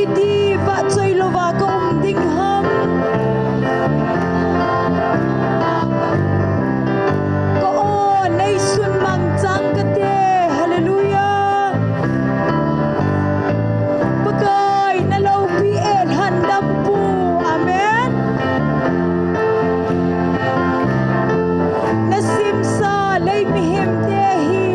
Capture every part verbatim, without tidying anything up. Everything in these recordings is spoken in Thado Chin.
Iti vahchoi louva ka um ding ham? Ka aw neisun mangchang kate. Hallelujah. Pakai na loupi e lhandam pu. Amen. Na simsa lei mihemte hi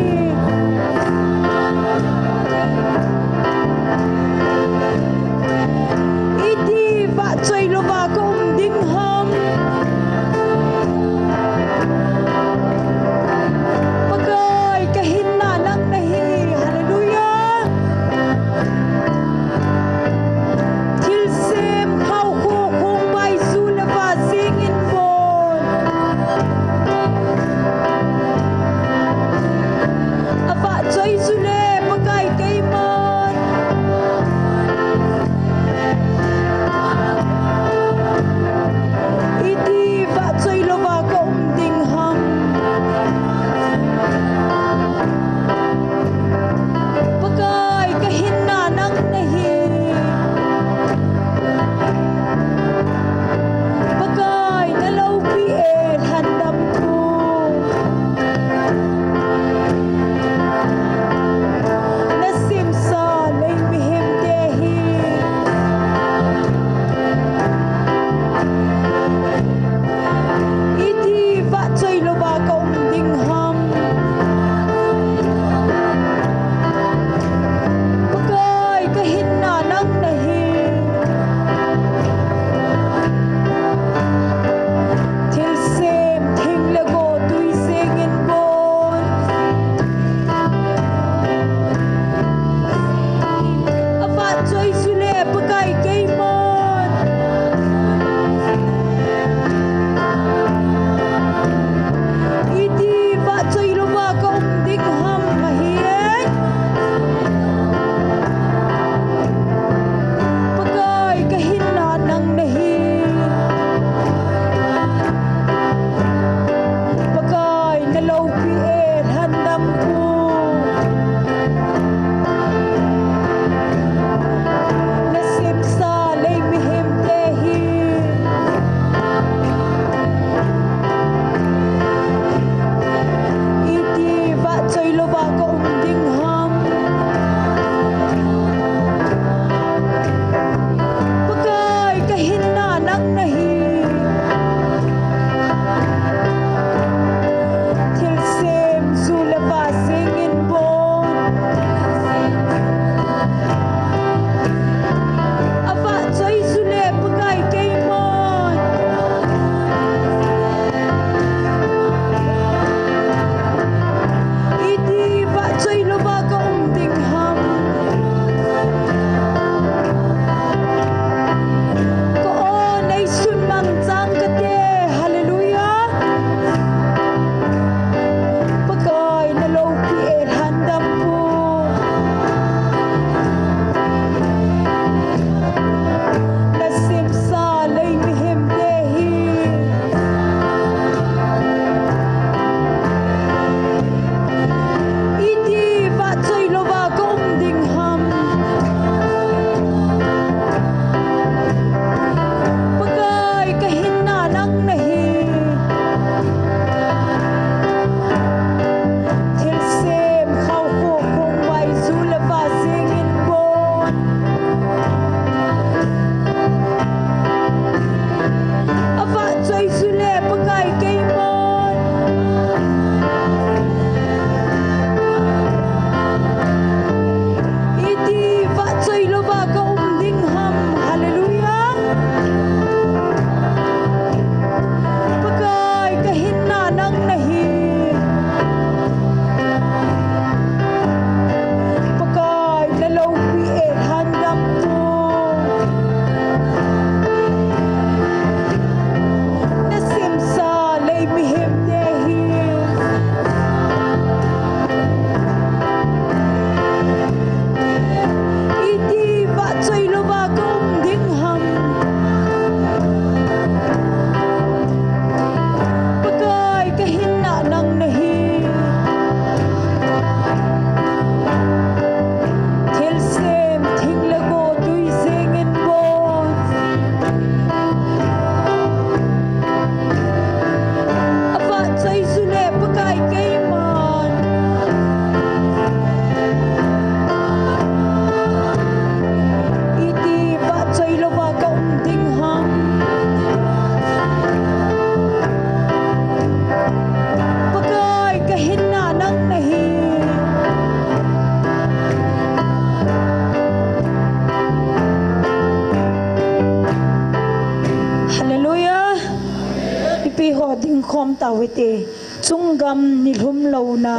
Dingkhom tau hite. Chunggam nilhum louna,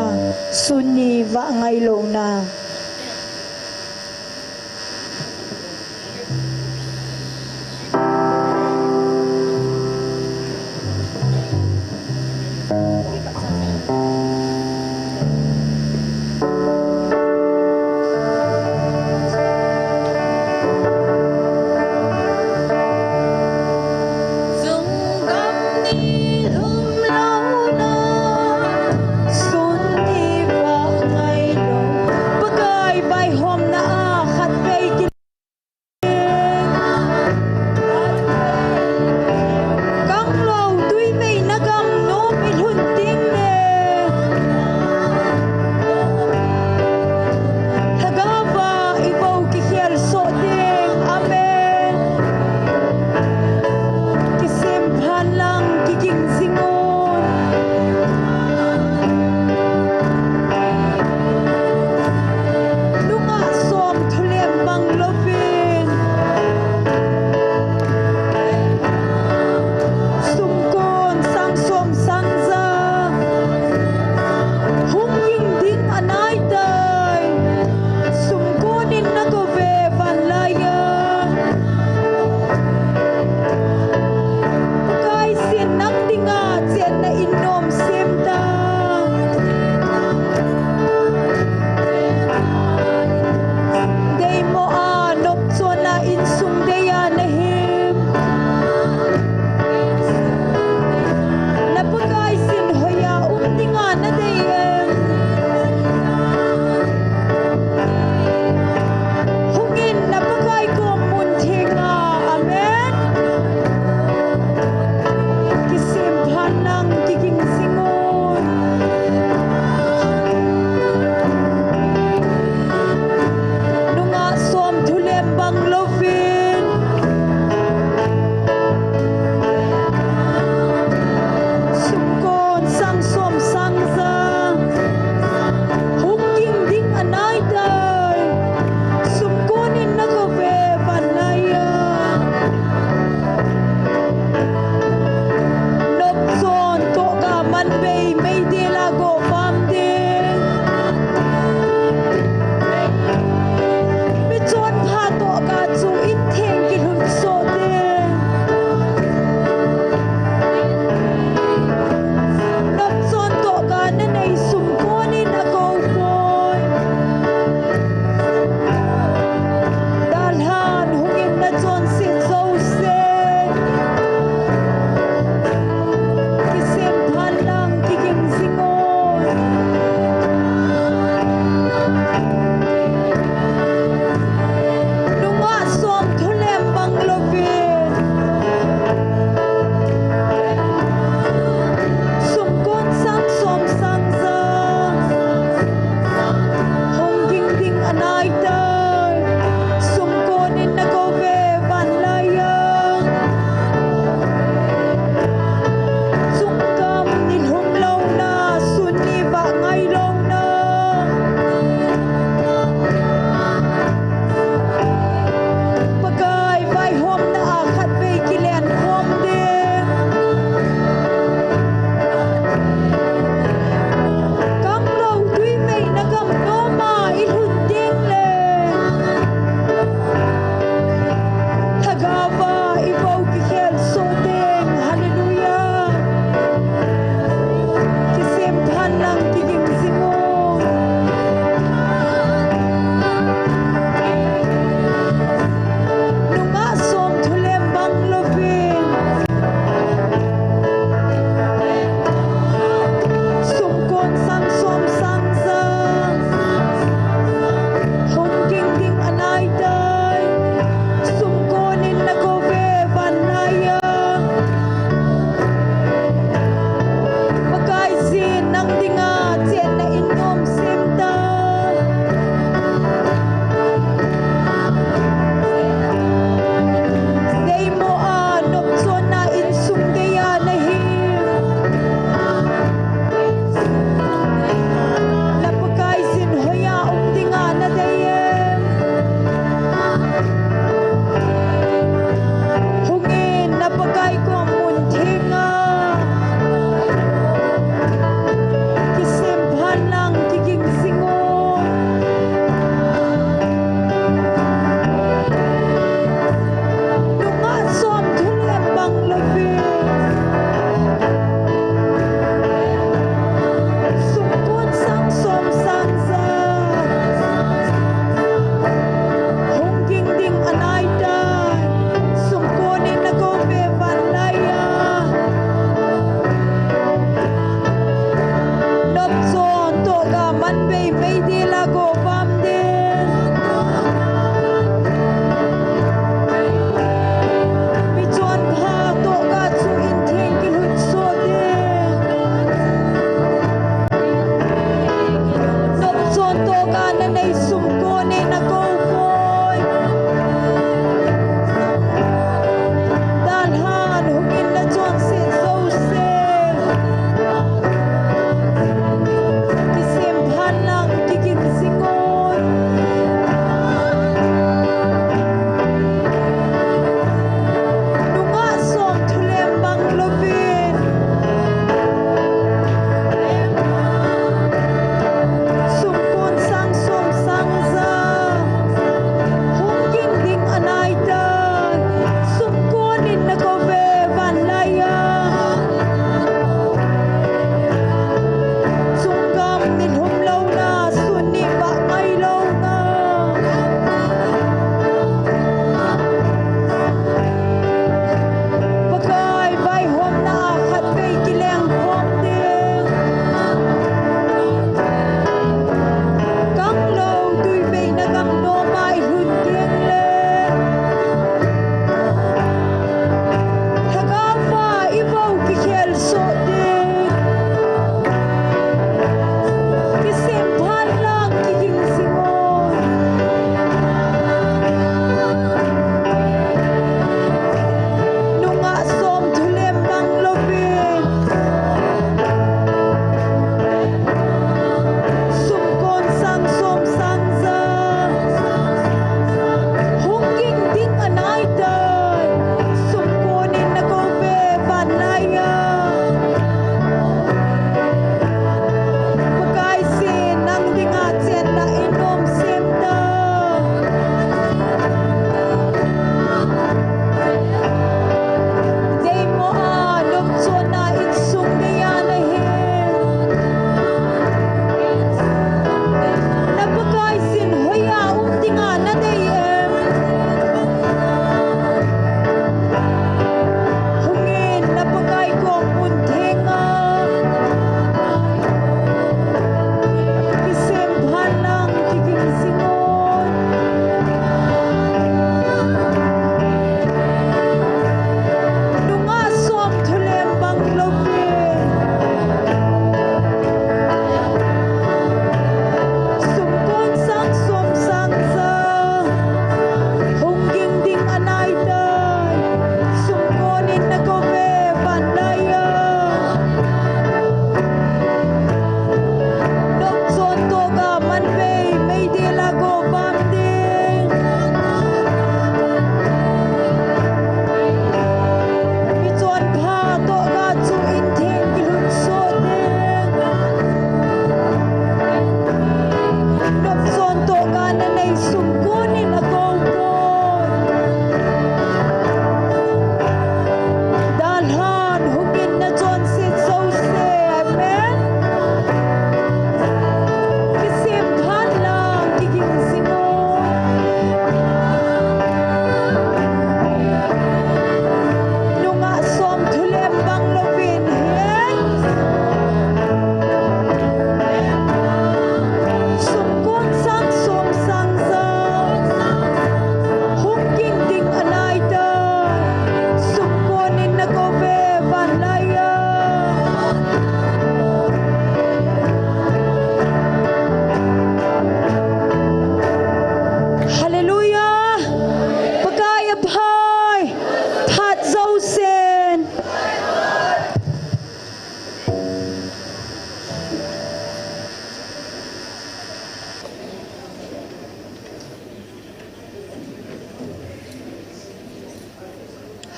sun ni vah ngai louna.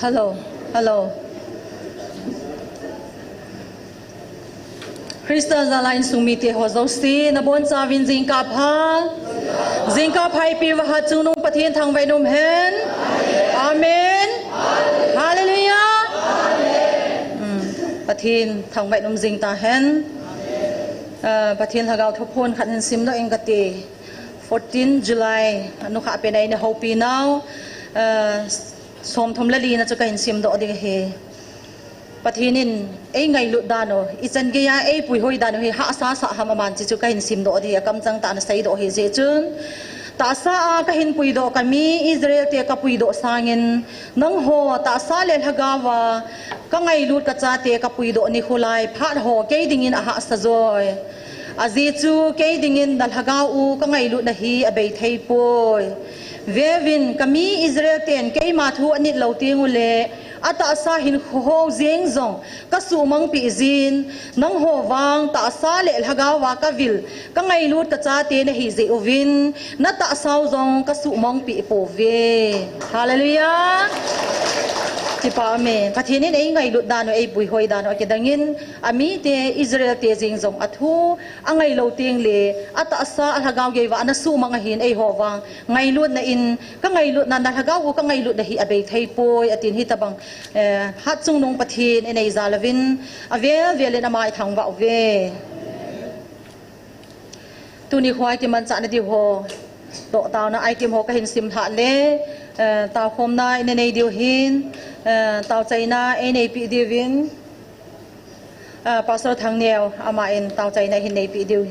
Hello, hello. Christa jal'a insung mite ho jouse, nabonchauvin jingkah pha. Jingkah pha eipeuva Hatchungnung Pathen thangvah in umhen. Amen. Hallelujah. Hmm. Pathen thangvah in um jing tahen. Ah, Pathen Lhagao thuphon khat hin simdoh inge kati. Fourteen July, anukhah pen a eina houpi nau, ah, somthum le lina chu kahin simdoh ding ahi. Pathen in eingailut dan u, ichan geiya eipuihoi dan u hi hahsa sah ham aman ti chu kahin simdoh ding ahi, akamchang tah a ana seidoh ahi jeh chun. Tahsa a kahin puidoh kami Israel te kapuidoh sangin, nangho tahsa le lhagao a kangailut kachate kapuidoh nikho lai phat ho kei dingin ahahsa joi. Ajeh chu kei dingin nalhagao u kangailutna hi abei thei poi. Veuvin, kami Israel ten keima thu anit lou teng uleh, atahsa hinkho ho jeng jong kasuhmang peh jin, nangho vang tahsa le lhagao a kavil, kangailut kachate nahi jeh uvin, natahsa u jong kasuhmang peh pouve. Hallelujah. Kipah e, Pathen in eingailut dan u, eipuihoi dan u akidangin, amite Israel te jeng jong athu angai lou teng le, atahsa alhagao geiya ana suhmang ahin eiho vang ngailutna in, kangailutna, nalhagao u kangailutna hi abei thei poi, atin hitabang, eh, Hatchungnung Pathen in eijal uvin, avel vel in ama ithangvah uve. Tuni kho a kimanchah nadiu ho, toh taona item ho kahin simlhah le, eh, taokhomna ina nei diu hin, eh, taochaina eineipi diuvin, ah, Pastor Thangneo, aman taochaina hin neipi diu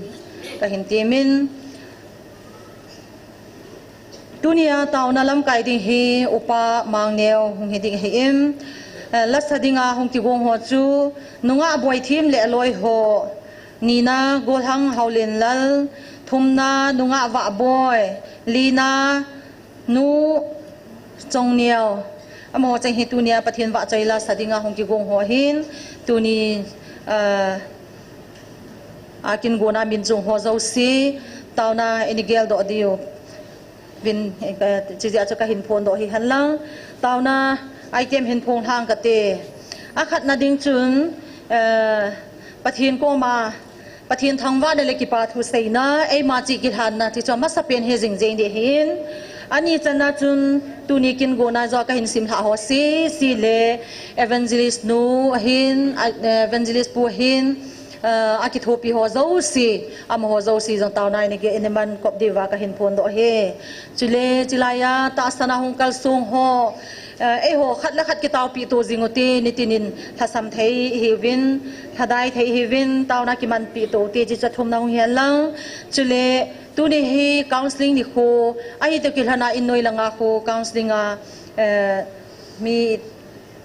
kahin temin. Tunia taona lamkai ding hi Upa Mangneo hung hi ding ahin, eh, lasa dinga hung kigong ho chu, nungah Boithem le aloi ho, nina Golhang Haolenlal, thumna nungah Vahboi, lina Nu Chongneo, amaho cheng hi tunia Pathen vahchoi lasa dinga hung kigong ho ahin, tuni, ah, a kigona min jong ho jouse, taona eina geldoh diu vin, eh, chujeh a chu kahin phondoh hi henlang, taona item hin phonglhang kate. Akhatna ding chun, eh, Pathen koma, Pathen thangvahna le kipathu seina, eima chih kilhanna, ti chu amasapen hi jing jeng ding ahin. Ani channa chun, tuni kigona joh a kahin simlhah ho sese le, Evangelist nu ahin, a, Evangelist pu ahin, ah, akithopi ho jouse, amaho jouse jong taona eina ge, eina man kop diuva kahin phondoh e. Chule, chulaiya, tahsan a hung kalsong ho, eh, eiho khat le khat kitaopeh to jing ute, nitinin lhasam thei ihiuvin, lhadai thei ihiuvin, taona kimanpeh to ute, ti chu athumna hung hi henlang. Chule, tuni hi counselling nikho, ahi toh kilhona in noi langa kho, counselling a, eh, mi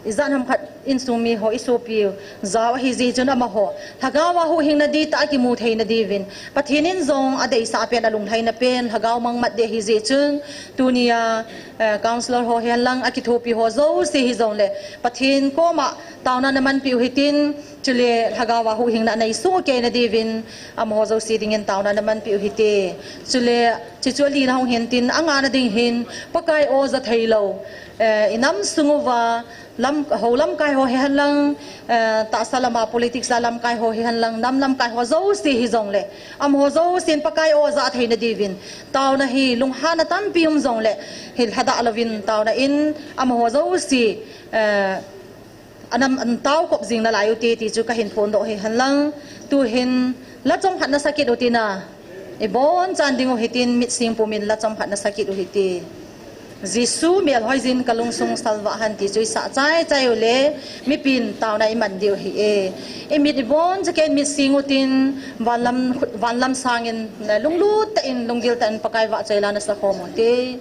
ijat ham khat insung mi ho isopi u jao ahi jeh chun amaho lhagao a huhhingna dihtah a kimu theina diuvin, Pathen in jong adeisah pen, alunglhaina pen, lhagao mangmat ding ahi jeh chun, tunia, eh, counselor ho hi henlang, akithopi ho jouse hijongle, Pathen koma taona namanpeh u hitin, chule lhagao a huhhingna neisung u keina diuvin, amaho jouse dingin taona namanpeh u hite. Chule, chuchu alina hung hintin, angana ding hin, Pakai o ja theilou, eh, inam sung uva, lam, hou lamkai ho hi henlang, eh, tahsa lama politics a lamkai ho hi henlang, nam lamkai ho jouse hijongle, amaho jousen Pakai o ja theina diuvin, taona hi lunghanna tampi um jongle, hi lhadah louvin taona in, amaho jouse, eh, anam, an taokop jing nalai ute, ti chu kahin phondoh hi henlang, tuhin la chomkhat nasa kit utin a, ibonchan ding u hitin, mitsing pumin la chomkhat nasa kit u hite. Jesu melhoi jin kalungsung salvah hen ti chu isah chaichai uleh, mipin taona iman diu ahi e. Imit iboncha kei in mitsing utin, vanlam, vanlam sangin, lunglut tah in, lunggil tah in Pakai vahchoi la nasa khom ute.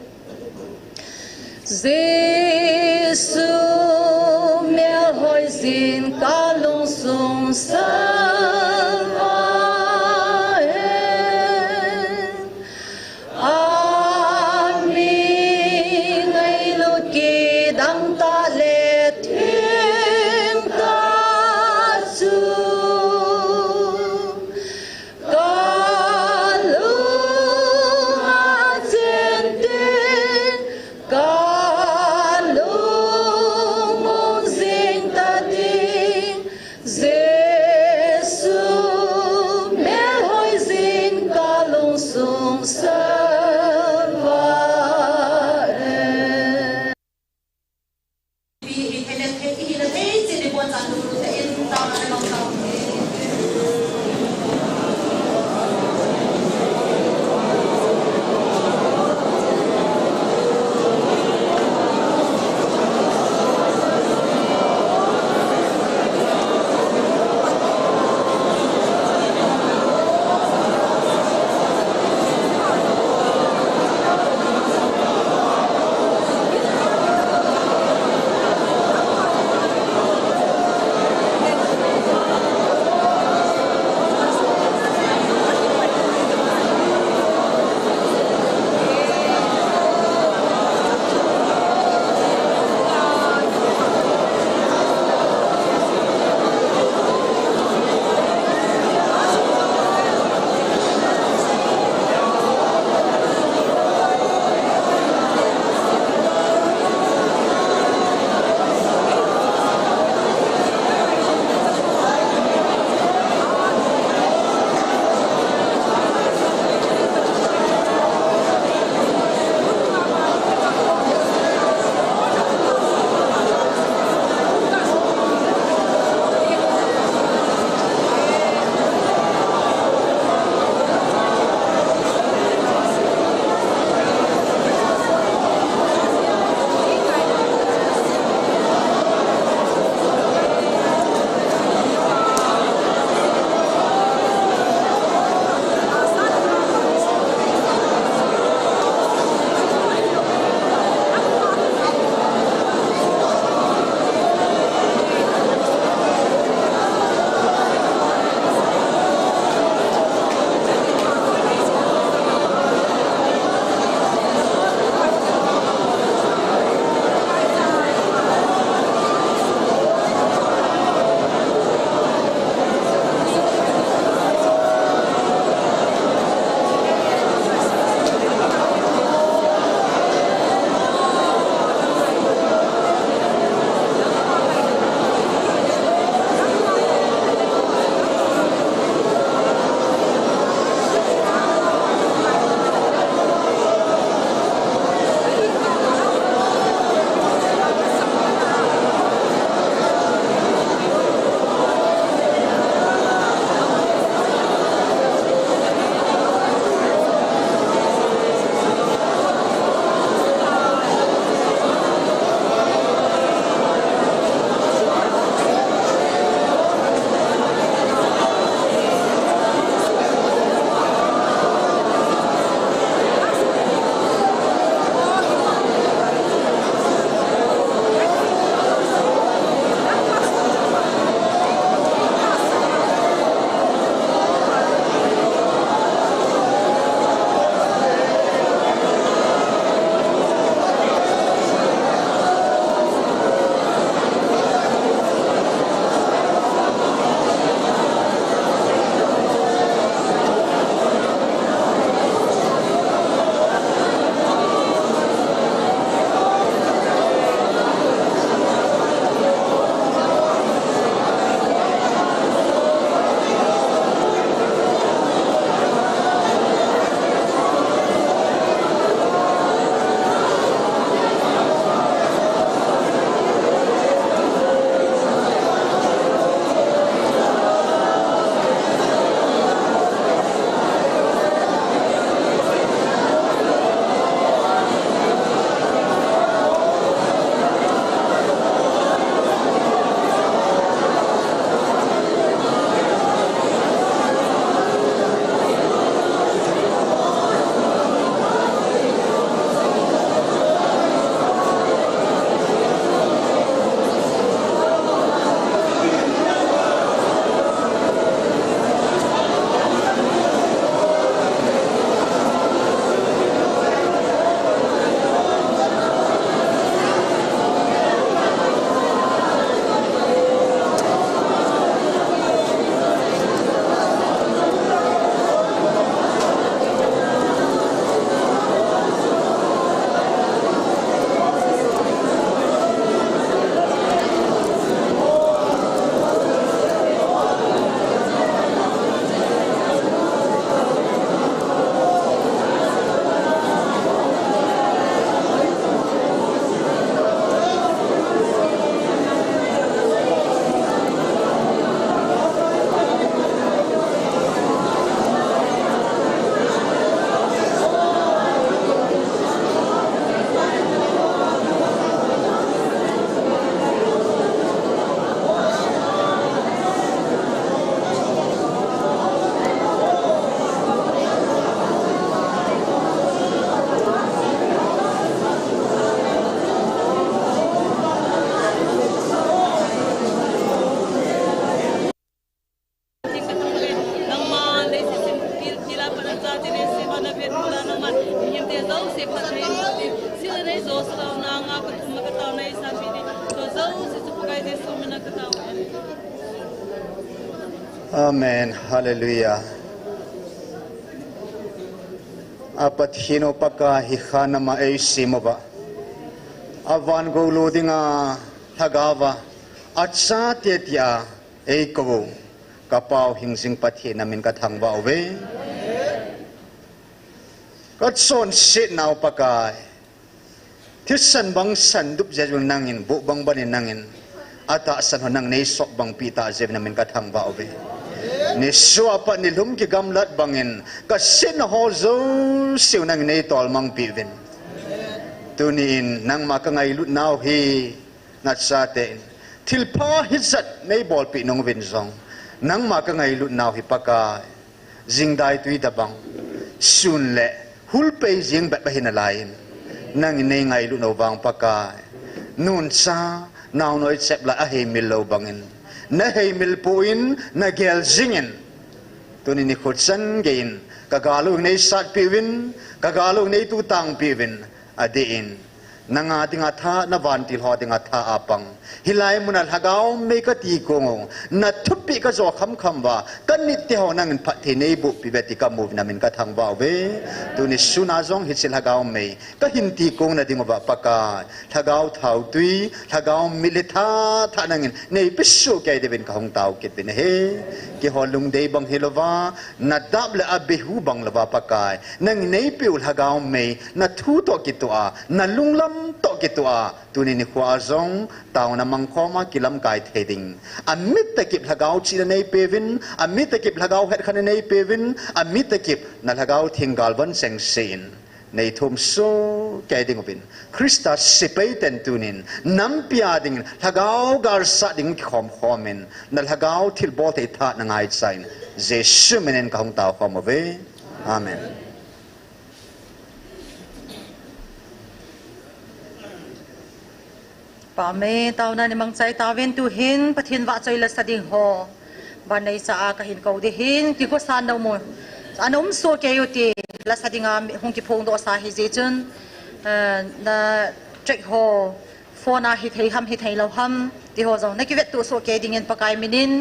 Jesu melhoi jin kalungsung salvah hen, amin ngailut kidang tah le theng tah chu kalunga chen te, kalung Amen. Hallelujah. A Pathen u Pakai hi khanama eisem uva, a van gou lo dinga lhagao va, a chate tia eikou u, ka Pau hingjing Pathen na min ka thangvah uve. Ka chonsetnau Pakai, thisan bang san dup jeh un nangin, boh bang bang in nangin, atahsan ho nangin nei sop bang pi ta jeh un na min ka thangvah uve. Ni sua pat ni lhum kigamlat bangin, ka setna ho jouse u nangin nei tolmang pi uvin. Tuni in, nangma ka ngailutnau hi, na chate in, thilpha hijat nei bolpi nung uvin jong, nangma ka ngailutnau hi Pakai, jingdai tui tabang, sun le hul pei jing bep ahi nalai in, nangin nei ngailut nau vang Pakai, nu'n cha, naonoi chep lai a heimil lou bangin, na heimil poi in, na gel jingin, tuni nikho chan gei in, ka gal u nei satpi uvin, ka gal u nei tutangpi uvin, adeh in, nanga dinga tha, na vantil ho dinga tha a pang. Hilai muna lhagao mei ka ti kong u, na thupeh ka jo khamkham uva, ka mitte ho nangin phatthei nei boh pi uve ti ka mu uvin na min ka thangvah uve. Tuni suna jong hiche lhagao mei, ka hin ti kong na ding uva Pakai, lhagao thautui, lhagao mit le tha, tha nangin nei pe soh kei diuvin ka hung tao kit uvin ahi. Keiho lungdei bang hilouva, na dap le Abihu bang louva Pakai, nangin nei peh u lhagao mei, na thu toh kitoh a, na lunglam toh kitoh a, tuni nikho a jong, taona mangkhom a kilamkai thei ding. A mit tah kip lhagao chihna nei pe uvin, a mit tah kip lhagao hetkhenna nei pe uvin, a mit tah kip na lhagao theng galvan chengse in, nei thum soh kei ding uvin. Christa sepai ten tunin, nampi a dingin, lhagao galsat ding kikhom khom in, na lhagao thilbol thei tha na ngaicha in, Jesu min in ka hung tao khom uve. Amen. Pa mei, taona nei mangchai tauvin tuhin, Pathen vahchoi lasa ding ho. Ban neicha a ka hin kou ding ahin, kikhosan na um u. Ana um soh kei u ti, lasa dinga hung kiphongdoh sa hijeh chun, eh, na track ho, phone a hithei ham, hithei lou ham, ti ho jong, na kivettoh soh kei dingin Pakai min in,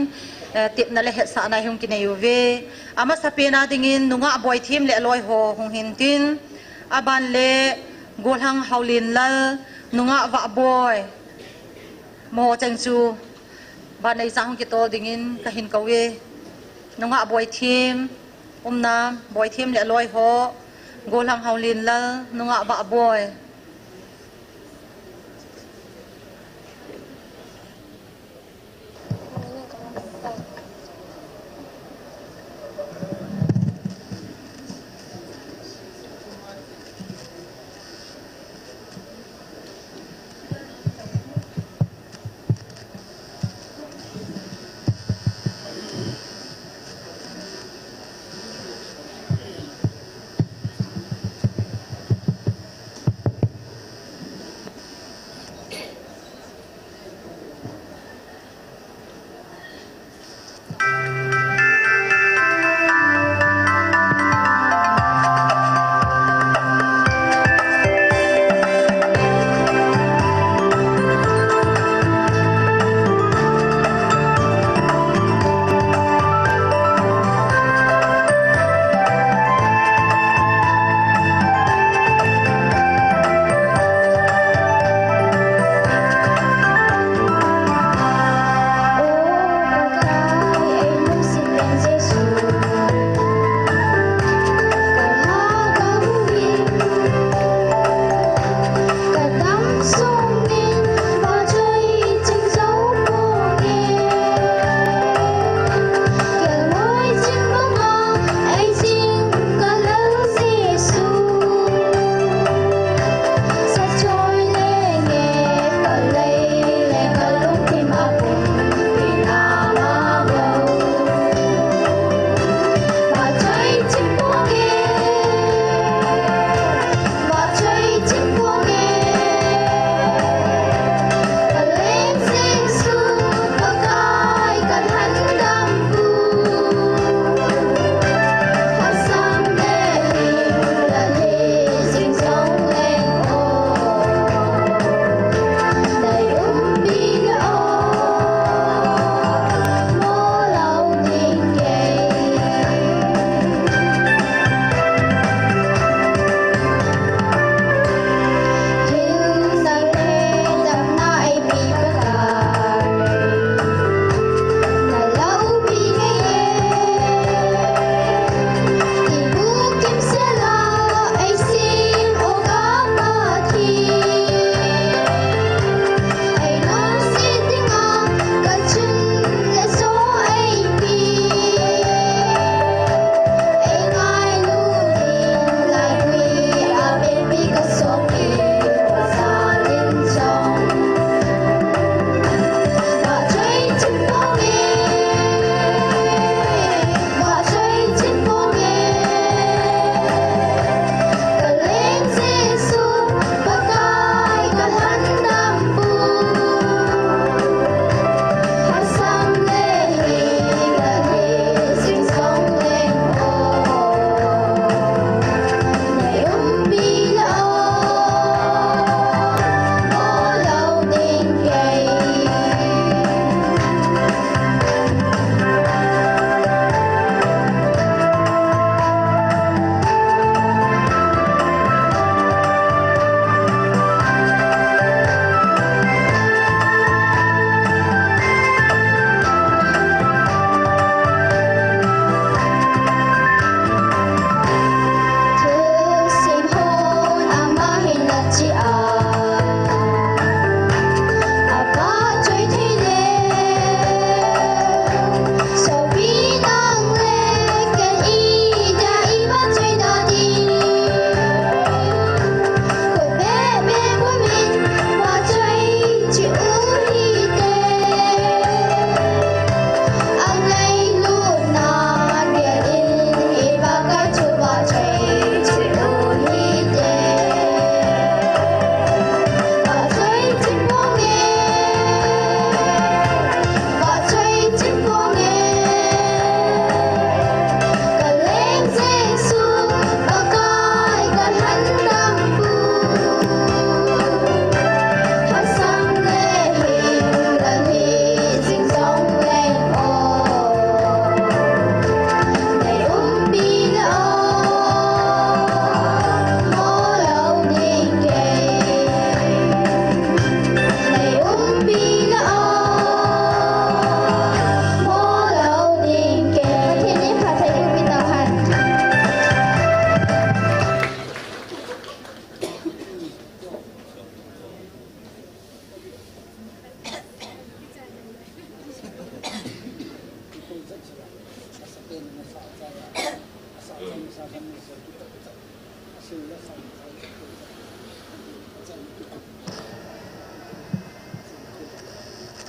eh, tepna le hetsahna hung kinei uve. Amasapen a dingin, nungah Boithem le aloi ho hung hin tin, aban le, Golhang Haolenlal, nungah Vahboi, mo cheng chu, ban neicha hung kitol dingin ka hin kou e. Nungah Boithem, umna, Boithem le aloi ho, Golhang Haolenlal, nungah Vahboi.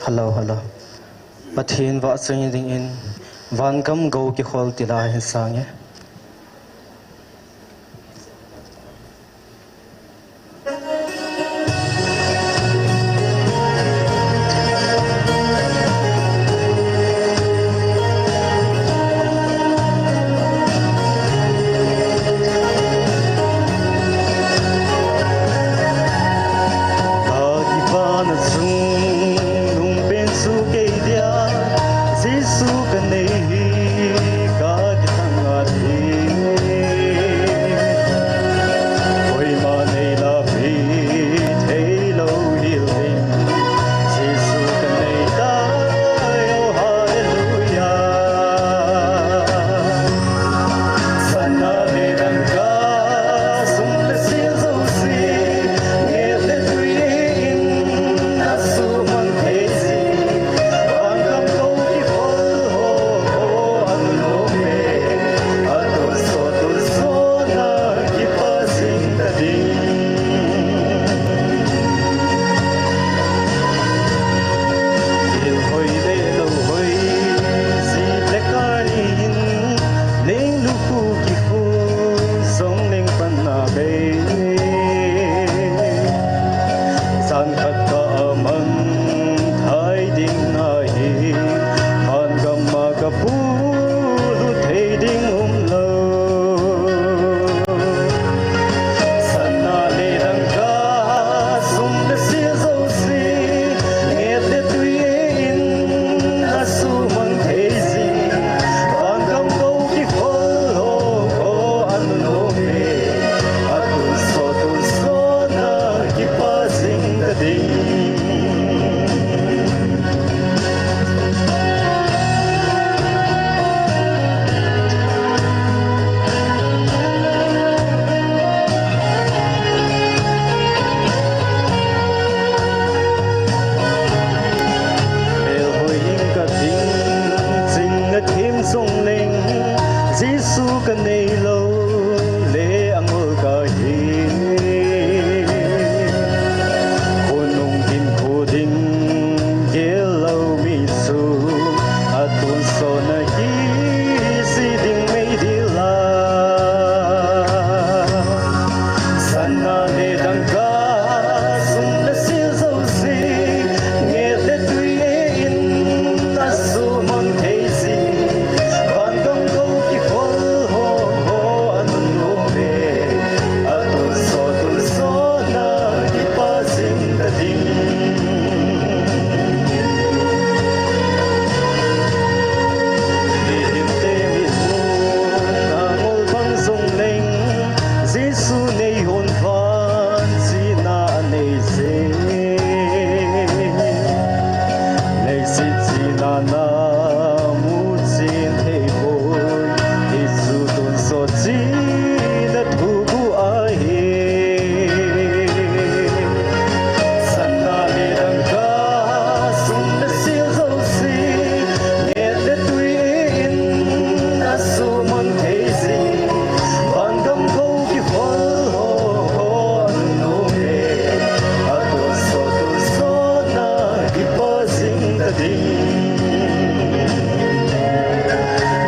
Hello, hello. Pathen vahchoi dingin, Vangam Gou Kikhol ti la hin sange. Ka kipana chungnung pen chu kei dia, Jesu ka nei hi ka kithang a ding. Koima nei la pi thei lo hil ding, Jesu ka nei tai, oh, hallelujah. Sana le dangka, sum le sil jouse, ngeh le tui in, na sumang thei jing, Vangam Gou Kikhol ho, ho, a nunung e, a tonsot tonsot na kipa jing ta ding. Thil hoi le lo hoi, jep le kani in, leng lukhu kikhu, jong leng panna bei. Jan khat ka amang thei ding ahi, Vangam a ka pulut thei ding umlou. Sana le dangka, sum le sil jouse, ngeh le tui in, na sumang thei jing, Vangam Gou Kikhol ho, ho, a nunung e, a tonsot tonsot na kipa jing ta ding. Melhoi in ka ding, ching le them jong leng, Jesu ka nei lou le angol ka hi. Khonung hinkho ding, gel lou mi chu, a tonsot na kisi ding meidil a. Sana le dangka, sum le sil jouse, ngeh le tui in, a sumang thei jing, Vangam Gou Kikhol ho, ho, a nunung e, a tonsot tonsot na kipa jing ta ding. Mihemte mitmun a ngol bang jong leng, Jesu nei hon phat chihna anei jeh. Leiset chihna na mu chen thei poi, hichu tonsot chihna thuguh ahi. Sana le dangka, sum le sil jouse, ngeh le tui in, a sumang thei jing, Vangam Gou Kikhol ho, ho, a nunung e, a tonsot tonsot na kipa jing ta ding.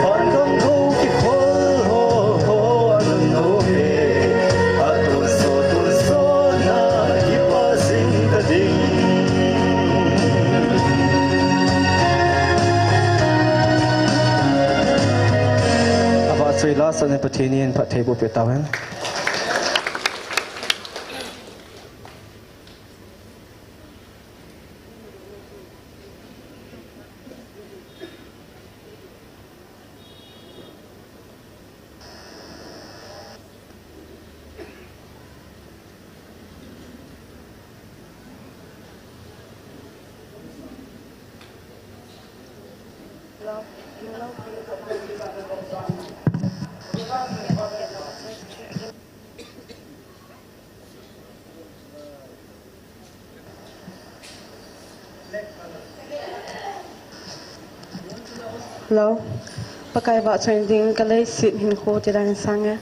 Vangam Gou Kikhol ho, ho, a nunung e, a tonsot tonsot na kipa jing ta ding. Avahchoi lasa ni Pathen in phattheiboh peh tauhen. Hello. Pakai vahchoi ding ka leiset hinkho ti dan sange.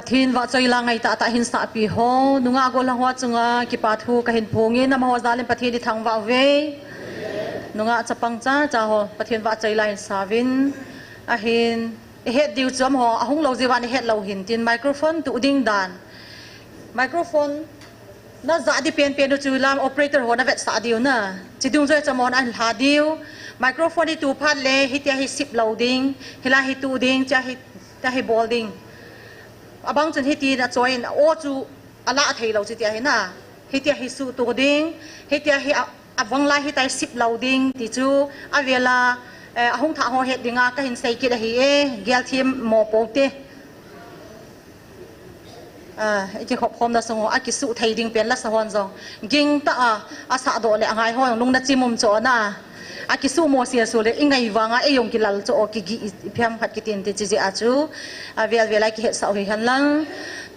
Pathen vahchoila ngaitah tah hin sahpi ho, nungah gollhang ho chunga kipa thu kahin phongin, amaho jal in Pathen ithangvah uve. Nungah chapang chacha ho, Pathen vahchoila hin sauvin. Ahin, ihet diu chu amaho ahung lou jeh uvin ihet lou hintin, microphone tuh ding dan. Microphone najah di penpen u chu lam operator ho navetsah diu na. Chidung joi chu amahon ahin lha diu. Microphone ituh phat le, hitia hi sip lou ding, hilai hi tuh ding, chia hi, tia hi bol ding. Abang chun hitin achoi in, a-o chu alah thei lou chu tia hi na. Hitia hi suhtuh ding, hitia hi a, avang lai hitia hi sip lou ding, ti chu avela, eh, ahung thah ho het dinga kahin sei kit ahi e, gelthem mopo te. Ah, ikikhopkhomna sung u, akisuh thei ding pen lasa hon jong gingtah a, asahdoh le angai ho jong lung nachim um chu na. Akisuh mo sia su le, ingai vanga, eijong kilal chu, kigih, iphem khat kitin ti chi jeh a chu. Avel vel a kihetsah u hihen lang.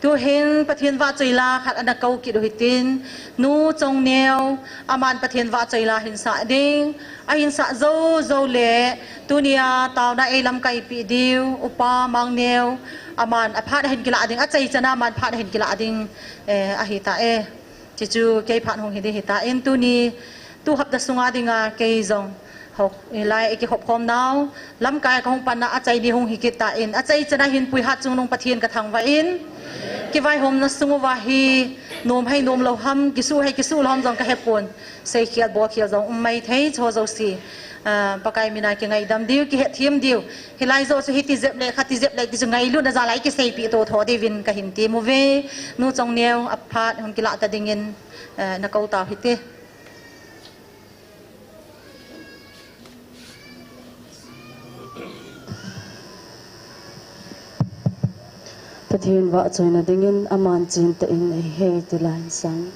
Tuhin Pathen vahchoila khat ana kou kit u hitin. Nu Chongneo, aman Pathen vahchoila hin sah ding. Ahin sah jou jou le, tunia taona eilamkai peh diu, Upa Mangneo, aman aphat ahin kilah ding, achaichan a aman phat ahin kilah ding, eh, ahitai. Chuchu kei phat hung hi ding hitan, tuni, tu hapta sunga dinga kei jong, hok, hilai ikikhopkhom nau, lamkai kahung panna achai ni hung hi kit tan, achaichan a hin Puihat Chungnung Pathen kathangvah in, kivaihomna sung uva hi, nom hai nom lou ham, kisuh hai kisuh lou ham jong kahepon. Seikhel bolkhel jong um maithei, chu jouse. Ah, Pakai mina kingaidam diu, kihetthem diu. Hilai joh chu hiti jep le, khati jep le, ti chu ngailutna jal a ikiseipeh to tho diuvin kahin tem uve. Nu Chongneo, aphat hung kilah ta dingin, eh, nakou tau hite. Pathen vahchoina dingin aman chintah in eihei ti lai in sang.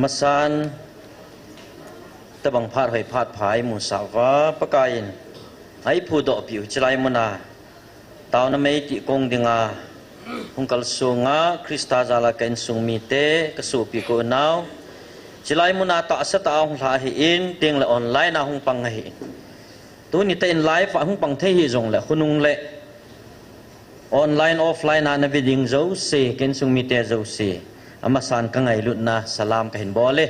Masan, tabang phat hoi phat pha i musah uva, Pakaiyin eiphudoh piu hiche lai muna taona meitih kong dinga hung kalsonga, Christa jala ka insung mite, ka sopi ka unau, hiche lai muna tahsa tah a hung lha ahin, tengle online a hung pang ahin. Tuni tah in live a hung pang thei hijongle, khonung le online, offline a na ve ding jouse, ka insung mite jouse, amasan ka ngailutna salam ka hin bol e.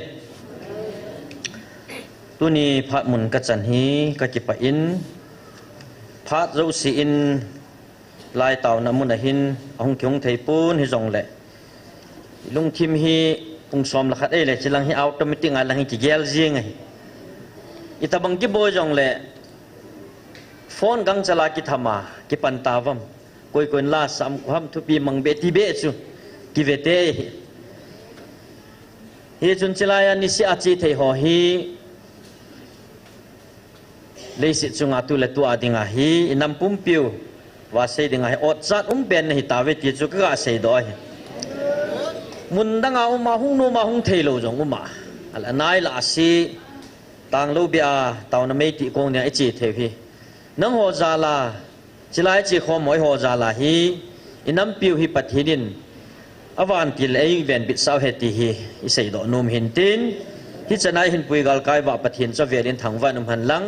Tuni phat mun ka chan hi ka kipah in, phat jouse in lai taona mun a hin ahung kihung thei pon hijongle, lungthim hi pung som le khat ei le, hiche lang hi automatic a lang hi kigel jing ahi. Itobang kiboi jongle, phone gangchal a kitham a, kipan tauvem. Koi koiyin la sam u ham, thupi mang be ti be chu kive te hi. Hichun hiche lai a niseh a che thei ho hi, leiset chunga tu le tu a dinga hi, i nam pumpiu va sei dinga hi, otchat um pen nahi tauve ti chu ka ga seidoh ahi. Mun dang a um a, hung nom a hung thei lou jong um a, ala nai la a se, tanglou beh a taona meitih kong dinga i che thei u hi, nangho jal a, hiche lai che khom ho eiho jal a hi, i nampiu hi Pathen in avantil a eivenbit sah u ahi ti hi i seidoh nom u hin tin, hichan a i hin pui galkai uva Pathen chu avel in thangvah in um hen lang.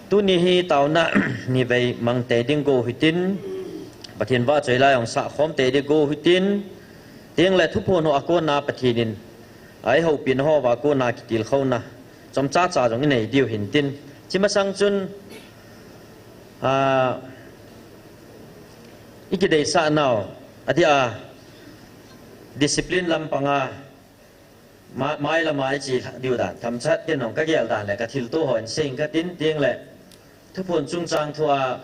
Tuni hi taona nivei mang tei ding go u hitin, Pathen vahchoi lai hung sah khom tei ding go u hitin, tengle thuphon ho a kona Pathen in eihoupi na ho uva kona kitilkhouna chomcha cha jong i nei diu hin tin, hiche masang chun, a, i kideisah nau, adeh a, discipline lampang a, ma-, mailam a i che diu dan, themcha ken jong ka gel dan le ka thilto ho in sei inge ka tin, tengle thuphon chungchang thu a,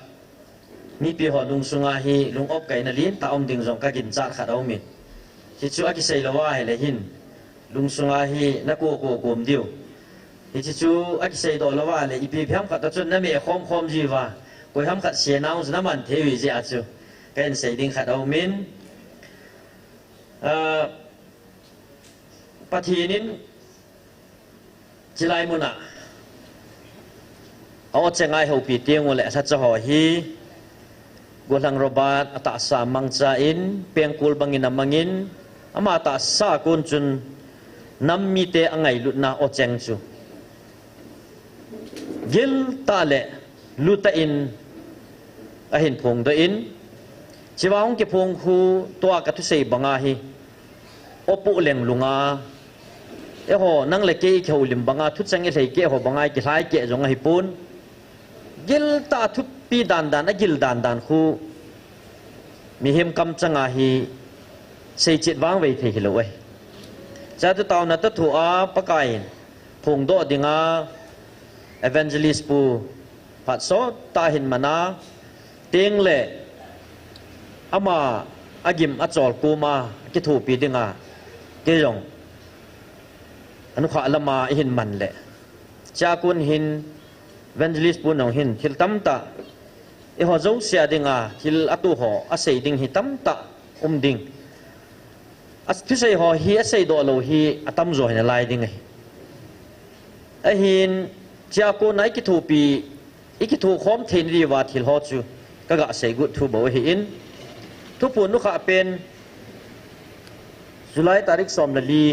mipi ho lungsung a hi lung-op kaina lentah um ding jong ka ginchat khat aum in. Hichu akisei lou a hile hin, lungsung a hi na ko ko kom diu. Hichu akisei doh lou a le, ipi ham khat a chun na me khom khom jiu va, koi ham khat se nau chu na man thei u ahi jeh a chu ka hin sei ding khat aum in. A, Pathen in hiche lai muna a-ocheng a eihoupi teng ule, alhacha ho hi, Gollhang Robert atahsa mangcha in, pengkul bangin amangin, ama tahsa kon chun nam mite angailutna ocheng chu giltah le lutah in ahin phongdoh in, hichea hung kiphong khu tua ka thusei banga hi, opoh lenglunga, eiho nang le kei i kihoulim banga, thucheng i lhei keh ho banga i kilhai keh jong ahipon, giltah a thupi dandan, agil dandan khu mihem kamchanga hi seichet vangvei thei hilou ahi. Chua chu taona toh thua Pakaiyin phongdoh dinga Evangelist Pu phat sottah ahin mana, tengle ama agim achol koma kithopi dinga kei jong anukhah lama ihin man le, chua kon hin Evangelist Pu nung hin thil tamtah, eiho jouse a dinga thil atoh ho asei ding hi tamtah um ding. Athusei ho hi aseidoh lou hi atamjo hinalai ding ahi. Ahin, chua kona i kithopi, i kithokhom theina diuva thil ho chu ka ga seigot thu bou ahin, thuphon nukhah pen, July tarik som le li,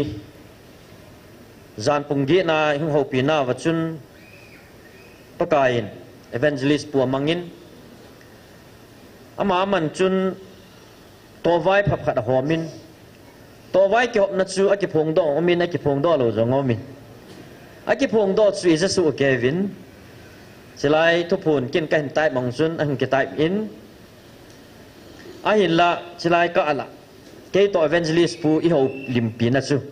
jan pung getna hung houpina uva chun, Pakaiyin Evangelist Pu amangin, ama aman chun tohvai phap khat ahomin, tohvai kihopna chu akiphongdoh umin, akiphongdoh lou jong aumin, akiphongdoh chu ija soh keiyuvin, chulai thuphon ken kahin type mang chun ahung kitype in, ahinla chulai kah a la, keitoh Evangelist Pu ihoulimpina chu,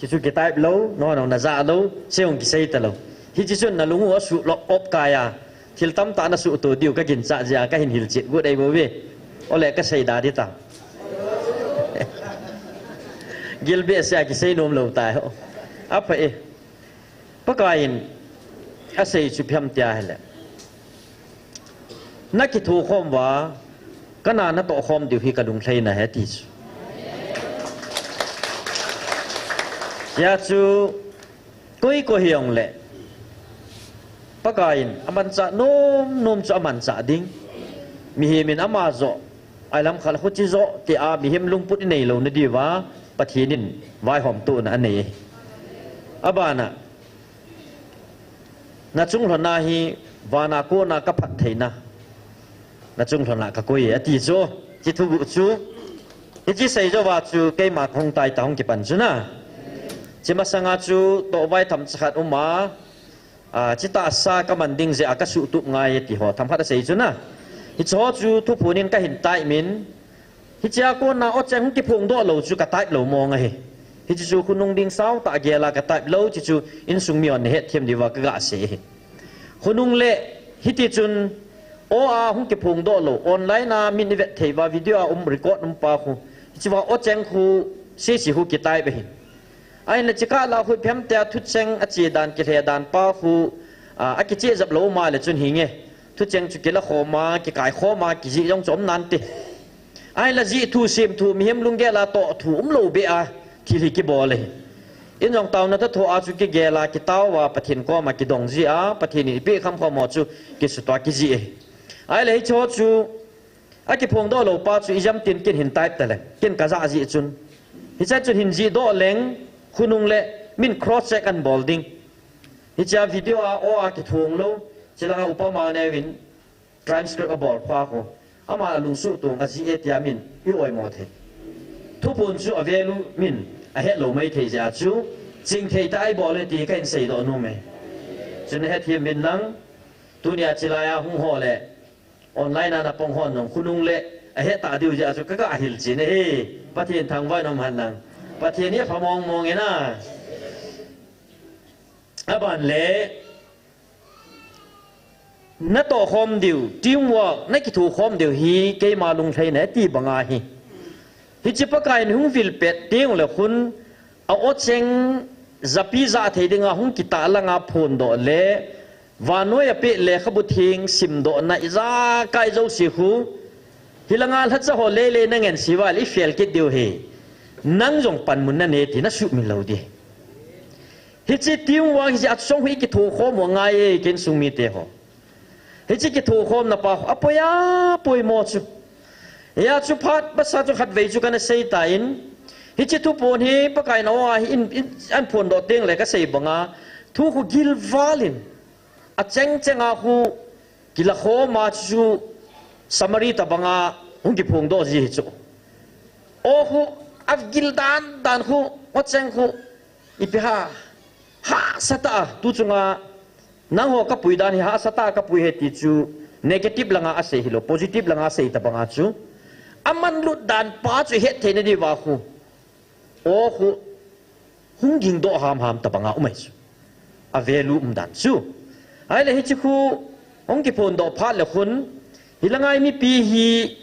hichu kitype lou, nangho jong najah lou, sei jong kisei talou. Hiche chun nalung u asuh lop op kai a, thil tamtah nasuhto diu kaginchat jeh a kahin hilchet got ahibouve. Ole kasei da ding tam? Gilbehseh a kisei nom lou tai ho. Apha e. Pakaiyin asei chu ipi ham tia ahile, nakithokhom uva kana natohkhom diu hi kalunglhaina ahi ati chu. Hia chu koi koi hijongle Pakaiyin amanchah nom nom chu amanchah ding. Mihem in ama joh, ahilam khat le khuti joh tia mihem lungput inei louna diuva Pathen in vaihomtohna anei. Abana, nachung lhona hi vana kona kaphat theina nachung lhona kakoi e ati chu, hiche thuguh chu. Hiche seijouva chu keima kahung tai ta hung kipan chu na. Hiche masanga chu tohvai themcha khat uma, a, chutahsa kaman ding jeh a kasuhtup ngai e ti ho themkhat asei chu na. Hiche ho chu thuphon in kahin typemin, hichea kona ocheng hung kiphongdoh lou chu katype lou mong ahi. Hiche chu khonung ding saotah gela katype lou, hiche chu insung mihon nahetthem diuva kagasei ahi. Khonung le hitichun aw a hung kiphongdoh lou, online a min ivet thei uva video a um record um pa khu, hichea ocheng khu sese khu kitype ahi. Ahinla chukah la khu ipi ham tia thucheng ache dan kilhe dan pa khu, a, akicheh jep lou uma le chun hinge, thucheng chu kilakhoma, kikaikhoma kijih jong chu um nante. Ahinla jih thu, sem thu, mihem lunggel a toh thu umlou beh a thil hi kibol ahi. In jong taona tha thoa chu kigel a, kitao a, Pathen koma kidong jeh a Pathen in ipeh khamkham ho chu kisutoh a kijih ahi. Ahile hiche ho chu akiphongdoh lou pa chu ijemtin kin hin type taleng, kin kajah jeh chun, hiche chun hin jihdoh leng, khonung le min cross check ahin bol ding. Hichea video a aw a kithong lou, chulanga upama neuvin transcript abol pa khu, ama lungsuh tong ajih e tia min i-oimo thei. Thuphon chu a value min ahet lou maithei jeh a chu, chingthei tah a ibol e ti kahin seidoh nom e. Chun nahetthem uvin lang, tunia chulai a hung ho le online a napang hon jong khonung le ahet tah diu jeh a chu kaga hilchen ahi. Pathen thangvah in um hen lang. Pathen hi apha mong mong e na. Aban le, natoh khom diu, teamwork, nakitho khom diu hi keima lunglhaina ati banga hi. Hiche Pakaiyin hung vil pet teng le khun, a-ocheng japi jah thei dinga hung kitah langa phondoh le, vannoi a peh lekhabu theng simdohna ijakai jouse khu, hilanga lhacha ho leilei nangense uva le ifail kit diu ahi. Nang jong panmun nanei ti nasuhmil lou ding. Hiche teamwork hiche achung hi kithokhom u angai e, ken sung mite ho. Hiche kithokhomna pa khu apoi a poimo chu. Hia chu phat masa chu khatvei chu kana seitan, hiche thuphon hi Pakaiyin aw a hi in, in, ahin phondoh teng le kasei banga, thu khu gilval in, acheng chenga khu kilakhoma chu summary tobanga hung kiphongdoh ji hi chu. Aw khu agil dan dan khu, ocheng khu ipi ham, hahsatah a, tu chunga nangho kapui dan hi hahsatah a kapui ahi ti chu negative langa asei hilou, positive langa asei tobanga chu, amanlut dan pa chu ihet theina diuva khu, aw khu hung gingdoh hamham tobanga um ahi chu, a value umdan chu. Ahile hiche khu hung kiphondoh phat le khun, hilanga mipi hi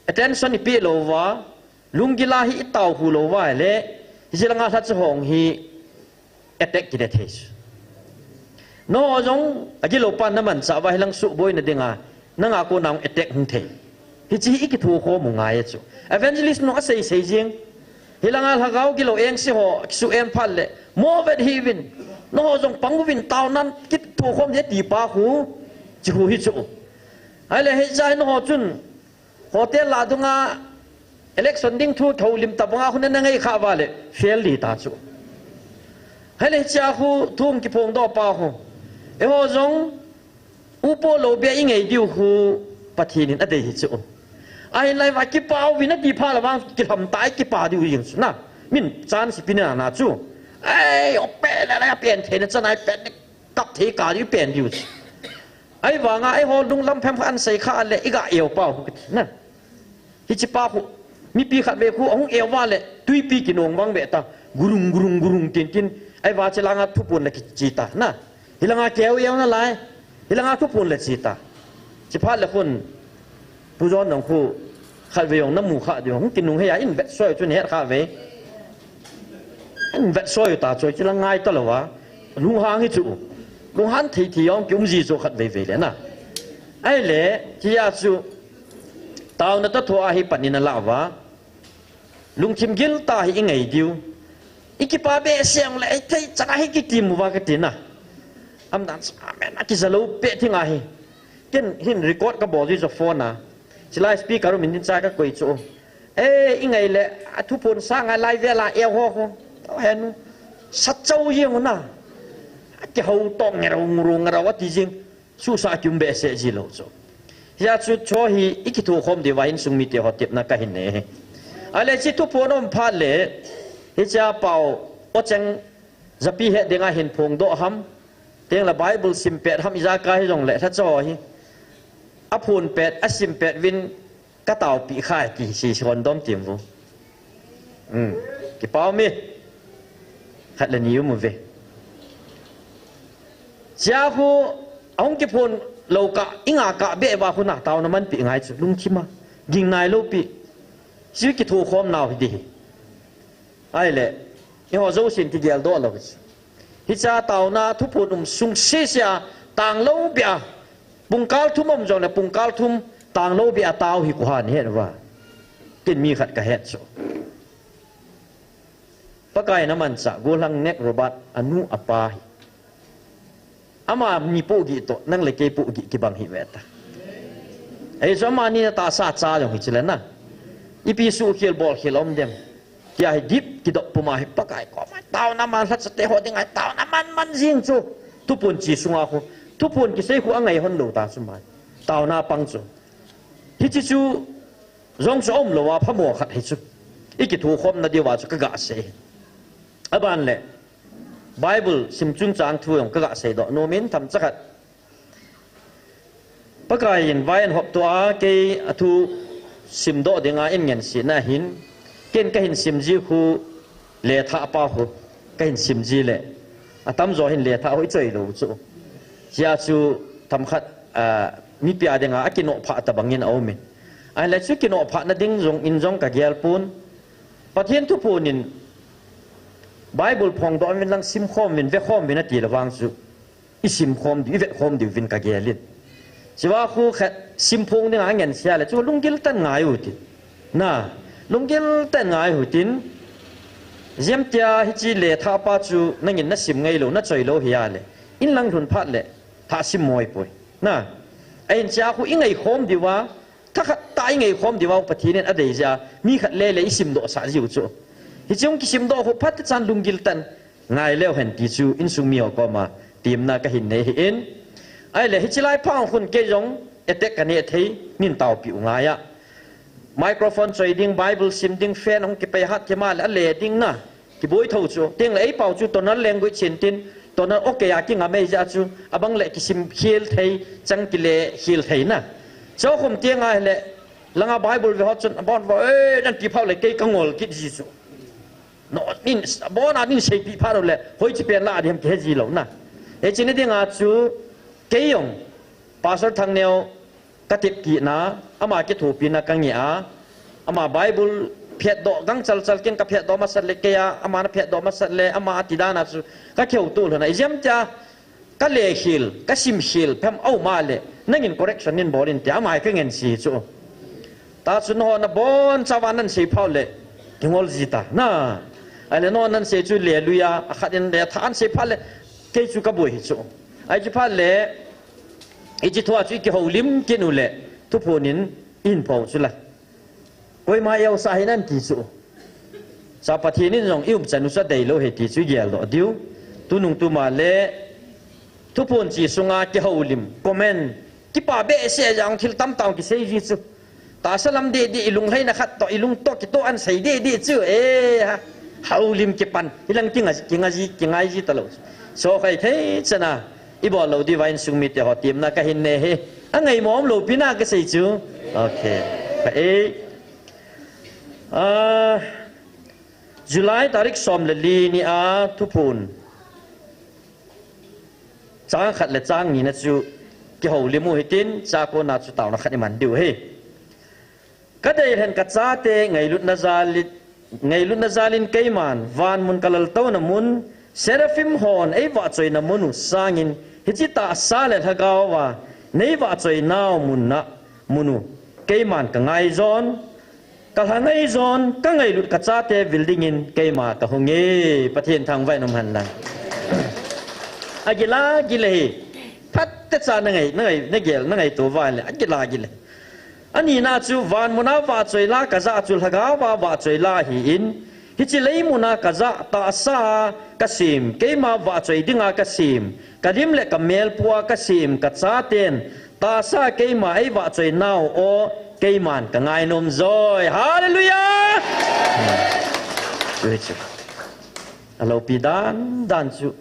attention ipeh louva, lunggil a hi itaohu louva le, hiche langa lhacha ho hi attack kile thei chu. Nangho jong agilou pan namanchah uva hilang suhboina dinga, nanga kona hung attack hung thei. Hiche hi ikithokhom u ngai e chu. Evangelist nu asei sei jeng, hilanga lhagao gilou engse ho kisuh en phat le, movet hih uvin, nangho jong pang uvin, taonan kithokhom ding ati pa khu, hiche khu hi chu. Ahile hiche a hi nangho chun hotel lah dunga election ding thu houlim tobanga khu nangai khah uva le fail ding ta chu. Ahile hichea khu thu hung kiphongdoh pa khu, eiho jong upo lou beh a ingai diu khu Pathen in adei hi chu. Ahinlah va kipa uvin ati phat le vang kilham tah a ikipa diu jeng chu na. Min chance ipi nana chu, ei, ope le le, apen theina chana ipen, kap thei kah diu ipen diu chu. Ahivanga eiho lunglam phem khat ahin sei khah le iga eu pau khu kiti na. Hiche pa khu, mipi khatvei khu ahung eu uva le twipi kinong vang ve ta, gurung gurung gurung tin tin. Ahiva hiche langa thuphon le kiche ta na. Hilanga keu eu nalai, hilanga thuphon le che ta. Hiche phat le khun, Pu John jong khu khatvei jong namu khah diu, hung kinunghei a in vetsoi u chu nahet khah uve. In vetsoi u ta chu, hiche lang ngai talouva, lunghang hi chu, lunghan thei thei jong kium ji chu khatvei vei le na. Ahile hichea chu, taona toh thoa hi pan in alah uva, lungthim gil tah a hi ingai diu. Ikipa behseh jongle, eithei chana hi kitim uva katina. Aman dan, amen, akija lou peh thing ahi. Ken hin record kabol ji jo phone a. Chilai speaker um in cha kakoi chu. Eh, ingai le, athuphon sanga lai vela, eh, ho, ho. Henu. Sachau jeng una. Akihou tong ngerau, ngerau, ngerau ati jing. Susa kium behseh ji lou chu. Hia chu cho hi ikithukhom diuva insung mite ho tepna kahin nei. Ale hiche thuphon um phat le, hichea pao, ocheng japi het dinga hin phongdoh ham, tengle Bible sim pet ham ijakai hijongle, lhacha ho hi. Aphon pet, asim pet uvin, kataopi khai ti si hondom tim uvo. Hmm. Kipa um e. Khat le ni um uve. Chea khu, ahung kiphon lou kah, inga kah beh uva khu na taona manpi ngai chu, lungthim a. Ging nailou pi. Chu kithukhom nau hi di hi. Ahile, eiho jousen kigeldoh lou hi. Hichea taona thuphon um sung sese a, tanglou beh a. Pungkal thum um jongle, pungkal thum tanglou beh a tao hi koihan het uva. Ken mi khat kahet chu. Pakai in amanchah, gollhang Nat Roberts, anu apa hi. Ama ni pohgih toh, nang le kei pohgih kibang hi ve ta. Ei, chu amani na tahsa cha jong hi chule na. Ipi suhkhel bolkhel um dem. Tia hi dip kidop puma hi Pakai koma taona man lhacha te ho dinga taona man man jing chu. Thuphon chi sunga khu. Thuphon kisei khu angai hon lou ta chu man. Taona pang chu. Hiche chu jong chu um lou a phamo khat hi chu. Ikithukhomna diuva chu kaga sei. Aban le. Bible sim chungchang thu jong kaga seidoh nom in themcha khat. Pakai in vai ahin hoptoh a, kei athu simdoh dinga eina ngensetna hin, ken kahin sim ji khu Letha pa khu, kahin sim ji le, atamjo hin Letha khu ichoi lou chu. Hia chu themkhat, a, mipi a dinga akinoh phah tabang in aum in. Ahile chu kinoh phah na ding jong in jong kagel pon. Pathen thuphon in Bible phongdoh uvin lang simkhom uvin, vekhom uvin ati le vang chu. Isim khom diu, ivet khom diu vin kagel in. Chua khu khat simphong dinga angensia le, chu lunggil tah in ngai u tin. Na, lunggil tah in ngai u tin. Jemtia hiche Letha pa chu nangin nasim ngai lou, nachoi lou hi a le. In lang lhun phat le, thah sim moi poi. Na, ahin chea khu ingai khom diuva, thakhat tah ingai khom diuva Pathen in adei jeh a, mi khat le le isimdoh sah jiu chu. Hiche hung kisimdoh khu phat chan lunggil tah in, ngai leu hen ti chu insung mi ho koma temna kahin nei hi in. Ahile hiche lai pha khun kei jong attack kaneh thei, nin taopi u ngai a. Microphone choi ding, Bible sim ding, fan hung kipei hat kima le ale ding na. Kiboi tho chu. Tengle eipao chu tonal language hin tin, tonal okay a kingam ei jeh chu, abang le kisim khel thei, chang kile khel thei na. Chu khum tenga hile, langa Bible ve ho chun, abon vo, eh, nan ti phau le kei kangol kit ji chu. No, nin, abon a nin seipi phat u le, hoiche pen la a ding ham kihe ji lou na. Hiche ni dinga chu, kei jong, Pastor Thangneo, katep kit na, ama kithopina kangeh a, ama Bible phetdoh, gangchal chal ken kaphetdoh masat le kei a, ama naphetdoh masat le, ama ati dan a chu, kakihouto lhon a, ijemtia, kale khel, kasim khel, phem aum a le, nangin correction nin bol in tia, ama hi kangense chu. Ta chu nangho nabonchauva nansei phau le, kingol ji ta, na. Ahile nangho nansei chu le lui a, akhat in le tha ansei phat le, kei chu kaboi hi chu. Ahi chu phat le, hiche thua chu ikihoulim kit u le, thuphon in, in pou chu la. Koima eosah hih in ti chu. Cha Pathen in jong i umchan u chu adei lou ahi ti chu i geldoh diu. Tunung tuma le thuphon chi sunga kihoulim, comment, kipa behseh jong thil tamtah kisei ji chu. Tahsa lam deh deh i lunglhaina khat toh, i lungtoh kitoh an sei deh deh chu. Eh, ha. Houlim kipan. Hilang kingai, kingai ji, kingai ji talou. Sokhai thei chana. Ibol lou diuva insung mite ho temna kahin nei hi. Angaimo umlou pi na kasei chu. Okay. Ka e. Ah, July tarik som le li ni a thuphon. Chang khat le chang ni na chu kihoulim u hitin, chua kona chu taona khat iman diu hi. Kadei lhen kachate ngailutna jal in, ngailutna jal in keiman, van mun kalaltouna mun, Seraphim hon eivahchoina mun u sangin, hiche tahsa le lhagao a, neivahchoinau mun a, mun u, keiman kangai jon, Ka lha ngai jon, ka ngailut ka chate vil dingin keima ka hung e. Pathen thangvah in um hen lang. Agil a gil ahi. Phat techa na ngai, na ngai, na gel, na ngaito uva le, agil a gil ahi. Anina chu, van muna vahchoi la ka jah chu lhagao a vahchoi la ahin, hiche lei muna ka jah tahsa a ka sem, keima vahchoi dinga ka sem, ka lim le ka mel pua ka sem, ka chaten tahsa keima ei vahchoi nau aw, keiman ka ngainom joi. Hallelujah! Alopi dan dan chu.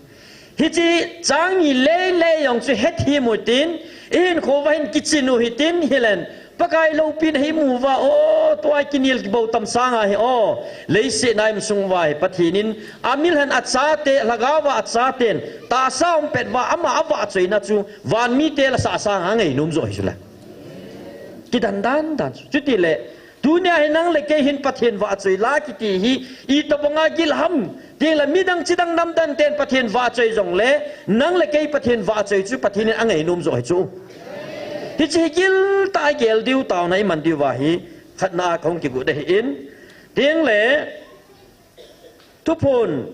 Hiche chang ni lei lei jong chu hethem u hitin, ihinkho uva hin kichin u hitin, hilen Pakai loupina hi imu uva, o, tua kinel kibou tam sanga hi, o, leiset a insung uva hi Pathen in amilhen a chate, lhagao a chaten tahsa um pet uva ama avahchoina chu van mite la sah sanga angainom joh hi chule. Kidan dan dan chu. Chutile, tunia hi nang le kei hin Pathen vahchoi la kiti hi, itobanga gil ham, tile midang chidang namdang ten Pathen vahchoi jongle, nang le kei Pathen vahchoi chu Pathen in angainom joh hi chu. Hiche hi giltah a gel diu taona iman diu ahi, khatna a kahung kigot ahin. Tile, Thuphon,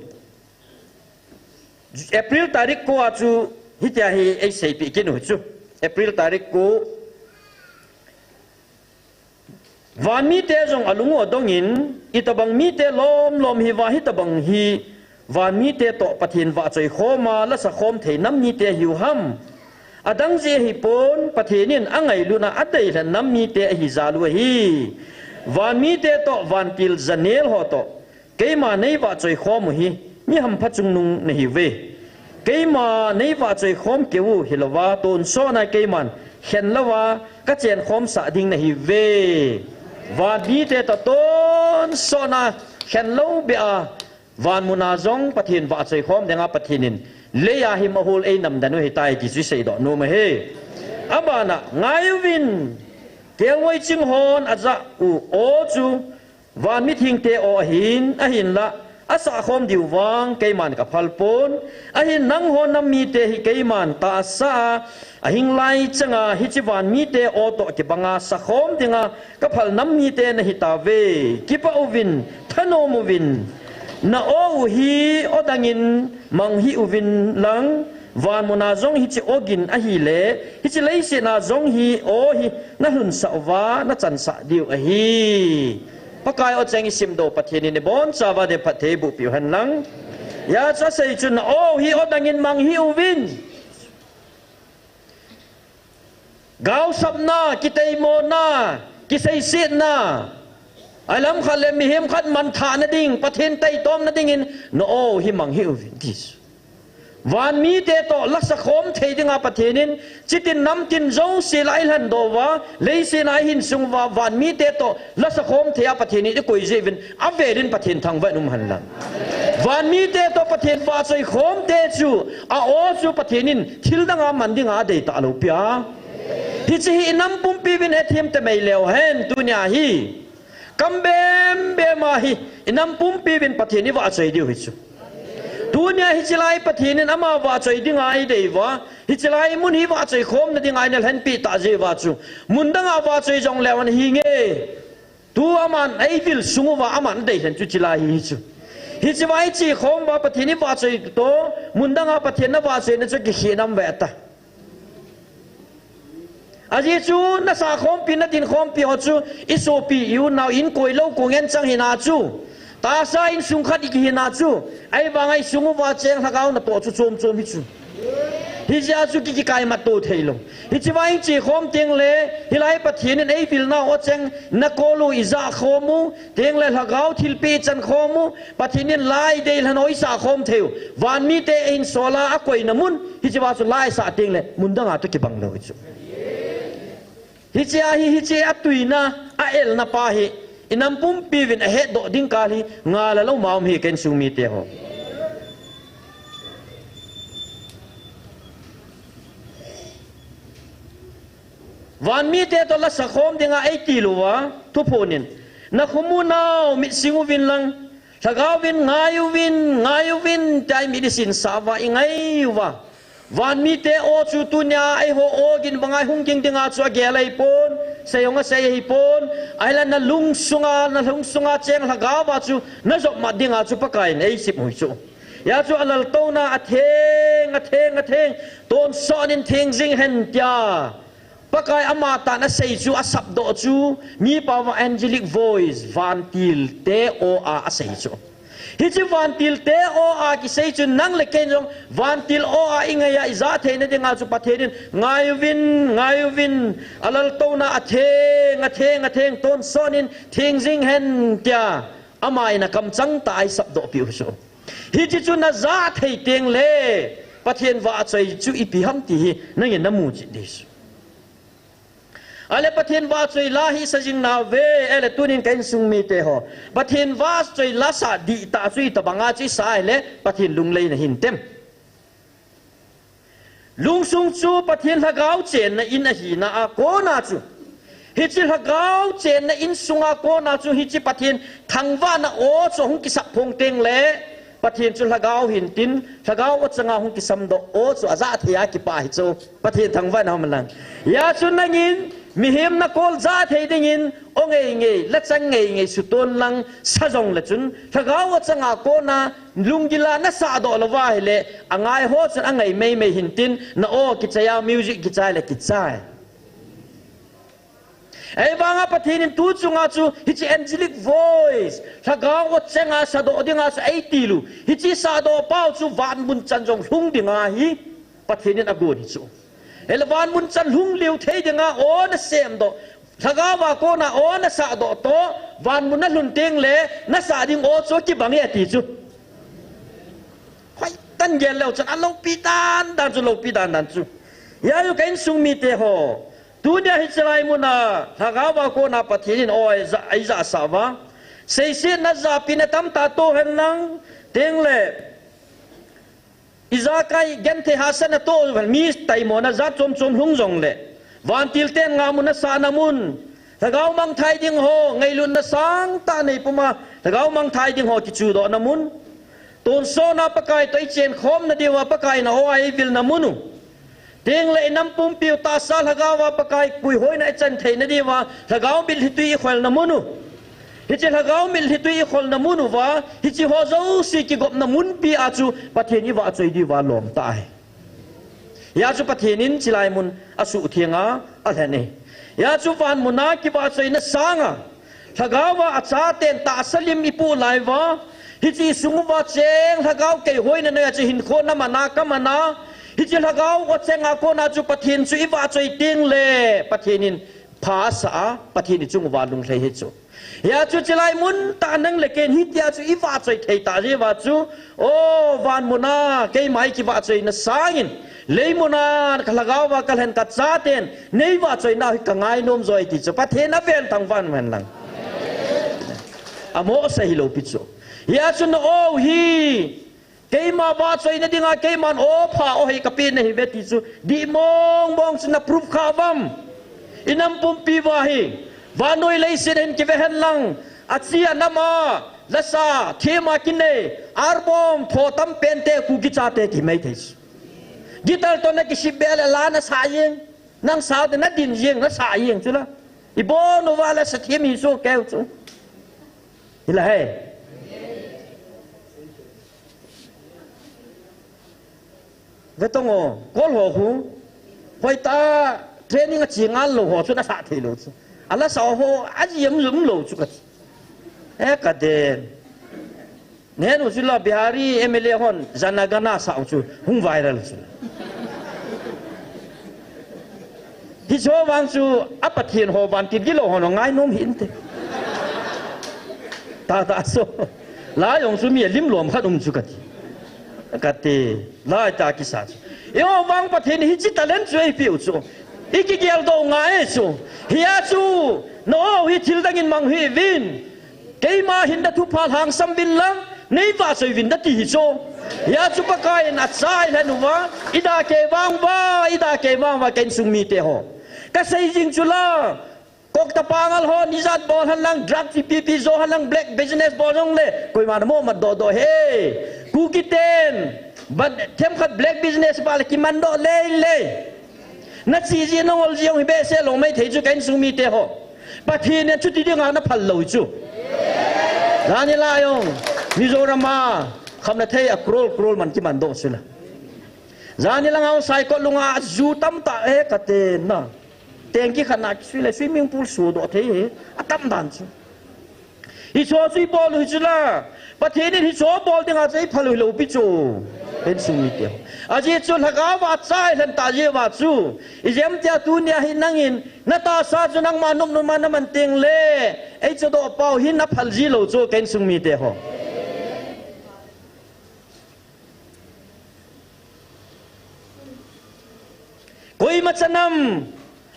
April tarik ko a chu, hitia hi eiseipeh kit u chu. April tarik ko. Van mite jong alung u adongin, itobang mite lom lom hiuva hitobang hi, van mite toh Pathen vahchoi khoma, lasa khom thei nam mite hiu ham. Adang jeh ahipon, Pathen in angailutna adeilhen nam mite ahi jal u ahi. Van mite toh, vantil janel ho toh, keima nei vahchoi khom u hi, mi hampha chungnung nahiuve. Keima nei vahchoi khom keu hilouva, tonsot na keiman khen louva, kachen khomsah ding nahiuve. Van mite toh tonsot na khen lou beh a, van muna jong Pathen vahchoi khom dinga Pathen in, lei a himahol einamden u ahitai ti chu iseidoh nom ahi. Abana, ngai uvin, kelngoi ching hon ajah u aw chu, van mithengte aw ahin, ahinla, asah khom diu vang, keiman kaphal pon, ahin nangho nam mite hi keiman tahsa a, ahing lai changa, hiche van mite aw toh kibanga, sakhom dinga, kaphal nam mite nahitauve, kipah uvin, thanom uvin, na aw u hi, aw dangin, mang hih uvin lang, van muna jong hiche aw gin ahile, hiche leiset a jong hi aw hi nalhunsah uva, nachansah diu ahi. Pakai aw cheng isimdoh Pathen in ibonchauva phatthei eiboh piu hen lang. Hijeh a chu asei chu na aw hi aw dangin mang hih uvin. Gaosapna, kiteimona, kiseisetna, alam khat le mihem khat manthahna ding, Pathen taitomna dingin, na aw hi mang hih uvin, ti chu. Van mite toh lasa khom thei dinga Pathen in, chitin namtin jouse la eilhendoh uva, leiset a eihinsung uva, van mite toh lasa khom thei a Pathen in eikoi jeh uvin, avel in Pathen thangvah in um hen lang. Van mite toh Pathen vahchoi khom te chu, a aw chu Pathen in thil danga man dinga adei talou pi a. Hiche hi inam pumpi uvin hethem teitei leu hen tunia hi. Kam bem bem a hi, inam pumpi uvin Pathen ivahchoi diu hi chu. Tunia hiche lai Pathen in ama vahchoi dinga eidei uva, hiche lai mun hi vahchoi khomna dinga eina lhenpi tah jeh uva chu. Mun danga vahchoi jongleu ana hinge. Tu aman eivil sung uva aman adeilhen chu hiche lai hi chu. Hiche uva iche khom uva Pathen ivahchoi toh, mun danga Pathen navahchoina chu kikhel nam ve ta. Ajeh chu nasah khompi, nadin khompi ho chu, isopi, iunau, inkoi lou kong en chang hina chu. Tahsa insung khat ikihi na chu. Ahivanga isung uva cheng lhagao natoh chu chom chom hi chu. Hijeh a chu ki, kikaimat to theilou. Hiche uva iche khom teng le, hilai Pathen in eivil nau aw cheng, nakol u ijah khom u, teng le lhagao thilpeh ichan khom u, Pathen in la eidei lhon u isah khom thei u. Van mite eihin sol a akoina mun, hiche uva chu la isah teng le, mun danga toh kibang lou hi chu. Hiche a hi, hiche a tuina, a elna pa hi, inam pumpi uvin ahetdoh ding kal hi, ngal a lou ma um hi ka insung mite ho. Van mite toh lasa khom dinga eitil uva, Thuphon in. Nakho mun a u mit sing uvin lang, lhagao vin ngai uvin, ngai uvin, tia imit isin sah uva, ingai uva. Vanmite aw chu tunia eiho aw gin banga hung ging dinga chu agel ahipon, sei hung asei ahipon, ahinla nalungsunga, nalungsunga cheng lhagao a chu najop mat dinga chu Pakaiyin eisem u ahi chu. Hia chu alaltouna atheng, atheng, atheng, tonsot in theng jing hen tia Pakai amatah in asei chu, asapdoh chu, mi pao vang angelic voice, vantilte aw a asei chu. Hiche vantilte aw a kisei chu nang le kei jong vantil aw a ingai a ijah theina dinga chu Pathen in, "Ngai uvin, ngai uvin, alaltouna atheng, atheng, atheng, tonsot in theng jing hen," tia ama in akamchang tah a eisapdoh peh u chu. Hiche chu najah thei teng le Pathen vahchoi chu ipi ham ti hi nangin namu chet ding chu. Ahile Pathen vahchoi la hi sa jing nauve, ahile tunin ka insung mite ho, Pathen vahchoi la sa dihtah chu itobanga chu isa ahile Pathen lunglhaina hintem? Lungsung chu Pathen lhagao chenna in ahina a kona chu, hiche lhagao chenna in sunga kona chu hiche Pathen thangvahna aw chu hung kisap phong teng le Pathen chu lhagao hintin, lhagao aw changa hung kisamdoh aw chu ajah thei a kipah hi chu. Pathen thangvahna um hen lang. Hia chu nangin mihem nakol jah thei dingin, aw ngeingei, lachang ngeingei suton lang sa jongle chun, lhagao aw changa kona lunggil a nasahdoh louva ahile, angai ho chun angai meimei hintin, na aw kichai a, music kichai le kichai. Ahivanga Pathen in tu chunga chu hiche angelic voice, lhagao aw changa sahdoh dinga chu eitil u. Hiche sahdoh pau chu vanmun chan jong lhung dinga hi Pathen in agon hi chu. Ahile vanmun chan lhung lheh thei dinga aw nasemdoh, lhagao a kona aw nasahdoh toh, vanmun nalhun teng le nasah ding aw chu kibang e ati chu. Hoitah in gel leu chun aloupi dandan chu, loupi dandan chu. Hia chu ka insung mite ho, tunia hiche lai muna lhagao a kona Pathen in aw eija, eijasah uva, seisetna japina tamtah toh hen lang, teng le ijakai genthei hahsatna toh uhen, mi taimona jat chom chom lhung jongle, vantil ten ngahmun asahna mun, lhagao mangthai ding ho, ngailutna sangtah nei puma lhagao mangthai ding ho kichuhdohna mun, tonsotna Pakai toh ichenkhomna diuva Pakai in aw a eivilna mun u, teng le inam pumpiu tahsa lhagao a Pakai puihoina ichan theina diuva lhagao mitlhi tui ikholna mun u, hiche lhagao mitlhi tui ikholna mun uva hiche ho jouse kigopna munpi a chu Pathen ivahchoi diuva lom tah ahi. Hia chu Pathen in chulai mun asuhtheng a, alhen e. Hia chu vanmun a kivahchoina sanga lhagao a achaten tahsa lim ipoh lai uva, hiche isung uva cheng lhagao keihoina noiya chu hinkho naman a, kaman a, hiche lhagao aw changa kona chu Pathen chu ivahchoi teng le Pathen in pha asah a, Pathen ichung uva lunglhai hi chu. Hia chu chulai mun tah nang le kei in hitia chu ivahchoi thei tah jeh uva chu, aw vanmun a keima ikivahchoina sangin, leimun a ka lhagao a kalhen kachaten neivahchoina hi kangainom joi ti chu Pathen avel thangvah in um hen lang. Amohsa hilou pi chu. Hia chu na aw hi keima vahchoina dinga keiman aw pha aw hi kapeh nahiuve ti chu dih mong mong chu na proof kha uvam? Inam pumpi uva hi vannoi leiset hin kive hen lang, achi anam a lasa thempu kinei, album pho tam pente Kuki chate kihi maithei chu. Guitar toh nakisip beh le la nasah jeng, nang sao te nadin jeng, nasah jeng chu la. Ibon uva lasa them hi soh keu chu. Hilai. Ve tong o, kol ho khu. Hoitah training ache ngal lou ho chu nasah thei lou chu. Alasa ho aji umlou chu kati. E kaden. Nenu chu la Bihari M L A hon Jana Gana sah chu hung viral chu. Hiche vang chu a Pathen ho vantil gilou hon ngainom hinte. Tata so. La jong chu mi alim lom khat um chu kati. Kati. Lai tah kisa chu. Eiho vang Pathen hiche talent chu eipeh u chu. Ikigel doh ngai chu. Hia chu. Na aw hi thil dangin mang hih uvin. Keima hinna thupha lhangsam uvin lang, neivahchoi uvin nati hi chu. Hia chu Pakai in acha eilhen uva, ida kei vang uva, ida kei vang uva, ka insung mite ho. Kasei jing chu la, kok tapa ngal ho, nijat bol hen lang, drug pipi jo hen lang, black business bol jongle, koiman amoh mat doh doh e. Kuki ten, But themkhat black business pa le kimandoh lei lei. Na chi ji na ngol ji jong hi behseh lou maithei chu ka insung mite ho. Pathen in chuti dinga na phal lou chu. Jani la jong Mizoram a khamna thei a crore crore man kimandoh chu la. Jani la ngau Saikot lunga ju tamtah e kate na. Tengki khat na kisui le swimming pool sudoh thei hi atam dan chu. Hicho chu ibol u hi chu la. Pathen in hicho bol dinga chu eiphal u hilou pi chu. Insung mite. Ajeh chu lhagao va chai lhen ta jeh uva chu. Ijemtia tunia hi nangin na tahsa chu nangma nopnop a na man teng le, eichodoh pau hi na phal ji lou chu ka insung mite ho. Koima chanam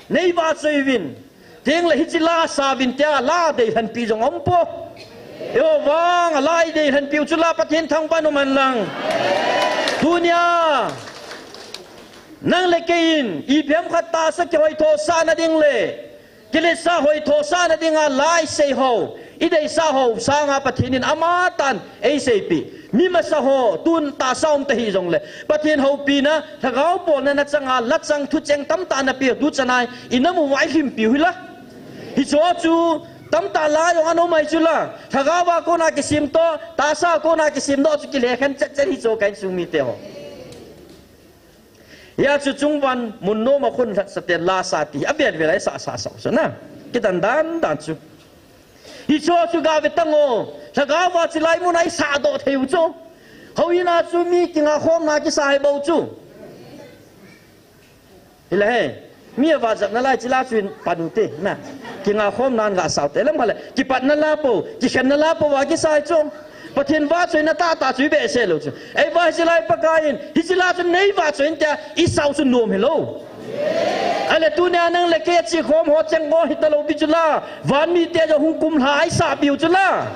nei vahchoi uvin. Tengle hiche la sa uvin tia la deilhenpi jong aumpoi. Eiho vang a la ideilhenpi u chu la Pathen thangvah in um hen lang. Tunia nang le kei in ipi ham khat tahsa kihoithosah na ding le kiletsah hoithosah na dinga la isei ho, ideisah ho sanga Pathen in amatah in eiseipeh. Mi masa ho tun tahsa um tahih jongle Pathen houpina, lhagao bolna na changa la chang thucheng tamtah na pe u, tuchan a inam uva ilhimpi u hi la. Hicho chu tamtah la jong ana um ahi chu la. Lhagao a kona kisem toh, tahsa a kona kisem toh chu kilekhen chetchet hi chu ka insung mite ho. Hia chu chungvang mun noma khun lhatsa ten la sa ti avel vel a isah sah sah u chu na. Kidan dan dan chu. Hicho chu gave tang o. Lhagao va chilai mun a isahdoh thei u chu. Houin a chu mi kinga khomna kisa hi bou chu. Hile he. Mi avahjapna lai chila chu in pan u te na. Kinga khomna in gasah u te. Lam khat le kipatna la pou, kikhenna la pou va kisa hi chu. Pathen vahchoina tahtah chu ibehseh lou chu. Ei va hiche lai Pakai in, hiche la chu nei vahchoi in tia isah u chu nom hilou. Ahile tunia nang le kei a chekhom ho cheng ho hita lou pi chu la. Van mite jong hung kumlha a isahpi u chu la.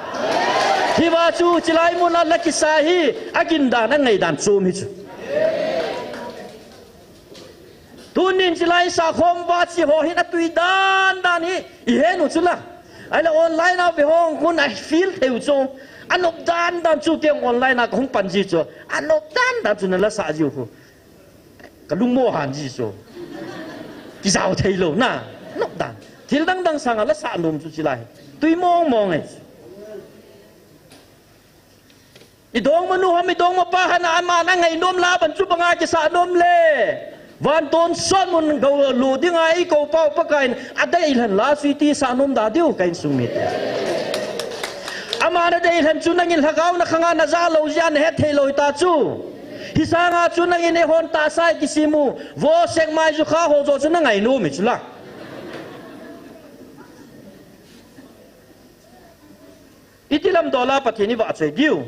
Hiva chu chilai mun a la kisa hi, agindan, angaidan chom hi chu. Tunin chilai sakhom va che ho hin atui dan dan hi ihen u chu la. Ahile online a ve ho khun a feel thei u chu. Anop dan dan chu kei online a kahung pan ji chu. Anop dan dan chu na la sah ji u khu. Kalungmo han ji chu. Kijao thei lou na. Nop dan. Thil dang dang sanga la sah nom chu chilai. Tui mong mong e. Idongmanu ham, idongmapa ham, aman angainom la ban chu banga kisah nom le. Van tonsot mun gou lo dinga eikou pau Pakai in adeilhen la chu iti sah nom da diu ka insung mite. Aman adeilhen chu nangin lhagao na khanga na ja lou jeh a na het thei lou ta chu. Hisanga chu nangin eihon tahsa i kisem u, vo sek mai ju kha ho joh chu na ngainom u hi chu la. Iti lam dola Pathen i vahchoi diu.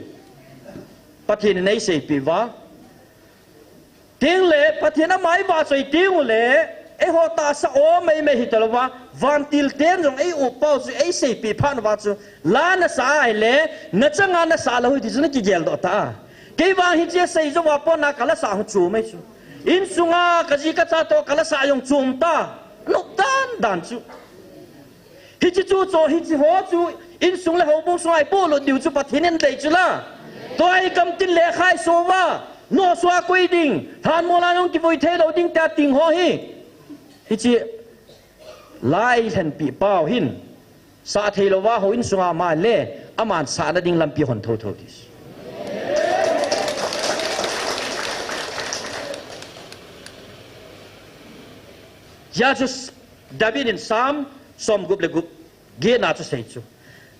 Pathen in eiseipeh uva. Tengle Pathen ama i vahchoi teng ule, eiho tahsa o mai mai hita louva, vantil ten jong ei-op pau chu eiseipeh phat uva chu, la na sah ahile, na changa na sah lou hi ti chu na kigeldoh ta a. Kei vang hiche sei jouva pona ka la sah hung chu mai chu. Insunga ka ji ka cha toh ka la sah jong chom ta. Nop dan dan chu. Hiche chu chu, hiche ho chu, insung le houbung sunga i polut diu chu Pathen in dei chu la. Tua hi gamtin le khai so uva, nosuh a koi ding, lhanmol a jong kivui thei lou ding tia ting ho hi. Hiche la eilhenpi pau hin, sah thei louva houin sunga ama le, aman sahna ding lampi hon thotho ti. Hia chu David in Psalm somgup le gup, getna chu sei chu.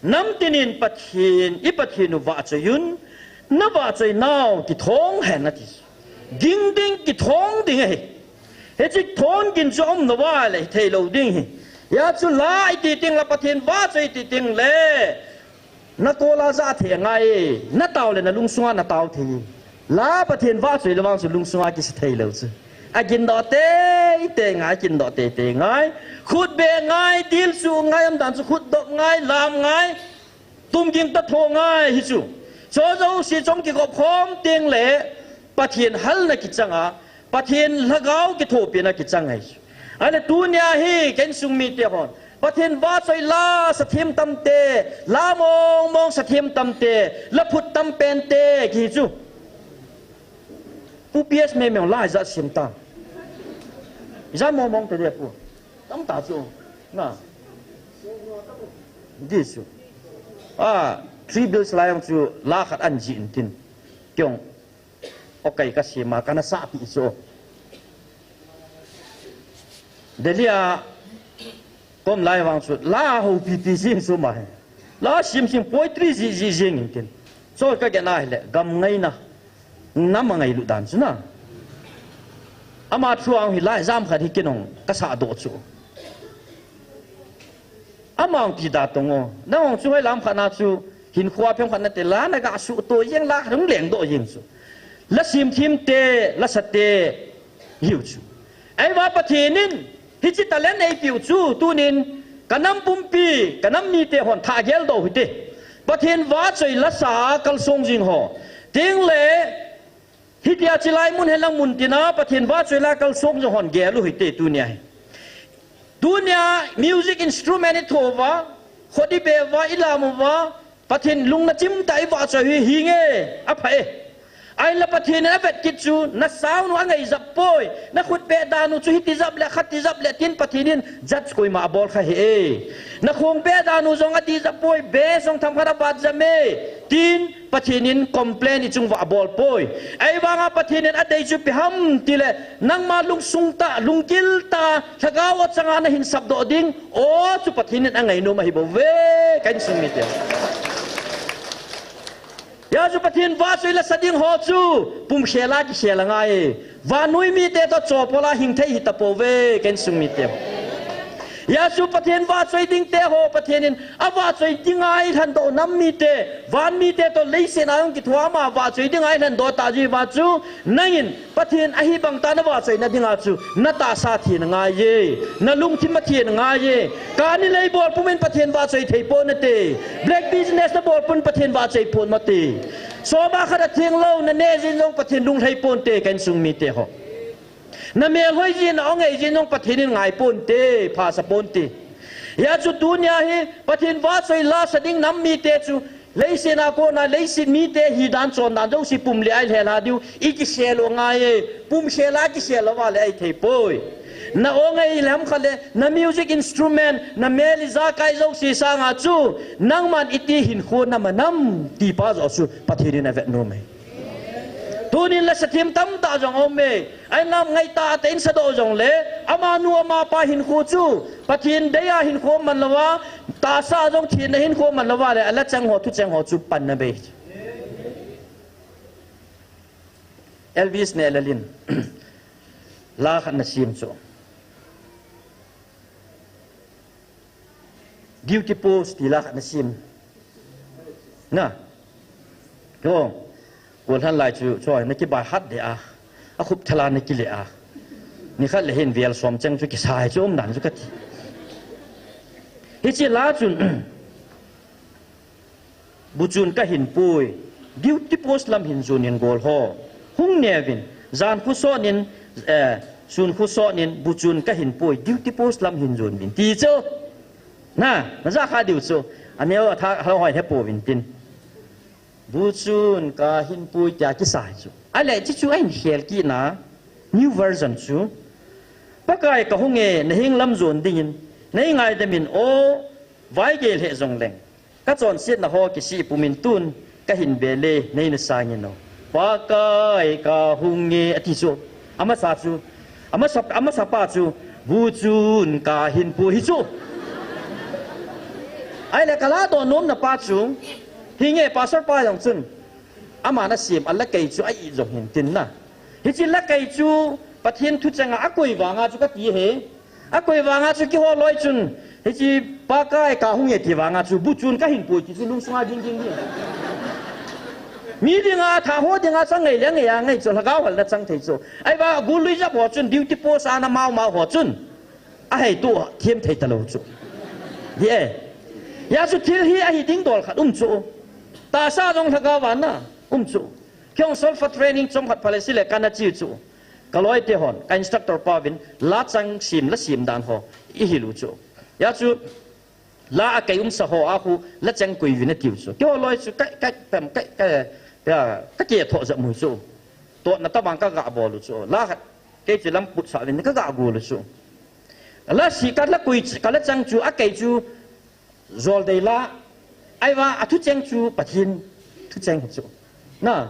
Namtin in Pathen, i Pathen u vahchoi un, na vahchoi nau kithong hen ati chu. Ging ding kithong ding ahi. Hiche thong gin chu aum louva le thei lou ding ahi. Hia chu la iti teng le Pathen vahchoi iti teng le. Na kol a ja thei angai, na tao le na lungsunga na tao thei. La Pathen vahchoi le vang chu lungsunga kisa thei lou chu. Agindoh teitei ngai, agindoh teitei ngai. Khut beh ngai, dil chu ngai, umdan chu khut dop ngai, lam ngai. Tumging ta tho ngai hi chu. Cho jouse chong kigop khom teng le Pathen halna kichang a, Pathen lhagao kithopina kichang ahi. Ahile tunia hi ka insung mite hon, Pathen vahchoi la sa them tam te, la mong mong sa them tam te, la phut tam pen te kihi chu. Pu P S Meimei la ijat sim ta. Ijat mong mong te de pu. Tam ta chu. Na. Di chu. A, Three Bills lai jong chu la khat an jih in tin. Kei jong. Okay ka sim a, kana sah pi chu. Delhi a kom lai vang chu, la ho pi pi jing chu ma he. La sim sim poetry ji ji jing in tin. Chu ka gen a hile, gam ngaina, nam a ngailut dan chu na. Ama thu ang hi lai jam khat hi kei jong ka sah doh chu. Ama ang ti da tong o. Nang ang chu hoi lam khat na chu, hin khua phem khat na te la na ga su to jeng la hung leng doh jeng chu. La sim thim te, la sa te, hiu chu. Ei va Pathen in, hiche talent ei piu chu, tunin, ka nam pumpi, ka nam mite hon thah gel doh u hite. Pathen vahchoi la sa a kalsong jing ho. Ting le, hitia chilai mun helang mun tina, Pathen vahchoi la kalsong jing hon gel u hite tunia hi. Tunia music instrument i tho uva, khut i be uva, i lam uva, Pathen lungna chim tah i vahchoi hi, hi nge, a pha e. Ahinla Pathen in a vet kit chu, na sound u a ngai jap poi, na khut be dan u chu hiti jap le, khati jap le, tin Pathen in judge koima a bol kha hi e. Na khong be dan u jong a di jap poi, be jong themkhat a vat jam e, tin Pathen in complain i chung uva a bol poi. Ei vanga Pathen in a dei chu ipi ham tile, nangma lungsung tah, lunggil tah, lhagao a changa na hin sap doh ding, o chu Pathen in a ngainom ahi bou ve, ka insung mite. Hijeh chun Pathen vahchoi la sa ding ho chu, pumkhel a kikhel angai. Vannoi mite toh chopol a hing thei hita pou ve, ka insung mite. Hijeh chun Pathen vahchoi ding te ho, Pathen in a vahchoi dinga eilhen doh nam mite, van mite toh leiset a hung kithoa ama vahchoi dinga eilhen doh tah jeh uva chu, nangin Pathen ahi bang tah na vahchoina dinga chu, na tahsa thina ngai e, na lungthim a thina ngai e. Kani lei bol pum in Pathen vahchoi thei pon nate, black business na bol pum in Pathen vahchoi pon nate. Soma khat a theng lou na ne jin jong Pathen lunglhai ponte, ka insung mite ho. Na melhoi jin, na ong ei jin jong Pathen in ngai ponte, phasa ponte. Hijeh chun tunia hi Pathen vahchoi la sa ding nam mite chu, leiset a kona leiset mite hi dan chon dan jouse pum le a eilhel a diu, i kikhel u angai e, pumkhel a kikhel lou va le a hi thei poi. Na ong ei lam khat le, na music instrument, na mel ijakai jouse sanga chu, nangman iti hinkho na man am, ti pa joh chu Pathen in a vet nom e. Tunin la sa thim tamtah jong um e. Ahinla ngaitah tah in sa doh jongle, amanu amapa hinkho chu, Pathen dei a hinkho man louva, tahsa jong thina hinkho man louva le, a la chang ho, thu chang ho chu panna bei. Elvis Nehlal in la khat ana sem chu. Duty post ti la khat ana sem. Na. Ko. Ko lhan lai chu, chu na kibai hat de a. A khup thala na kile a. Nikhat le hin vel som cheng chu kisai chu um dan chu kati. Hiche la chun, bu chun kahin pui, duty post lam hin jon in gol ho. Hung neuvin, jan khu sot in, eh, sun khu sot in, bu chun kahin pui, duty post lam hin jon uvin. Ti chu. Na, na ja kha diu chu. Aneo a tha, ha hoi he pouvin tin. Bu chun kahin pui tia kisai chu. Ahile, hiche chu ahin khel kit na. New version chu. Pakai kahung e, na heng lam jon dingin. Nei ngaidam in o, vaigel he jongleng. Ka chonsetna ho kisih pumin tun, kahin bel e, nei na sangin o. Pakai kahung e, ati chu. Amasa chu. Amasa, amasa pa chu. Bu chun kahin pui hi chu. Ahile ka la doh nomna pa chu. Hinge pastor pa jong chun. Aman asem a lakei chu a it jong hin tin na. Hiche lakei chu Pathen thu changa akoi vanga chu kati he. Akoi vanga chu kihol loi chun, hiche Pakai kahung e ti vanga chu, bu chun kahin pui ti chu lungsunga ging ging ging. Mi dinga, tha ho dinga chang ngei le ngei a ngei chu lhagao halna chang thei chu. Ahivang gul lui jap ho chun, duty post a na mau mau ho chun. Ahei tu, thiam thei talou chu. Hi e. Hijeh chun thil hi ahi ding dol khat um chu. Tahsa jong lhagao vana um chu. Kei jong solfa training chomkhat phalei sile kana chi chu. Ka loite hon, ka instructor pa vin, la chang sem, la sem dan ho, i hil u chu. Hijeh chun, la a kei umsa ho a khu, la chang koi vin atiu chu. Keiho loi chu, kai, kai, pem, kai, kai, ka, ka ke tho ja mu chu. Totna tabang ka ga bol u chu. La khat, kei chu lam put sa vin ka ga gol u chu. La si ka la kui, ka la chang chu, a kei chu, jol dei la. Ai va, a thu cheng chu, Pathen thu cheng chu. Na.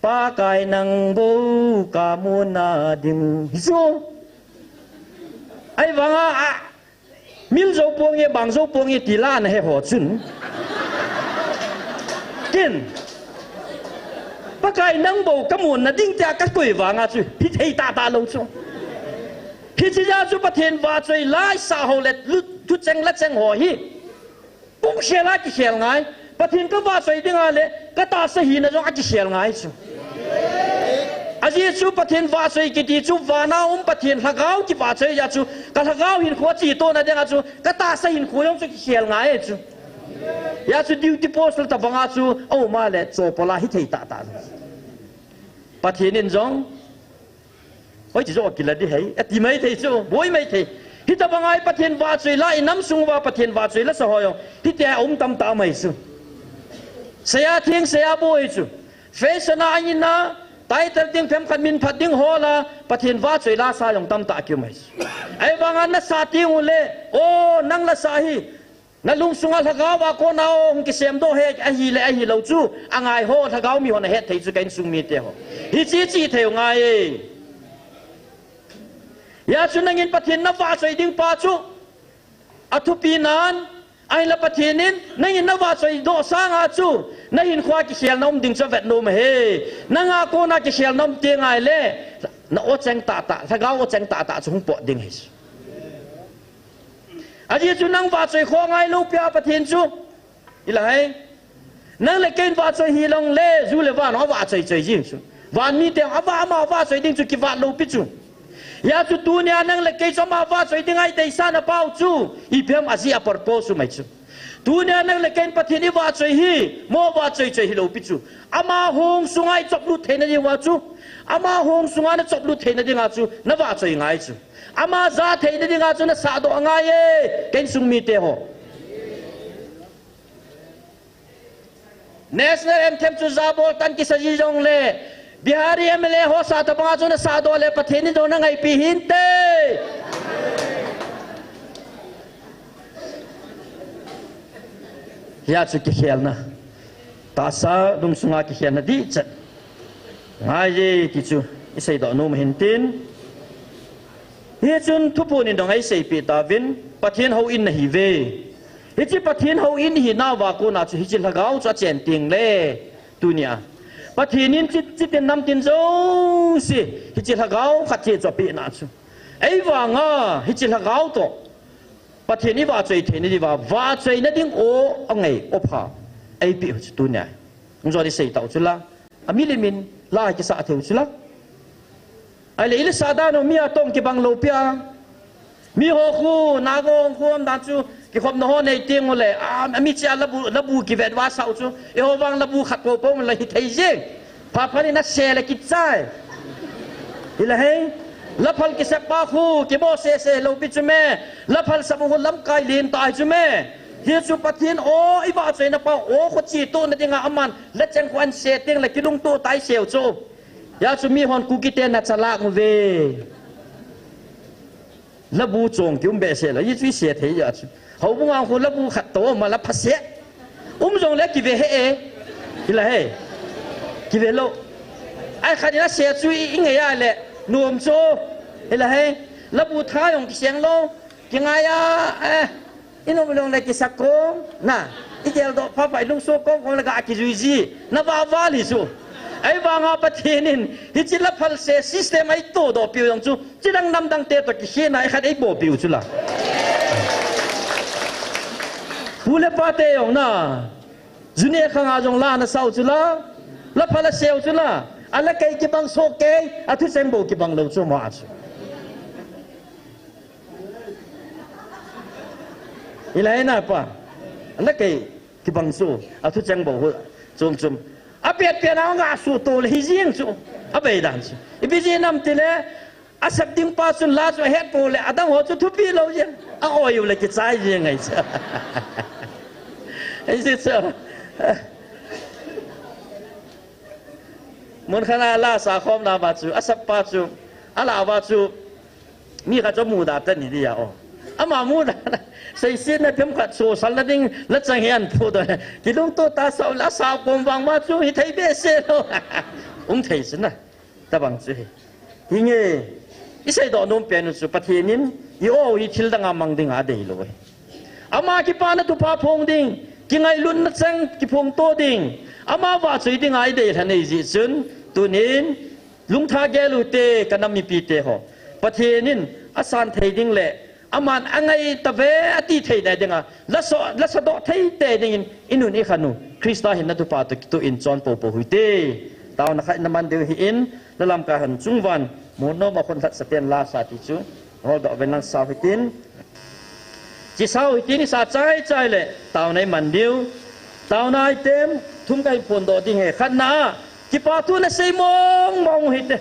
Pakai nang bou ka muna ding. Hi chu. Ai vanga a, mil zo pong e, bang zo pong e, ti la na he ho chun. Kin. Pakai nang bou ka muna ding tia ka koi vanga chu. Hi thei ta ta lo chu. Hi chi ja chu Pathen vachoi lai sa ho le lu, thu cheng la cheng ho hi. Pung khel a kikhel ngai. Pathen ka vachoi dinga le, ka tahsa hina jong a kikhel ngai chu. Ajeh chu Pathen vachoi kiti chu vana um Pathen lhagao kivachoi ja chu, ka lhagao hinkho chi tona dinga chu, ka tahsa hinkho jong chu kikhel ngai chu. Ja chu duty post la tabanga chu, a um a le, chopol a hi thei ta ta. Pathen in jong, Hoi, chi jo kila di hei. Ati mai thei chu, boi mai thei. Hita bangai Pathen vachoi la, i nam sung uva Pathen vachoi la sa ho jong. Hitia um tam ta mai chu. Saya theng, saya boi chu. Fashion a angin a, title ding phem khat min phat ding ho la, Pathen vachoi la sa jong tam ta kiu mai chu. Ai vanga na sa ting u le, o, nang la sa hi. Na lungsunga lhagao a kona o hung kisem doh he ahi le ahi lo chu, a ngai ho lhagao mi hon a het thei chu ka insung mite ho. Hi chi chi thei u ngai e. Ja chu nangin Pathen na vachoi ding pa chu, a thupi nan, ahinla Pathen in, nangin na vachoi doh sanga chu, na hinkhoa kikhelna um ding chu a vet nom ahi. Nanga kona kikhelna um te ngai le, na o cheng ta ta, lhagao o cheng ta ta chu hung pot ding ahi. Ajeh chu nang vachoi kho ngai lou pia Pathen chu. Hilai. Nang le kei in vachoi hi long le, ju le van a vachoi choi jing chu. Van mite a va ama vachoi ding chu kivat lou pi chu. Ja chu tunia nang le kei chu ama vachoi ding a i deisah na pau chu. Ipi ham ajeh a purpose u mai chu. Tunia nang le kei in Pathen i vachoi hi, mo vachoi choi hi lou pi chu. Ama hong sunga i chop lut theina ding uva chu. Ama hong sunga na chop lut theina dinga chu, na vachoi ngai chu. Ama ja theina dinga chu na sah doh ngai e, ka insung mite ho. National anthem chu ja bol tan kisa ji jong le, Bihari M L A ho sa tabanga chu na sah doh le Pathen in jong na ngaipi hinte. Hia chu kikhelna. Tahsa lungsunga kikhelna dih chet. Ngai e ti chu i seidoh nom ahin tin. Hichun Thuphon in dong ei seipeh tauvin, Pathen houin nahi uve. Hiche Pathen houin ihi nauva kona chu hiche lhagao chu achen teng le, tunia. Pathen in chi, chitin namtin jouse, hiche lhagao khat cheh chu apeh na chu. Ei vanga, hiche lhagao toh. Pathen i vahchoi theina diuva, vahchoina ding aw, angei, aw pha. Eipeh u chu tunia. Hung jong i sei tau chu la. Ami lim in, la kisah thei u chu la. Ahile i la sah dan u mi a tong kibang lou pia. Mi ho khu, na gong khu um dan chu, kikhopna ho nei teng u le. A, ami chia labu, labu kivet uva sah u chu. Eiho vang labu khat pou pou la hi thei jeng. Pha pha ni na se le kichai. Hila hei. La phal kisep pa khu, kibo se se lou pi chu me. La phal sap u khu lamkai len tai chu me. Hi chu Pathen aw, i vahchoina pa aw, khu chi tu na dinga aman. La cheng khu an se teng le kilungto tai seu chu. Ja chu mi hon Kuki te na chalak uve. Labu chong kium behseh la, i chu i se thei ja chu. Houbung a khu labu khat toh ma la pha se. Um jong le kive he e. Hila he. Kive lou. Ai khat in a se chu i, i ngei a le. Nuam chu. Hila he. Labu tha jong kiseng lou. Kingai a, eh. I nom lou le kisa kom. Na. I gel doh pha pha i lungsuh kom kom le ga kijui ji. Na va va li chu. Ei vanga Pathen in. Hiche la phal se system ei todoh piu jong chu. Chidang namdang te toh kikhena ei khat ei bolpiu chu la. Pu le pa te jong na. Ju ne khanga jong la na sau chu la. La phal a seu chu la. A la kei kibang soh kei. A thucheng bou kibang lou chu ma chu. Hilai na pa. A la kei. Kibang chu, a thucheng bou hu, chum chum. A pet pet a nga su to le hi jing chu, a bei dan chu. Ipi jeh ham ti le, a sep ding pa chun la chu a het pou le, a dang ho chu thupi lou jeng. A oi u le kichai jeng ngai chu. Ei jeh chu. Mun khat a la sa khom na va chu, a sap pa chu, a la va chu, mi khat chu muda ta ni dia o. Ama muda, seisetna themkhat sosal na ding, la chang hi an phu do. Kilungto ta sa, la sa kom vang ma chu, hi thei behseh lou. Ung thei chu na. Tabang chu hi. Hinge, i seidoh nom pen u chu Pathen in, i o hi thil dang a mang ding a dei lou hi. Ama kipana thupha phong ding, kingailutna chang kiphong to ding, ama vahchoi ding a i dei lha nei jeh chun, tunin, lungtha gel u te, ka nam mipi te ho. Pathen in, a san thei ding le, aman a ngai ta ve a ti thei na ding a, la so, la sadoh thei te ding in, i nun i khan u, Krista hinna thupha to, to in chon popo hui te. Tauna khat na man deu hi in, la lam ka han chung van, mo no ma khon lhat sa pen la sa ti chu, hol doh ven lang sa hi tin, Chi sau hi tin i sa chai chai le, tauna i man diu. Tauna item, thum ka i phon doh ding he. Khatna a, kipa thu na sei mong mong hi te.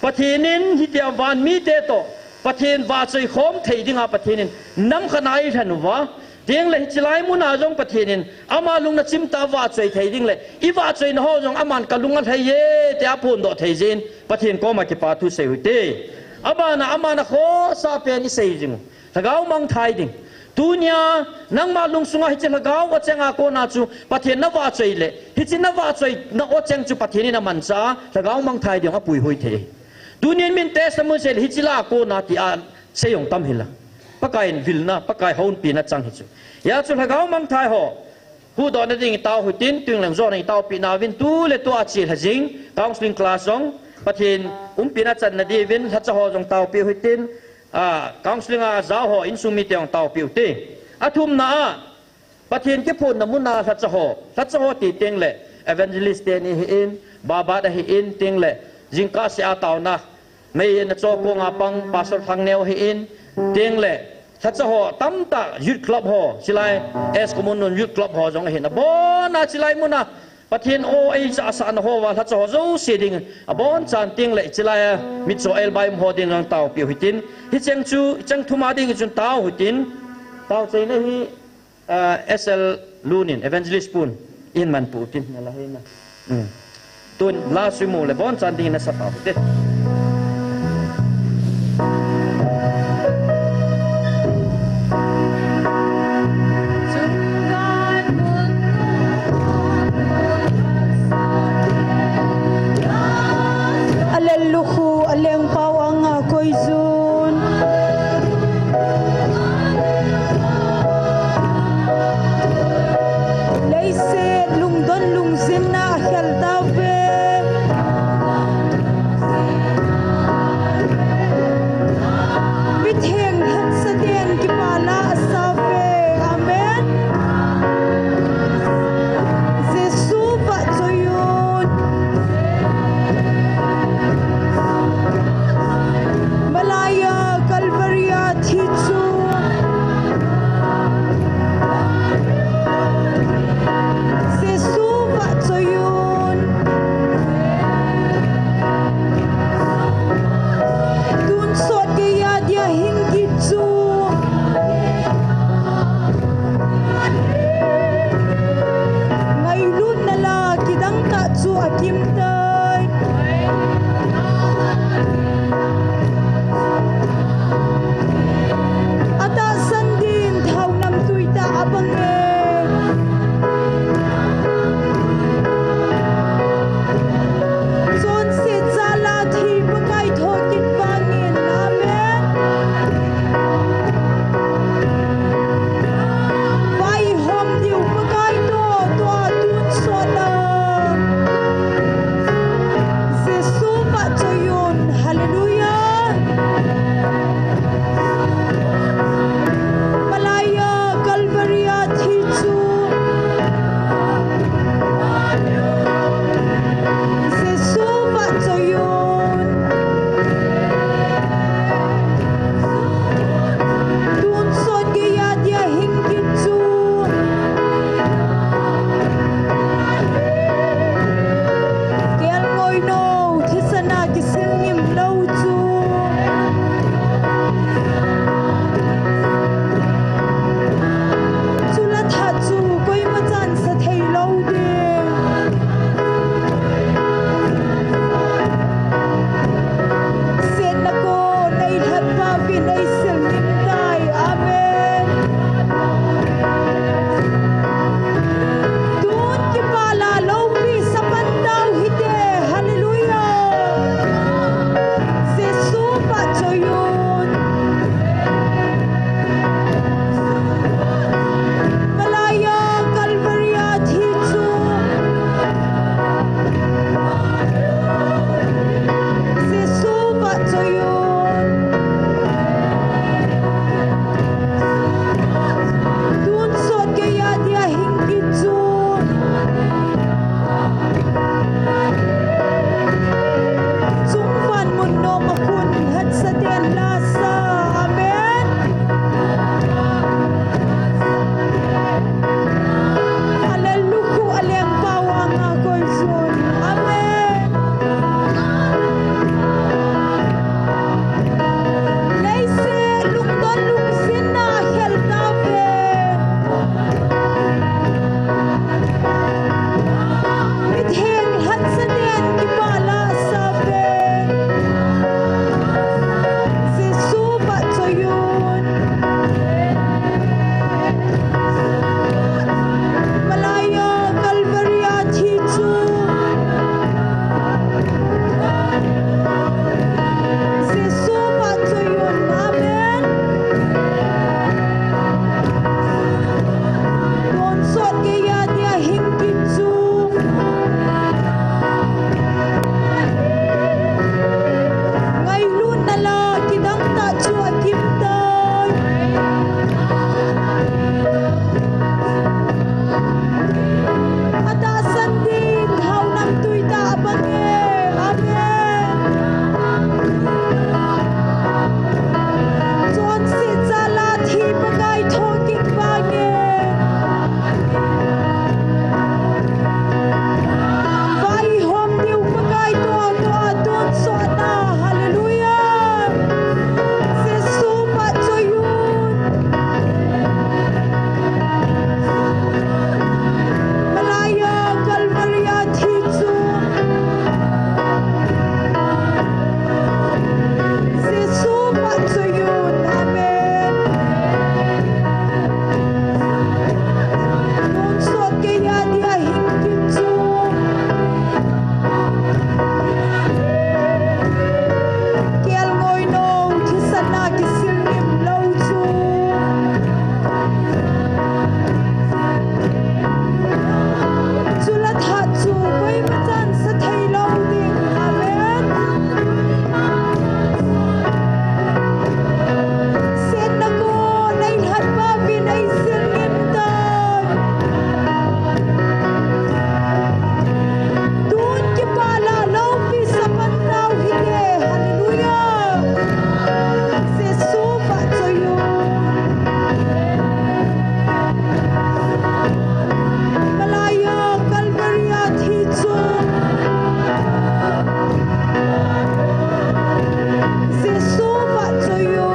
Pathen in hi tia van mi te to. Pathen vahchoi khom thei ding a Pathen in nam khat a i lhan uva. Tiang le hi chilai mun a jong Pathen in ama lung na chim ta vahchoi thei ding le. I vahchoi na ho jong aman ka lung a lhai ye te a phon doh thei jin. Pathen koma kipa thu sei hui te. Amana, amana khosa pen i sei jing u. Lhagao mangthai ding. Tunia, nangma lungsunga hiche lhagao o chenga kona chu Pathen na vahchoi le, hiche na vahchoi na o cheng chu Pathen in a mancha, lhagao mangthai ding a puihui thei. Tunin min testimony sei le, hiche la kona ti a sei jong tam hila. Pakai in vilna, Pakai hon pina chang hi chu. Ya chu lhagao mangthai ho. Huhdoh na ding i tao hitin, tuing leng jo na i tao pi na vin tu le tu a chi lha jing, counseling class jong, Pathen umpi na chan na di vin, lhacha ho jong tao pi hitin, a, counseling a jao ho, insung mi te jong tao pi u te. A thum na a, Pathen kiphon na mun a lhacha ho, lhacha ho ti teng le, evangelist te ni hi in, babat a hi in, teng le, jingkah se a tao na, Mei na cho kong a pang Pastor Thangneo hi in, teng le, lhacha ho, tamtah Youth Club ho, chilai, S Common Nun Youth Club ho jong hi na, bon a chilai mun a, Pathen o ei cha sa na ho va, lhacha ho jo se ding, a bon chan teng le, chilai a, mit cho el bai ho ding jong tao piu hitin, hi cheng chu, cheng thum a ding chun tao hitin, tao chei na hi, Ah, S L Lunin, Evangelist Pun, in man pu tin, na la hei na. Hmm. Tun, la sui mu le bon chan ding na sa pau te. A lel lukhu, a leng pau ang a koi zun. Leiset lungdon lungzinna a khel tau ve. Pinaisin ngim tan. Tun kipah lah loupi saman nau hite. Hallelujah. Jesu vahchoi o. Malaya Calvary a thi chu. Jesu vahchoi o.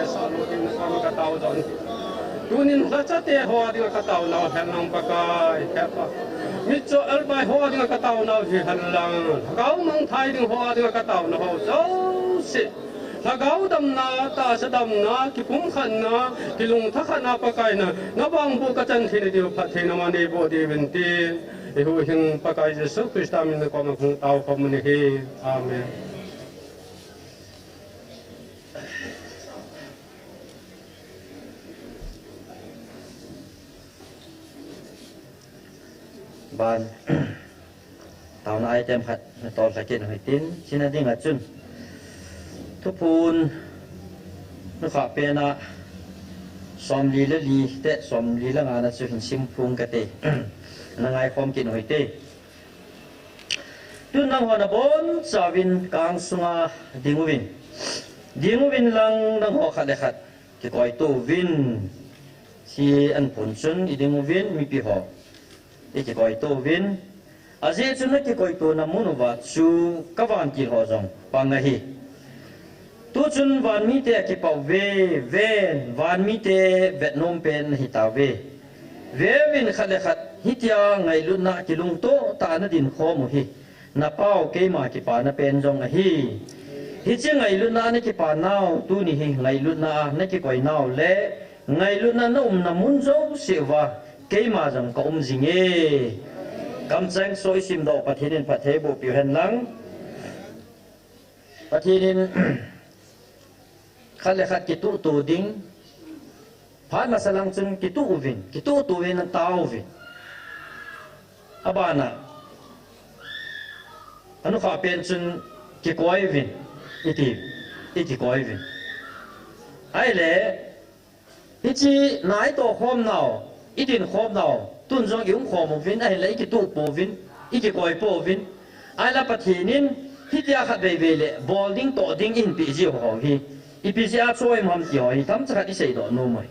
Sa lo ding na ka tao don. Tunin lachate ho dinga ka tao nau hen lang Pakai, hepa. Mitcho albai ho dinga ka tao nau hi hen lang. Lhagao mangthai ding ho dinga ka tao nau ho jouse. Lhagao damna, tahsa damna, kipumkhatna, kilungthakhatna Pakai na, na vangboh ka chan theina diu phattheina ma neiboh diuvin tin. I huhhing Pakai Jesu Christa min na koma hung tao khom u ahi. Amen. Ban. Taona item khat natol lhakin hitin, china dinga chun. Thuphon, nukha pena, somli le li te, somli le nga na chu hin simphong kate. Na ngaikhom kit u hite. Tun nangho nabonchauvin kang sunga ding uvin. Ding uvin lang nangho khat le khat kikoito uvin. Chi an phun chun i ding uvin mipi ho. I kikoito uvin. Ajeh chu na kikoitona mun uva chu ka vantil ho jong pang ahi. Tuchun vanmite akipah uve, ven, vanmite vetnom pen ahi tauve. Veuvin khat le khat, hitia ngailutna kilungto tah a na dinkhom u hi. Na pau keima kipana pen jong ahi. Hiche ngailutna a na kipa nau, tuni hi ngailutna a na kikoi nau le, ngailutna na umna mun jouse uva, keima jong ka um jinge. Kamcheng so i simdoh Pathen in phatthei boh piu hen lang. Pathen in khat le khat kituhto ding. Phat masa lang chun kituh uvin, kituhto uvin atao uvin. Abana, anukha pen chun kikoi uvin, iti, i kikoi uvin. Ahile, hiche na i tohkhom nau, i dinkhom nau, tun jong i umkhom uvin, ahinla i kituh pouvin, i kikoi pouvin. Ahinla Pathen in, hitia khatvei vei le, bol ding toh ding i hin peh jiu ho hi. Ipi jeh a chu i um ham ti ho hi, themcha khat i seidoh nom u hi.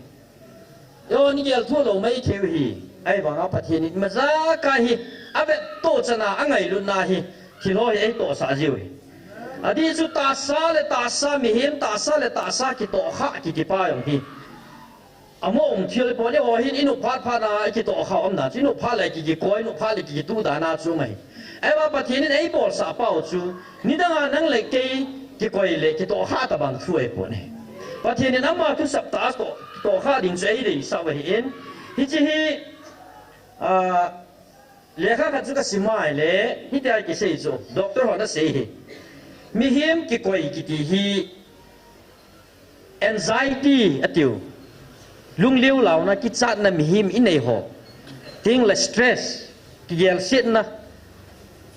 Eiho ni gel thu lou mai thei u hi. Ahivanga Pathen in imacha khat hi, avettoh chan a, angailutna hi, thil ho hi eitohsah jiu hi. Adih chu tahsa le tahsa, mihem tahsa le tahsa kitohkhah kiti pa jong hi. Amo um thil pon eiho hin i nop phat phat a i kitohkhah um dan chu, i nop phat le ki, kikoi, i nop phat le ki, kituh dan a chu um ahi. Ahivang Pathen in eibolsah pau chu, nidang a nang le kei kikoi le kitohkhah tabang thu ahipon ahi. Pathen in ama thusap tah a toh, tohkhah ding chu eideisah u ahin. Hiche hi, ah, lekha khat chu ka sim a ahile, hitia kisei chu, doctor hon asei hi. Mihem kikoi kiti hi, anxiety atiu. Lungliu launa kichatna mihem inei ho. Tengle stress, kigelsetna.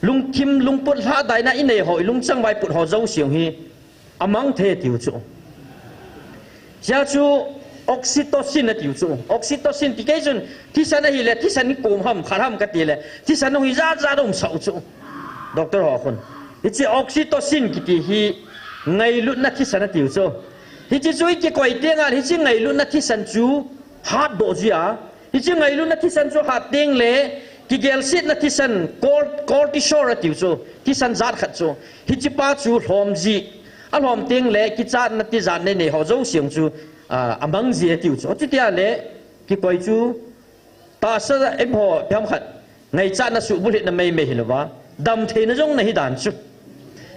Lungthim, lungput lhadaina inei ho, i lungchang vaiput ho jouse hi. Amang thei atiu chu. Hia chu oxytocin atiu chu. Oxytocin ti kei chun thisan ahile, thisan hi kom ham, khat ham kati le, thisan hi jat jat aumsah u chu. Doctor ho khun. Hiche oxytocin kiti hi ngailutna thisan atiu chu. Hiche chu i kikoi teng a, hiche ngailutna thisan chu hatdoh jia. Hiche ngailutna thisan chu hat tengle, kigelsetna thisan cor-, cortisol atiu chu. Thisan jat khat chu. Hiche pa chu lhom ji. Alhom tengle, kichatna tijat nei nei ho jouse chu, ah, amang ji atiu chu. Chutia le, kikoi chu, tahsa eiho, ipi ham khat, ngaichatna suhbulhitna meimei hilouva, damtheina jong nahi dan chu.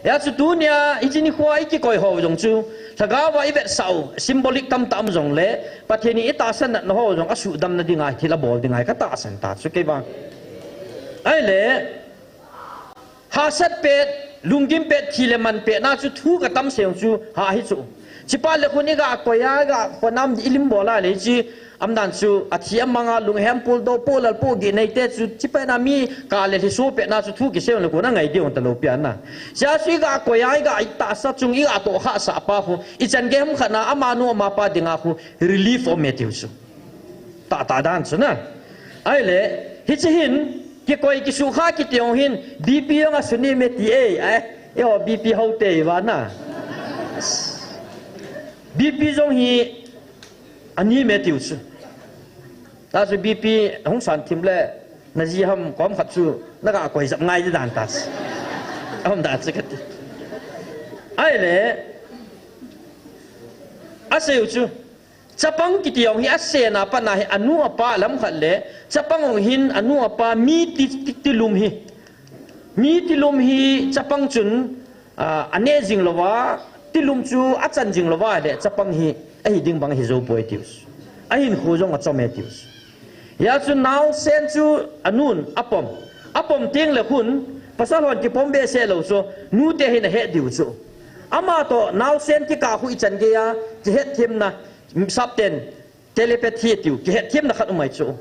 Hia chu tunia, hiche nikho a i kikoi ho jong chu, lhagao a i vetsah u, symbolic tamtah um jongle, Pathen in i tahsa natna ho jong asuhdamna dinga, thil abol dinga, ka tahsan ta chu kei vang. Ahile, hahsat pet, lunggim pet, thi le man petna chu thu ka tam seng chu, ha hi chu. Hiche pa le khun i ga koi a, i ga khonam di i lim bol a le hiche, Aumdan chu, athi amang a, lunghem puldo, polal po gi nei te chu, hiche pet na mi, ka le lhiso pet na chu, thu kisei le kona ngai diu ta lou pian na. Hia chu i ga koi a, i ga i tahsa chung, i ga tohkhah sah pa khu, i chan gei ham khat na, amanu amapa dinga khu, relief um e tiu chu. Tahtah dan chu na. Ahile, hiche hin, kikoi kisukha kiti jong hin, B P jong asun e me ti e, ai, eiho B P ho te i va na. B P jong hi, Ani me tiu chu. Ta chu B P hung san thim le, na ji ham kom khat chu, na ga koi jap ngai di dan ta chu. Aum dan chu kati. Ahile, Asei u chu, chapang kiti jong hi asen a pat na hi anu apa lam khat le, chapang jong hin anu apa mi ti, ti, tilum hi. Mi tilum hi chapang chun, ah, ane jing louva, tilum chu achan jing louva le, chapang hi ahi ding bang ahi jou poi tiu. Ahin khu jong achom e tiu. Hia chu naosen chu anun apom. Apom teng le khun, pasal hon kipom behseh lou chu, nute hin ahet diu chu. Ama toh naosen kikah khu ichan gei a, kihet themna, sapten, telepathy tiu, kihet themna khat um ahi chu.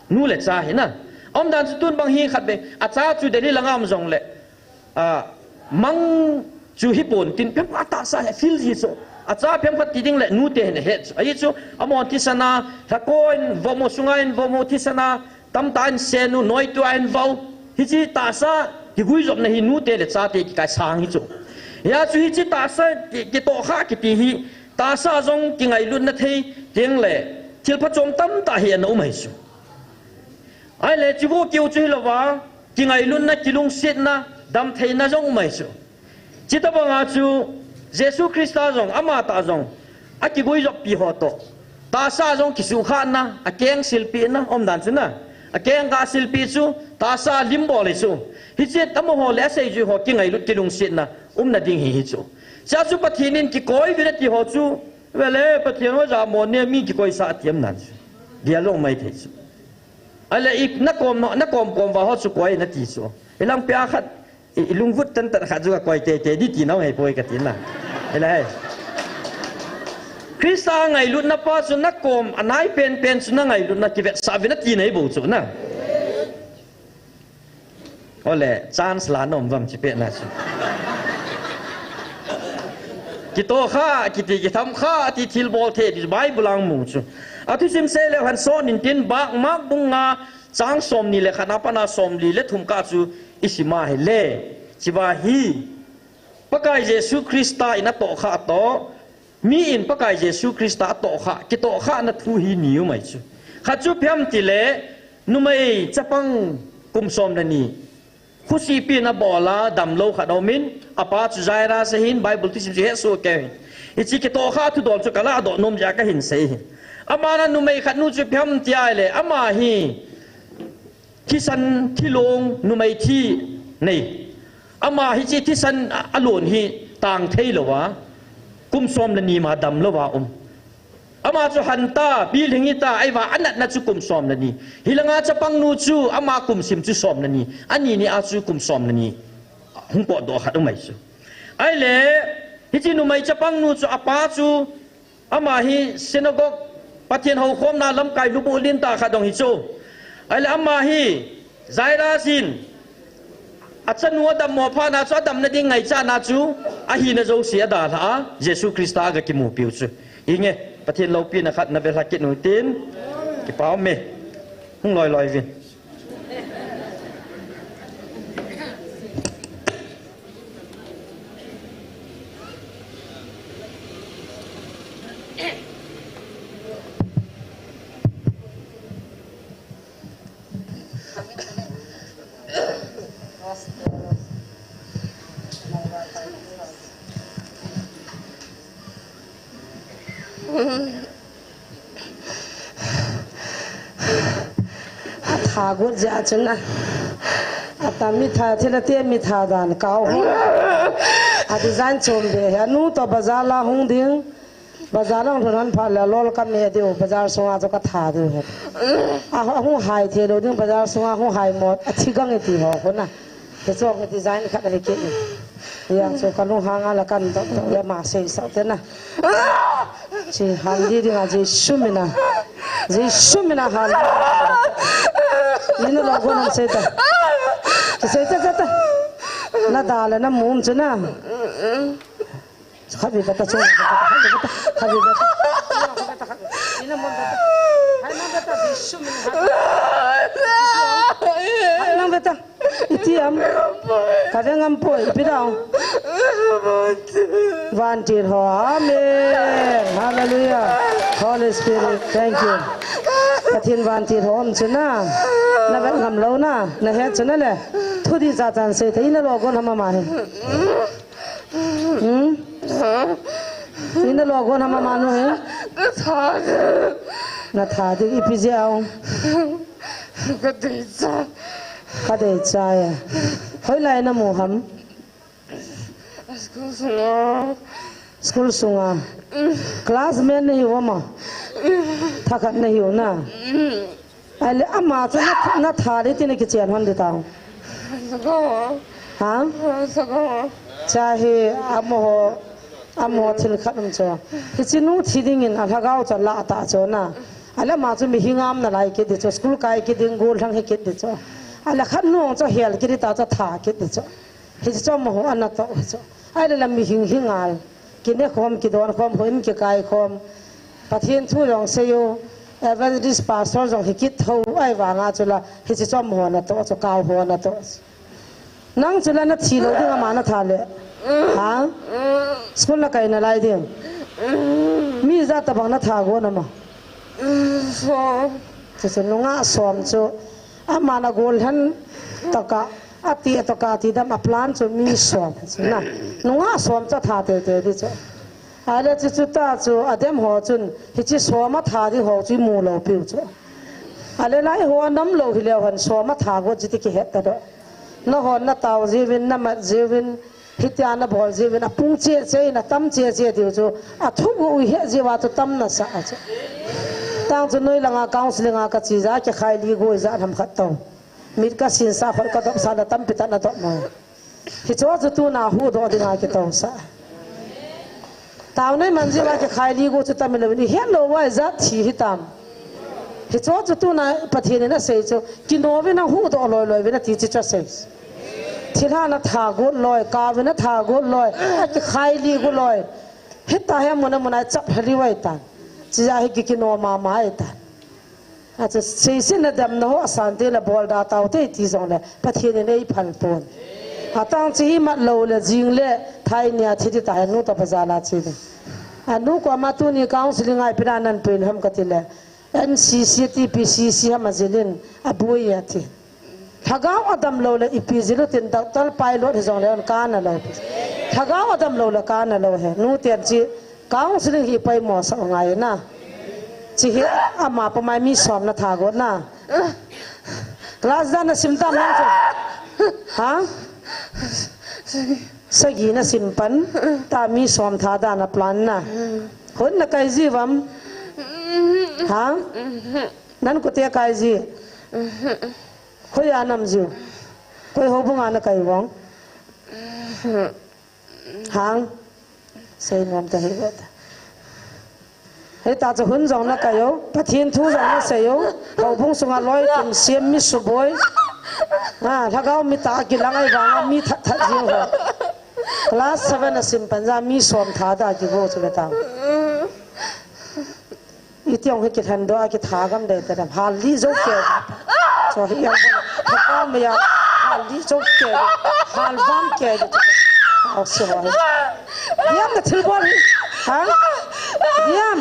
Nu le cha hi na. Umdan chu tun bang hi khat be, acha chu Delhi langa um jong le. A, mang chu hi pon tin pem a tahsa he feel ji chu. Acha pem khat ti ding le nute hin ahet chu. Ahi chu, amahon thisan a, lhakoi in vom u, sunga in vom u, thisan a, tamtah in sen u, noitua in vah u. Hiche tahsa kiguijopna hi nute le chate kikai sang hi chu. Hia chu hiche tahsa ki, kitohkhah kiti hi, tahsa jong kingailutna thei teng le, thil phachom tamtah hi ana um ahi chu. Ahile, chivo keu chu hilouva, kingailutna, kilungsetna, damtheina jong um ahi chu. Chutobang a chu, Jesu Christa jong, ama tah jong, akiguijoppi ho toh. Tahsa jong kisuhkhahna, akeng silpehna, umdan chu na. Akeng ga silpeh chu, tahsa lim bol ahi chu. Hiche amaho le aseijui ho kingailut kilungsetna, umna ding hi hi chu. Chua chu Pathen in kikoi uvin ati ho chu, vele Pathen ho jamo ne mi kikoisah ati umdan chu. Dia long mai thei chu. Ahile i, nakom, nakom kom va ho chu koi nati chu. Hilang pia khat, i, i lungvut tantan khat chu kakoi teitei di ti nau hei poi kati na. Hile hei. Christa ngailutna pa chu nakom, anai penpen chu nangailutna kivetsah uvin ati nai bou chu na. Ole, chance la nom vam chi peh na chu. Kitohkhah, kiti kitham khah, ti thilbol thei, ti Bible a mu chu. Athusim sei leu hen sot in tin bak, Mark bung nga, chang somni le khat a pat a somli le thum kah chu isim a hile. Chiva hi, Pakai Jesu Christa in atohkhah toh, mi in Pakai Jesu Christa atohkhah, kitohkhahna thu hi ni um ahi chu. Khat chu ipi ham tile, numei chapang kum som le ni. Khosihpi in abol a, damlou khat aum in, apa chu Jairus ahin, Bible thusim chu hesoh kei hin. Hiche kitohkhah thudol chu kaladoh nom jeh a kahin sei ahi. Aban a numei khat nu chu ipi ham ti ahile, ama hi, thisan thilong numei thi nei. Ama hiche thisan a, alon hi tang thei lou a, kum som le ni ma damlou a um. Ama chu hanta, pilhing hita, ahivang a anatna chu kum som le ni. Hilanga chapang nu chu ama kum sim chu som le ni. Ani ni a chu kum som le ni. Hung potdoh khat um ahi chu. Ahile, hiche numei chapang nu chu apa chu ama hi synagogue, Pathen houkhomna lamkai lubuh lentah khat jong hi chu. Ahile ama hi Jairus in achanu adammo phat na chu adamna ding ngaichatna chu ahina jouse adalhah a Jesu Christa aga kimupiu chu. Inge, Pathen loupina khat na velha kit u hitin. Kipa um e. Hung loi loi uvin. Atha got jeh a chun a. Atam mitha, thil ate mitha dan kau ho. A design chom be hi. Anu toh bazar la hung ding. Bazar lang lhun hon phat le lol kame diu. Bazar sunga chu katha diu hi. A, ahung hai thei lou ding bazar sunga hung hai mot. Athi gang e ti ho khu na. Hiche chu design khat ahi kit in. Hijeh chun kalunghang a la kan doh doh le ama seisah te na. Chi hal di ding a Jesu min a. Jesu min a hal. Ina lo go nam sei ta. Chi sei ta ta ta. Na da le na mum chu na. Khatvei kata chu, khatvei kata. Ina mon kata. Hai mon kata, Jesu min a. Hai mon kata. Iti am. Kave ngam poi, ipi dau. Vantil ho, amen. Hallelujah. Holy Spirit, thank you. Pathen vantil ho um chu na. Na vet ngam lou na. Na het chu na le. Thu di cha chan sei thei na lo gon ham ama hi. Hmm? Ina lo gon hama manu he. Na tha de. Na tha de ipi jeh a. Ka dei cha. Ka dei cha e. Hoilai na mu ham. School sunga. School sunga. Classmate na hiu ama. Thakhat na hiu na. Ahile ama chu na, na tha le ti na kichen hon di tao. Sako. Ha? Sako. Cha hi amaho, amaho thil khat um chu. Hiche nu thi dingin a lhagao chu la ta chu na. Ahile ama chu mihem nalai kit di chu, school kai kit ding, gollhang hi kit di chu. Ahile khat nu chu hel kit di ta chu, tha kit di chu. Hiche chu amaho ana toh chu. Ahile la mihem hi ngal. Kine khom, kidon khom, houin kikai khom. Pathen thu jong sei u. Evangelist pastor jong hi kit tho. Ahivanga chu la. Hiche chu amaho na toh chu, kau ho na toh chu. Nang chu la na thi lou ding ama na tha le. Ha? School na kai nalai ding. Mi ijat tabang na tha gon ama. Chu chu nungah som chu. Ama na gollhang tokah, ati tokah ti dam a plan chu mi som chu na. Nungah som chu tha teitei di chu. Ahile chu chu ta chu adem ho chun hiche som a tha di ho chu imu lou piu chu. Ahile lai ho a nam lou hileu hen som a tha got chu ti kihet ta doh. Nahon na tao jiuvin, na mat jiuvin, Hitia na bol jiuvin, apung cheh cheh in, atam cheh cheh diu chu, athuguh u ihet jiuva chu tam nasa a chu. Tang chu noi langa counseling a kache jeh a, kikhai li go ijat ham khat tou. Mit kasin sa khol kadop sa na tampi tah na dop mo. Hicho chu tuna huhdoh dinga kitou sa. Taona iman jiuva kikhai li go chu tam ilou in, ihet lou uva ijat thi hitam. Hicho chu tuna Pathen in asei chu, kino uvin, huhdoh loi loi uvin ati chu chu asei. Thilha na tha got loi, kau uvin na tha got loi, akikhai li got loi. Hita hi mun a mun a ichap hel uva itan. Chujeh hi kikino mama itan. Achu seisetna damna ho asan teng le bol da tao te ti jongle Pathen in eiphal pon. Atang chu imat lou le jing le thai nia thi ding tahen nu toh bazar a che ding. Anu koma tuni counseling a ipi dan nan pui ham kati le N C C, T P C C ham ajil in aboi ati. Lhagao adam lou le ipi jil u tin doctor pilot hijongle hon kana lou. Lhagao adam lou le kana lou he. Nu ten chu Counseling hi poimo sah ngai na. Chi hi ama pumai mi som na tha got na. Class ijat na sim tam nang chu. Ha? Sagi na sim pan. Ta mi som tha da na plan na. Hon na kai ji uvam. Ha? Nan kute kai ji. Koi a nam ji u. Koi houbung a na kai vang. Hang. Sei nom ta hi ve ta. Hita chu hun jong na kai u, Pathen thu jong na sei u, houbung sunga loi tum siam mi suboi. Ha, lhagao mi tah a kilang ahivanga mi that that jing ho. Class seven a sim pan jeh a mi som tha da kigo chu ve ta. Iti jong hi kilhen doh a kitha gam dei ta dem. Hal li jo ke. Cho hi yang bon. Thapa me ya. Hal li jo ke. Hal vam ke. Au se ho. Yam na thil bol hi. Ha? Yam.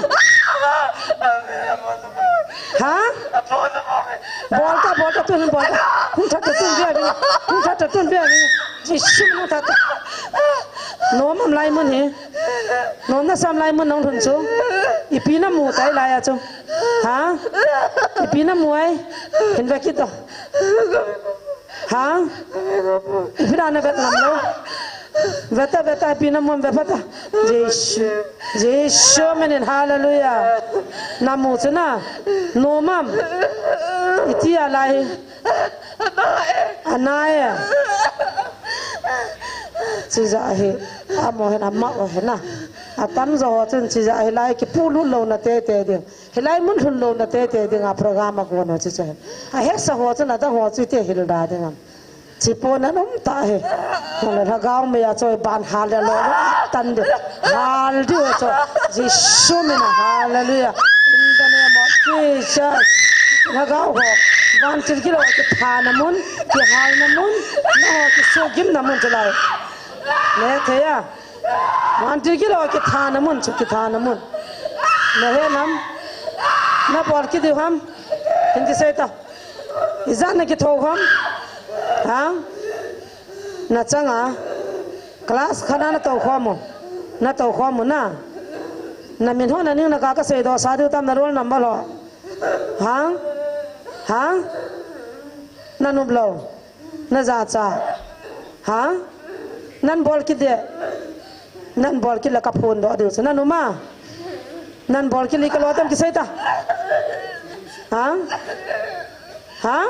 Ha? Bol ta, bol ta, tun bol ta. Hung that ta tun bia ni. Hung that ta tun bia ni. Jisu hung that ta. Nom am lai mun hi. Nom na sam lai mun nong lhun chu. Ipi na mu tai lai a chu. Ha? Ipi na mu ai? Hin ve kit o. Ha? Ipi na na vet ngam lo. Ve ta, ve ta, ipi na mu ve pha ta. Jesu. Jesu minin hallelujah. Na mu chu na. Nom am. Iti a lai. Ana e. Chijeh hi, amaho hin, amaho hin a. Atamjo ho chun chijeh hi lai kipuilut louna teitei ding. Hilai mun lhun louna teitei dinga program a gon ho chu chu hin. Ahesa ho chun adang ho chu iti hil da ding am. Chi pon a um ta hi. Lhagao mei a choi ban hal le lo lo tan ding. Hal diu chu. Jesu min a hallelujah. In the name of Jesus. Lhagao ho. Vantil gilou kitha na mun, kihal na mun, na ho kisugim na mun chu lai. Na he thei a. Vantil gilou kitha na mun chu, kitha na mun. Na he nam. Na bol kit diu ham. Hin kisei ta. Ijat na kitho ham. Ha? Na chang a. Class khat a na tou khom u. Na tou khom u na. Na min ho na ning na ka ka sei doh sa diu tam na roll number ho. Hang? Hang? Na nop lou. Na jacha. Hang? Nan bol kit de. Nan bol kit le ka phun doh diu chu. Na nop ma? Nan bol kit le ka lo tam kisei ta. Hang? Hang?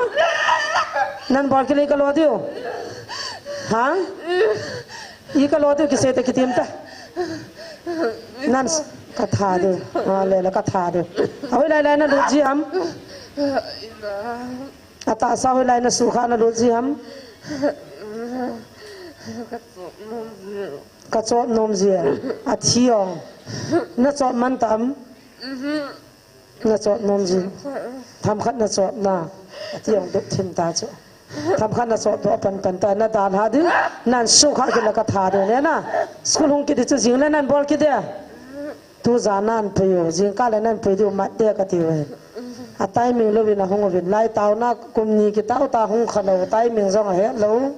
Nan bol kit le ka lo diu. Hang? I ka lo diu kisei ta kitim ta. Nan s-, ka tha diu. A le la ka tha diu. A hoilai lai na lut ji ham? A tahsa hoilai na sukha na lut ji ham? Ka chop nom ji. A thi ong. Na chop man tam? Na chop nom ji. Themkhat na chop na. Ati ong duk thim ta chu. Themkhat na chop doh pan pan ta na dalha diu. Nan sukha kit le ka tha diu ne na. School hung kit di chu jing le nan bol kit de. Tu jan nan pui u, jingkah le nan pui diu mat de ka tiu ve. A timing louvin a hung uvin. Lai taona kum ni kitao ta hung kha lou, timing jong a het lou.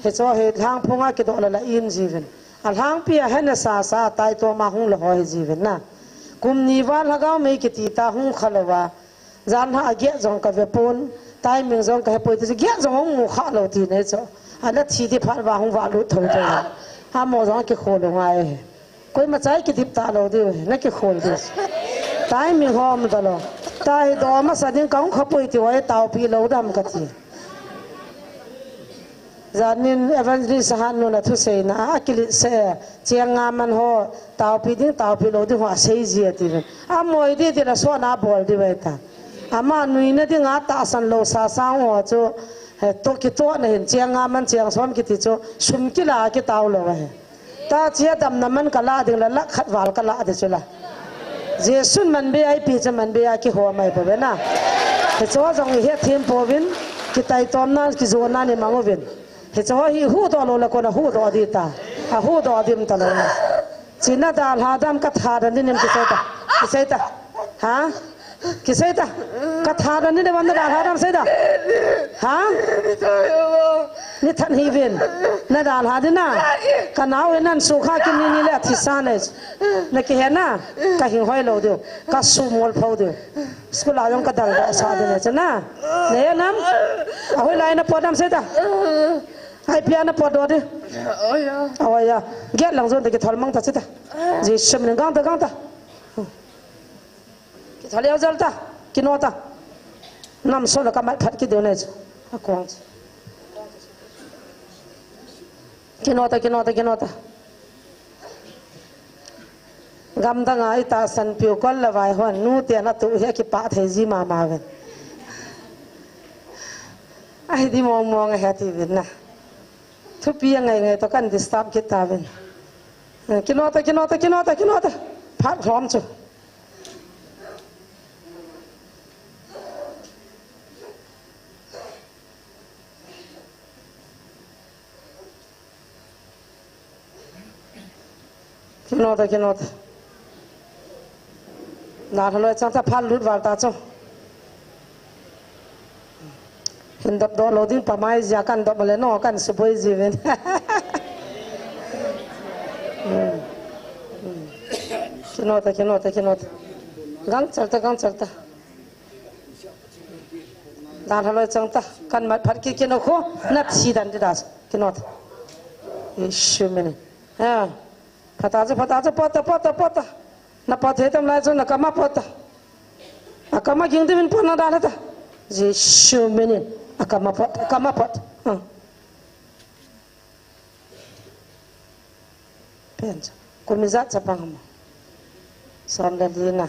Hiche hi lhangphunga kidoh le la in ji uvin. A lhangpi a hena sa sa a tai to ma hung le ho hi ji uvin na. Kum ni val lhagao mei kiti ta hung kha lou a. Jan ha a get jong ka ve pon, timing jong ka he poi ti chu get jong hung mu kha lou ti nei chu. A na thi ti phat va hung va lut tho tho. A mo jong a kikho lou ngai. Koima chai kidip ta lou diu, na kikhol diu. Timing hom ta lou. Tai do masa ding ka hung kha poi ti va e tao pi lou dam ka ti. Janin Evangelist Hannu na thuseina a kilit se, cheng nga man ho, taopi ding, taopi lou ding ho a sei ji a ti ven. A moi di ti la so na bol di ve ta. Ama nuina ding a tahsan lou sa sa ho chu, he, to kitoh na hin cheng nga man cheng som kiti chu, sum kila kitao lou he. Ta chia damna man ka la ding la, lakh khat val ka la di chu la. Jesun man be a ipi chu man be a kihou mai po ve na. Hicho jong i het them pouvin, kitaitomna, kijona ni mang uvin. Hicho hi huhdoh lou le kona huhdoh di ta. A huhdoh dim ta lou na. Chi na dalha dam ka tha dan ding nem kisei ta. Kisei ta. Ha? Kisei ta. Ka tha dan ding nem na dalha dam sei ta. Ha? Ni than hi vin. Na dalha ding na. Ka nao hi nan sukha kin ni ni le a thi sa nei. Na kihe na. Ka hing hoi lou diu. Ka sumol pho diu. School a jong ka dal da sa diu nei chu na. Nei nam. A hoilai na pot dam sei ta. Ai pia na pot doh di. Oi ya. Oi ya. Get lang jon ta kithol mang ta sei ta. Jesu min gangta gangta. Kithol leo jal ta. Kino ta. Nam so la ka mat phat kit diu nei chu. A kong chu. Kino ta, kino ta, kino ta. Gamdang a i tahsan piu kol le vai hon, nu te na tu hi a kipah thei ji mama ven. Ahi di mong mong a he ti vin na. Thupi a ngai ngai to kan disturb kit ta vin. Kino ta, kino ta, kino ta, kino ta. Phat lhom chu. Kino ta, kino ta. Na haloi chang ta phal lut val ta chu. Hin dop doh lou ding pa mai jia kan dop le no kan suboi ji ven. Hmm. Hmm. Kino ta, kino ta, kino ta. Gang chal ta, gang chal ta. Dan haloi chang ta, kan mat phat ki kino kho, na thi dan di da, kino ta. Jesu min in. Ha. Phat ta chu, phat ta chu, pot ta, pot ta, pot ta. Na pot he tam lai chu, na kama pot ta. A kama ging di min pot na dan ta. Jesu min in. A kama pot, a kama pot. Ha. Pen cha. Kum ijat cha bang ham. Som le li na.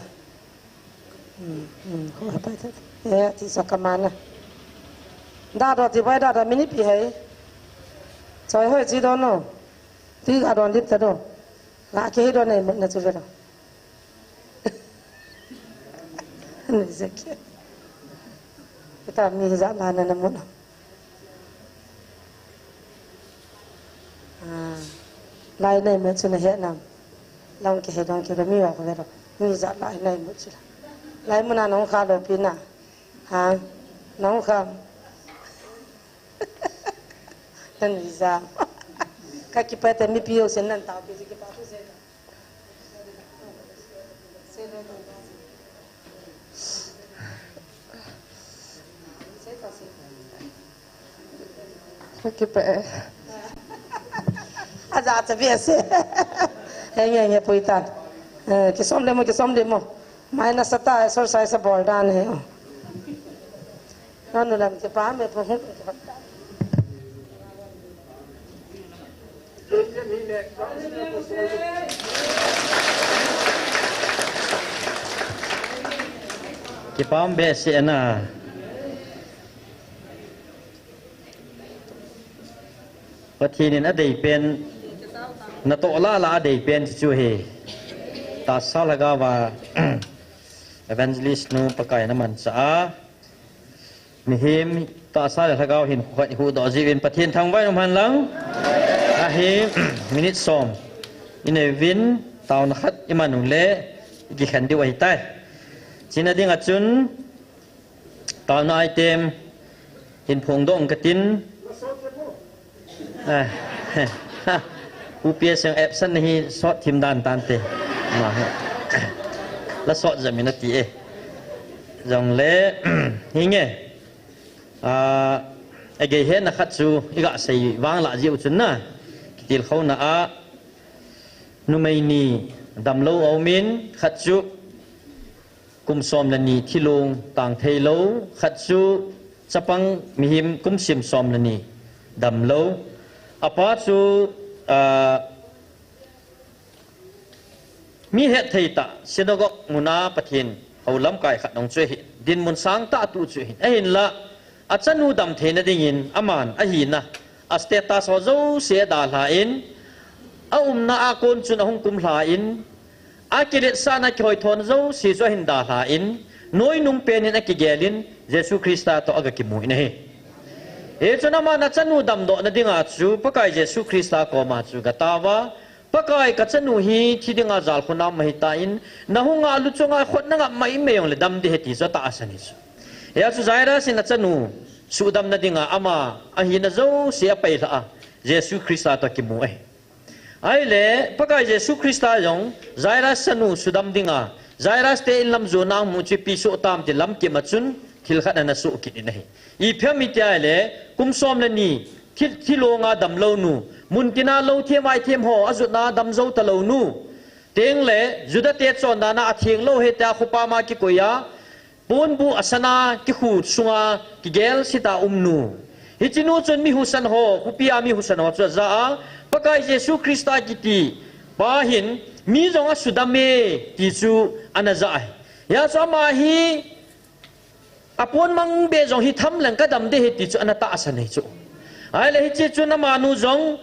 Hmm, hmm, ho ha pai ta. Eh, ti sa kama na. Da do ti bai da da mini pi hai. Choi hoi chi do no. Ti ga don lip ta do. Ga ke do nei mut na chu ve do. Ni se ke. Kita mi ijat la na na mut. Ah, lai nei mut chu na he nam. Long ke he dong ke mi wa ko ve do. Mi ijat lai nei mut chu la. Lai muna nong kha lo pi na. Ha, nong kha. Nan ijat. Ka kipah te mipi jousen nan tao pi ji kipah tu se. Kipe. Aja cha behseh. Henge, henge, pui tan. Eh, kisom le mo, kisom le mo. Mai nasa ta, exercise abol dan ahi. Nanu lam kipa me pu. Kipah behseh na. Pathen in adei pen, natoh lah lah adei pen chu hi. Tahsa lhagao va evangelist nu Pakai in amanchah a. Mihem tahsa le lhagao hin khat ihuhdoh jiuvin Pathen thangvah in um hen lang. Ahi, minute som. Inei uvin, taona khat iman uleh, ikikhen diu ahitai. Chuna ding a chun, taona item hin phongdoh ing katin. Eh, U P S ang absent nahi sot thim dan tante. Ma he. La sot jam in ati e. Jongle, hinge. Ah, agei hetna khat chu iga sei vang lah jiu chun na. Kitilkhouna a numei ni damlou aumin khat chu kum som le ni thilong tang theilou, khat chu chapang mihem kum sim som le ni damlou. Apa chu, ah, mi hetthei tah, synagogue muna Pathen hou lamkai khat nung chu ahi, dinmun sangtah tu chu ahi. Ahinlah, achanu damtheina dingin aman ahina, a status ho jouse adalhan, aumna a kon chun ahung kumlhan, akiletsahna kihoithona jouse chu ahin dalhan, noinung penin akigelin, Jesu Christa toh agakimun ahi. Hichun aman achanu damdohna dinga chu Pakai Jesu Christa koma chu agataova, Pakai, kachanu hi thi dinga jalkhun a um ahitan, nahunga luchunga khut nangap mai mei jongle dam ding ahi ti chu atahsan ahi chu. Hia chu Jairus in achanu suhdamna dinga ama ahina jouse apeilhah a, Jesu Christa toh akimu ahi. Ahile, Pakai Jesu Christa jong Jairus chanu sudam dinga, Jairus te in lam jona amu chu ipi soh tam ti lamkim a chun thil khat ana soh kit in ahi. Ipi ham iti ahile, kum som le ni, thi, thilonga damlou nu, muntina lou them ai them ho ajotna damjou talou nu, tengle Juda te chondana atheng lou ahi tia khopama kikoi a, ponbuh asana kikhu sunga kigel seta um nu. Hiche nu chun mi husa ho, khopia mi husa ho chu aja a, Pakai Jesu Christa kiti pa hin mi jong asudam e ti chu ana ja ahi. Hia chu ama hi apon mang be jong hi tham leng kadam ding ahi ti chu ana tahsan ahi chu. Ahile hiche chun amanu jong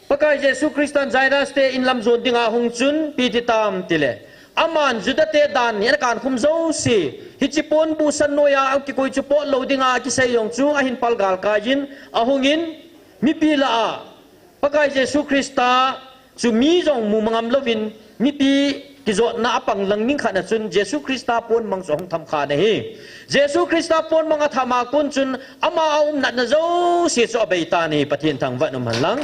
Pakai Jesu Christan Jairus te in lam jon dinga ahung chun ipi ti tam tile, aman Juda te dan in ana kankhum jouse, hiche ponbuh san noiya akikoi chu pot lou dinga akisei jong chu ahin palgal kaiyin, ahungin, mipi lah a Pakai Jesu Christa chu mi jong mu mangam louvin, mipi kijotna apang lang ning khat na chun Jesu Christa ponmang chu ahung thamkha ahi. Jesu Christa ponmang athama kon chun ama aumnatna jouse chu abeitan ahi, Pathen thangvah in um hen lang.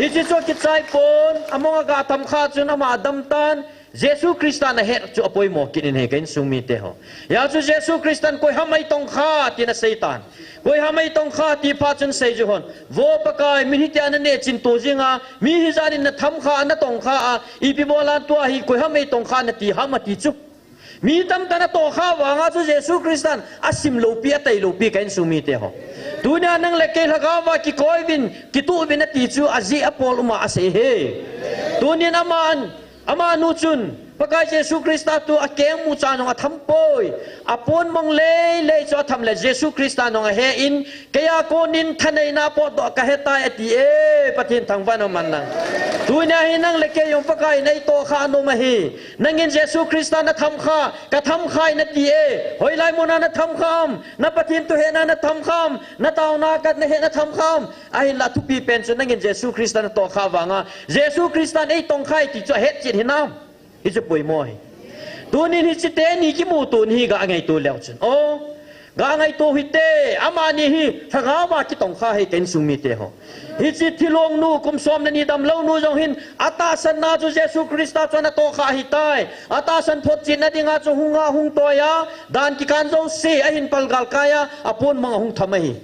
Hiche chu akichai pon, among aga thamkha chun ama adamtan, Jesu Christa nahet chu apoimo kit in ahi ka insung mite ho. Hia chu Jesu Christan koiham eitongkha tin aseitan. Koiham eitongkha ti phat chun seiju hon, Vo Pakai, min hitia naneh chin to jinga, mi hijat in nathamkha a, natongkha a, ipi bola tua hi koiham eitongkha nati ham ati chu. Mi tamtah in atohkha vanga chu Jesu Christan asim loupi, atei loupi ka insung mite ho. Tunia nang le kei lhagao va kikoi uvin, kituh uvin ati chu ajeh apol uma asei ahi. Tunin aman, amanu chun, Pakai Jesu Christa toh akeng mucha jong athampoi. Aponmang lei lei chu atham le Jesu Christa jong ahen, keija konin thaneina potdoh kahetai ati e, Pathen thangvah in um hen lang. Tunia hi nang le kei jong Pakai in eitohkha nom ahi. Nangin Jesu Christa nathamkha, kathamkhai nati e. Hoilai muna nathamkham, na Pathen thu hetna nathamkham, nataona khat nahet nathamkham. Ahinlah thupi pen chu nangin Jesu Christa natohkha vanga, Jesu Christan eitongkhai ti chu ahetchet hinam. Hichu poimo ahi. Tunin hiche teni kimuto ni hi gangaito leu chun. O, gangaito hite, amani hi lhagao va kitongkha ahi ka insung mite ho. Hiche thilong nu, kum som le ni damlou nu jong hin, atahsanna chu Jesu Christa chu anatohkha ahitai. Atahsan photchetna dinga chu hunga hung toiya, dan kikan jouse ahin palgal kaiya, aponmang ahung tham ahi.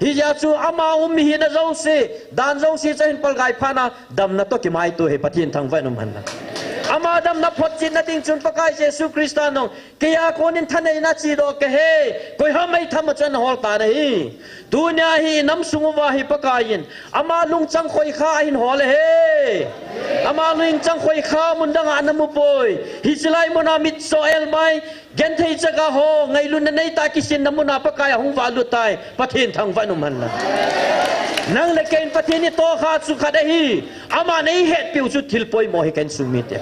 Hijeh chun ama um hina jouse, dan jouse chu ahin palgai phat na, damna toh kimaito hi Pathen thangvah in um hen lang. Ama damna photchetna ding chun Pakai Jesu Christa in jong, keija konin thaneina chedoh kahi, koiham eitham a chu nahol tan ahi. Tunia hi inam sung uva hi Pakai in ama lungchang khoikha ahin hol ahi. Ama lungchang khoikha mun dang a namu poi. Hiche lai muna mitcho elbai, genthei chaga ho, ngailutna neitah a kisinna muna Pakai ahung valut tai. Pathen thangvah in um hen lang. Nang le kei in Pathen itohkhah chu khat ahi. Aman eihetpiu chu thil poimo ahi ka insung mite.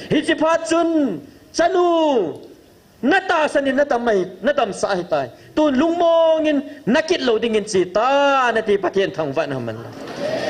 Hiche phat chun, chanu, natahsan in nadam ahi, nadamsah ahitai. Tun lungmong in nakit lou dingin chetan, ati, Pathen thangvah in um hen lang.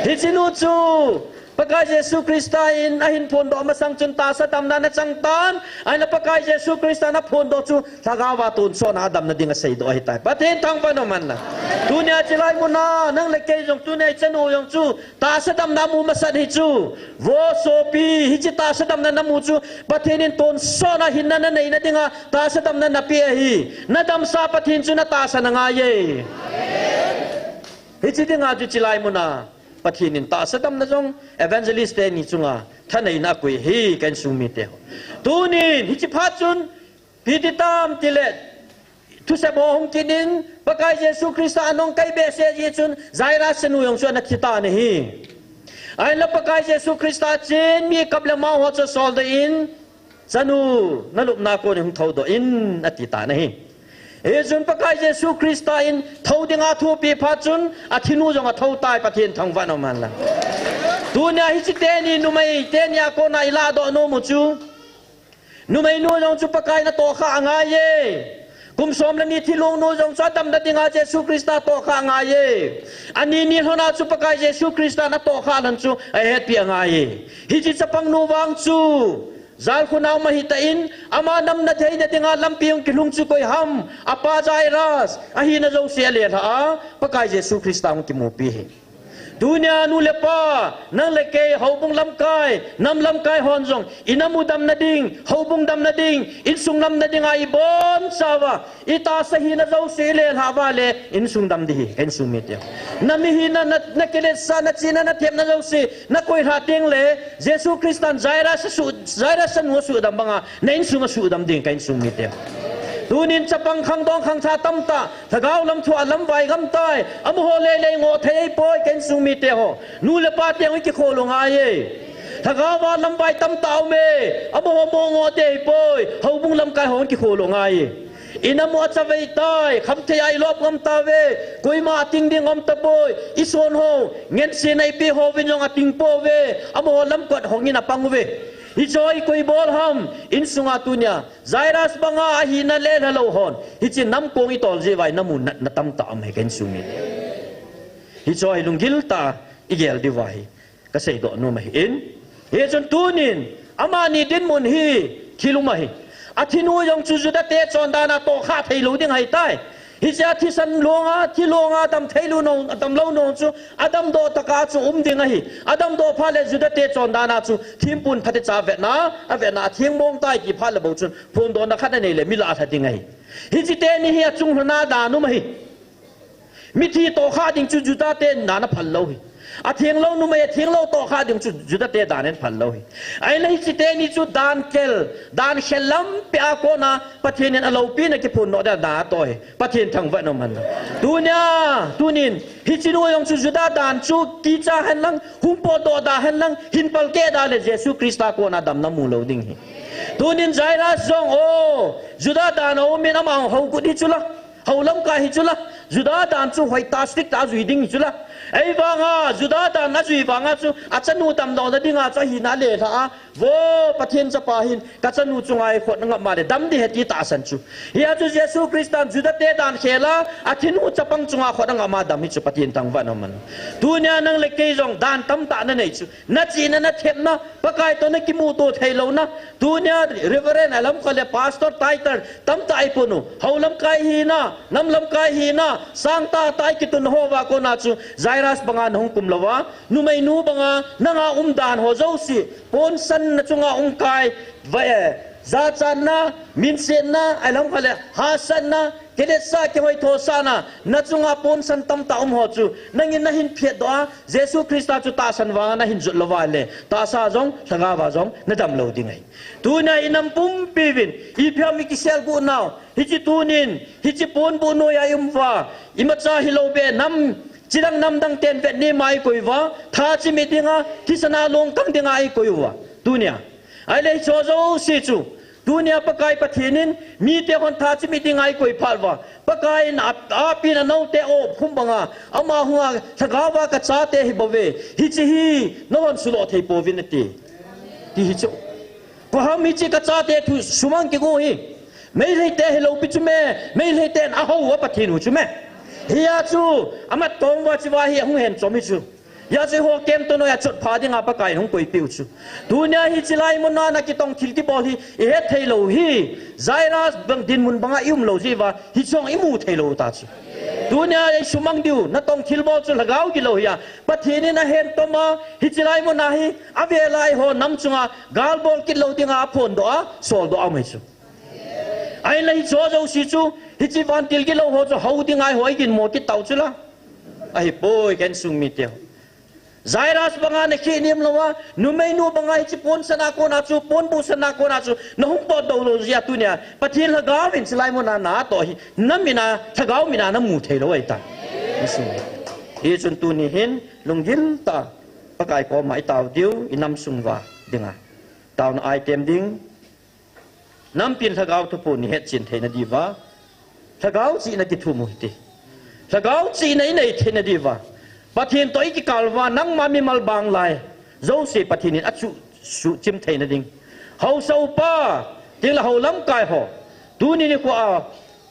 Hiche nu chu Pakai Jesu Christa in ahin phondoh masang chun tahsa damna ana chang tan, ahinla Pakai Jesu Christa in aphondoh chu lhagao a tonsot a adamna ding aseidoh ahitai. Pathen thangvah in um hen lang. Tunia hiche lai muna nang le kei jong, tunia ichanu jong chu tahsa damna amu masat hi chu, vo sopi, hiche tahsa damna namu chu Pathen in tonsot a hinna naneina dinga tahsa damna napeh ahi. Nadamsah Pathen chu natahsan angaiye. Hiche dinga chu hiche lai muna Pathen in tahsa damna jong evangelist teni chunga thaneina akoi ahi ka insung mite ho. Tunin hiche phat chun ipi ti tam tile, thusei ho hung kit in, Pakai Jesu Christa anung kai behseh jeh chun Jairus chanu jong chu ana thi tan ahi. Ahinla Pakai Jesu Christa chun mi kap le mao ho chu asoldoh in, chanu, nalupna a konin hung thoudoh in, ati tan ahi. Hichun Pakai Jesu Christa in thou dinga thu apeh phat chun athinu jong athou tai, Pathen thangvah in um hen lang. Tunia hiche teni, numei teni a kona ilahdoh nom u chu, numeinu jong chu Pakai in atohkhah angaiye. Kum som le ni thilong nu jong chu adamna dinga Jesu Christa atohkhah angaiye. Ani ni lhona chu Pakai Jesu Christa in atohkhah lhon chu ahetpi angaiye. Hiche chapang nu vang chu jalkhun a um ahitan, ama damna theina dinga lampi hung kilhung chu koiham? Apa Jairus, ahina jouse alelhah a Pakai Jesu Christa hung kimupi ahi. Tunia nu le pa, nang le kei, houbung lamkai, nam lamkai hon jong, inam u damna ding, houbung damna ding, insung damna dinga ibonchauva itahsa hina jouse ilelhah uva le insung dam ding ahi, ka insung mite. Namihina, na, nakiletsahna, nachihna, nathemna jouse nakoilhah tengle, Jesu Christa in Jairus asuh, Jairus chanu asuhdam banga na insung asuhdam ding, ka insung mite. Tunin chapang khangdong khangthah tamtah lhagao lam thua lamvai gam tai. Amaho leilei ngoh thei ahipoi, ka insung mite ho. Nu le pa teng hung kikholdoh u angaiye. Lhagao a lamvai tamtah aume. Amaho mo ngoh thei ahipoi. Houbung lamkai ho hung kikholdoh u angaiye. Inam u achavei tai, khamthei a ilop ngam tauve. Koima ating ding um tapoi. Ison ho, ngensetna ipeh houvin jong ating pouve. Amaho lamkot hongin apang uve. Hiche hi koi bol ham? Insunga tunia Jairus banga ahina lelha lou hon hiche namkong itol jeh uva inam u natna tamtah um ahi, ka insung mite. Hiche hi lunggil tah a igel diu ahi. Kaseidoh nom ahin. Hichun tunin, amani dinmun hi thil um ahi. Athinu jong chu Juda te chondan a tohkhah thei lou ding ahitai. Hiche a thisan longa, thi longa, dam thei lou nu, dam lou nu chu, adamdoh tah a chu um ding ahi. Adamdoh phat le Juda te chondan a chu, thimpun phatecha vetna, avetna, atheng mong tai ti phat le bou chun, phondohna khat anei le, mi lah lha ding ahi. Hiche teni hi achung lhona dan um ahi. Mithi tohkhah ding chu Juda te dan aphal lou ahi. Atheng lou numei, atheng lou tohkhah ding chu Juda te dan in phal lou ahi. Ahinla hiche teni chu dan khel, dan khel lampi a kona Pathen in aloupina kiphondoh dan a atoh ahi. Pathen thangvah in um hen. Tunia, tunin, hiche nu jong chu Juda dan chu kicha hen lang, hung potdoh da hen lang, hin palkeh da le Jesu Christa kona damna mu lou ding ahi. Tunin Jairus jong, o, Juda dan a um in ama hou kut hi chu la. Hou lamkai hi chu la, Juda dan chu hoitah strict tah a jui ding hi chu la. Ahivanga, Juda dan ajui vanga chu, achanu damdohna dinga chu ahina alelha a, vo Pathen chapa hin, kachanu chunga hi khut angap ma le, dam ding ahi ti tahsan chu. Hia chu Jesu Christa in Juda te dan khel a, athinu chapang chunga khut angap ma dam hi chu Pathen thangvah in um hen. Tunia nang le kei jong dan tamtah nanei chu. Nachihna, nathemna, Pakai toh nakimuto thei louna, tunia Reverend alamkha le Pastor title tamtah ipun u. Hou lamkai hina, nam lamkai hina, sangtah tah a ikitun ho uva kona chu Jairus banga nahung kum louva, numeinu banga nanga umdan ho jouse, ponsan nachunga umkai, va, eh, jachatna, minsetna, alamkha le hahsatna, Kiletsa, kihoithosahna, nachunga ponsan tamtah um ho chu, nangin nahin phetdoh a, Jesu Christa chu tahsan vanga nahin jot lou vale, tahsa jong, lhagao va jong, nadam lou ding ahi. Tunia inam pumpi uvin, ipi ham ikiselguh nau, hiche tunin, hiche ponbuh noiya ium uva, imacha hilou be, nam, chidang namdang ten vetnem a eikoi uva, tha chimit dinga, thisan a longkang dinga eikoi uva. Tunia. Ahile hicheho jouse chu, tunia Pakai Pathen in, mite hon tha chimit dinga eikoi phat uva, Pakai in a, apin anoute o phum banga, ama hunga, lhagao va kachate hibouve, hiche hi, nahon suloh thei pouvin ati. Ti hichu. Koiham hiche kachate thu sumang kigo hi. Meiteite hilou pi chu me, Meiteite in ahou a Pathen u chu me. Hia chu, amat tong uva chu va hi ahung hen chom hi chu. Hia chu ho kemto noiya chotpha dinga Pakai in hung koipiu chu. Tunia hiche lai muna nakitong thil kibol hi, ihet thei lou hi. Jairus bang dinmun banga ium lou jeh uva, hiche jong imu thei lou ta chu. Tunia isumang diu, natong thilbol chu lhagao gilou hia. Pathen in ahen toma, hiche lai muna hi, avel a eiho nam chunga, gal bol kit lou dinga aphondoh a, soldoh a um ahi chu. Ahinla hicheho jouse chu, hiche vantil gilou ho chu hou dinga eiho iginmo kit tau chu la. Ahipoi ka insung mite ho. Jairus banga nakhehnem louva, numeinu banga hiche ponsan a kona chu, ponbuhsan a kona chu, nahung potdoh lou jeh a tunia, Pathen lhagao vin hiche lai muna natoh hi, namin a, lhagao min a namu thei lou ahitai. Insung. Hichun tuni hin, lunggil tah a, Pakai koma itao diu, inam sung uva dinga. Taona item ding, Nampin lhagao thuphon ihet chen theina diuva, lhagao chihna kithum u hite. Lhagao chihna inei theina diuva, Pathen toh ikikal uva, nangma mimal bang lai jouse Pathen in achuh, suhchim theina ding. Haosa upa, tengle hou lamkai ho, tuni nikho a,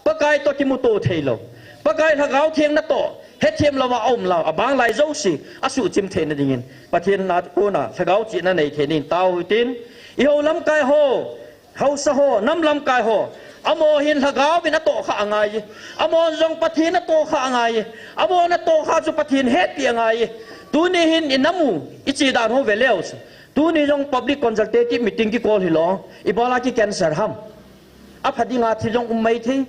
Pakai toh kimuto thei lou, Pakai lhagao theng natoh hethem louva aum lou, abang lai jouse, asuhchim theina dingin, Pathen a kona, lhagao chihna nei theina dingin, tao hitin, ihou lamkai ho, Haosa ho, nam lamkai ho, amaho hin lhagao vin atohkha angai e. Amaho jong Pathen atohkha angai e. Amaho natohkha chu Pathen hetpi angai e. Tuni hin inam u, iche dan ho veleu chu. Tuni jong public consultative meeting kikol hilou. Ibola kicancel ham. Apha dinga thil jong um maithei.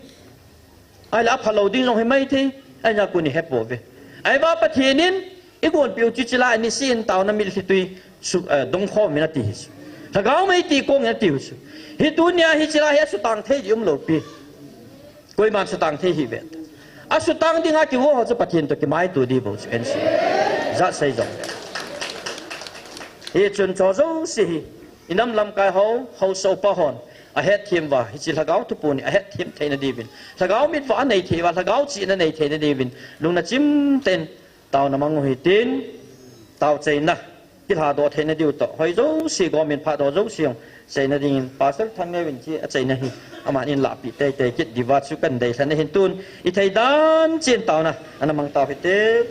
Ahile aphalou ding jong hi maithei, ahia koni hepouve. Ahivang Pathen in, igonpiu chu chila, anisin taona mitlhi tui, su, eh, dongkhom in ati hi chu. Lhagao mei ti kong in ati hi chu. Hi tunia hi chila hi asutang thei di umlou pi. Koiman sutang thei hih ve. Asutang dinga kiho ho chu Pathen toh kimaito di bou chu, ensi. Jat sei jong. Hichun cho jouse hi. Inam lamkai ho, haosa upa hon, ahetthem uva, hiche lhagao thuphon hi ahetthem theina diuvin. Lhagao mit uva anei thei uva, lhagao chihna nei theina diuvin. Lungna chimtah in, taona mang u hitin, taochaina, kilhadoh theina diu toh. Hoi jouse, gomin phahdoh jouse jong, seina dingin, Pastor Thangneo in hiche achaina hi, aman in lahpeh teitei kit diuva chu kadeilhen ahin tun, ithei dan cheh in taona, ana mang tau hite.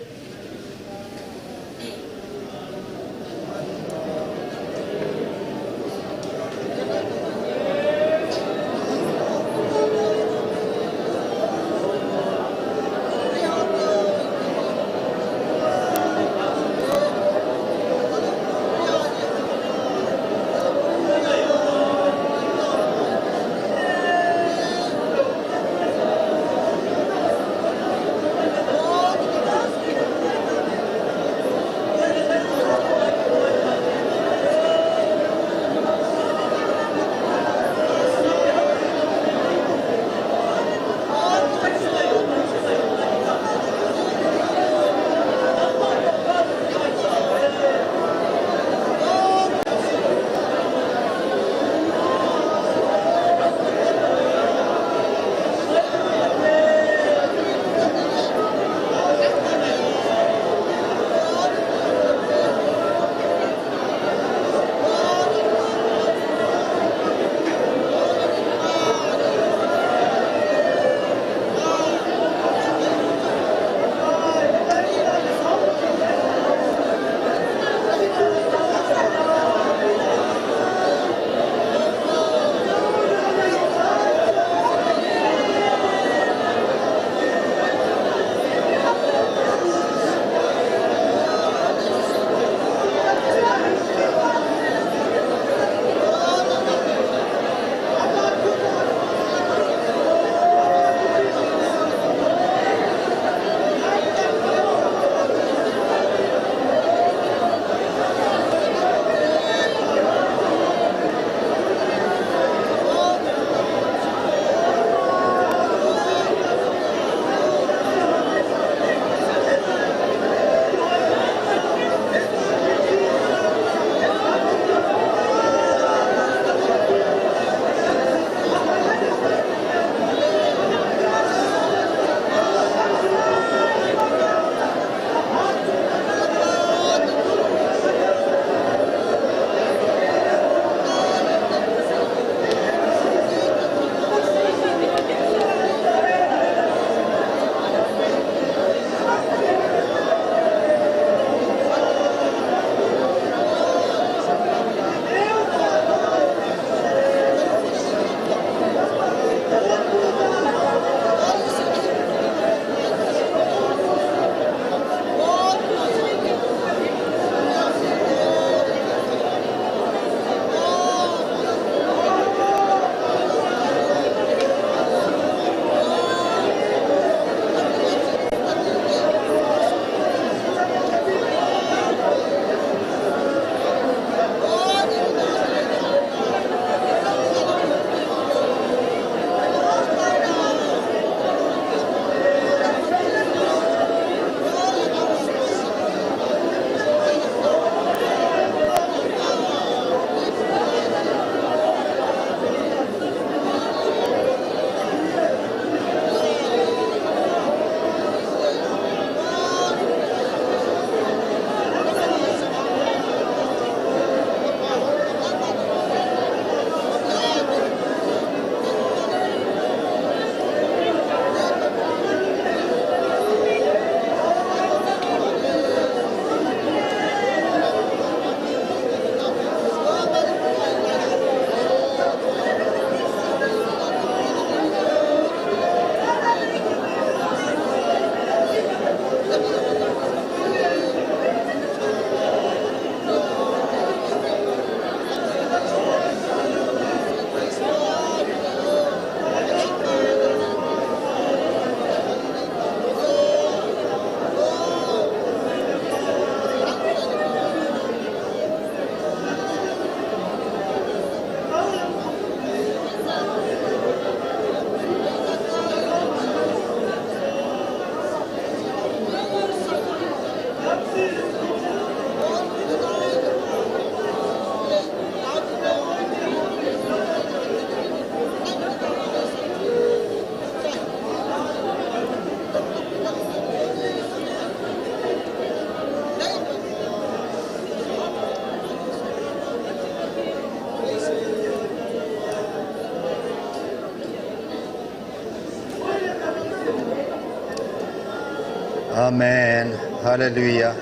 Amen. Hallelujah.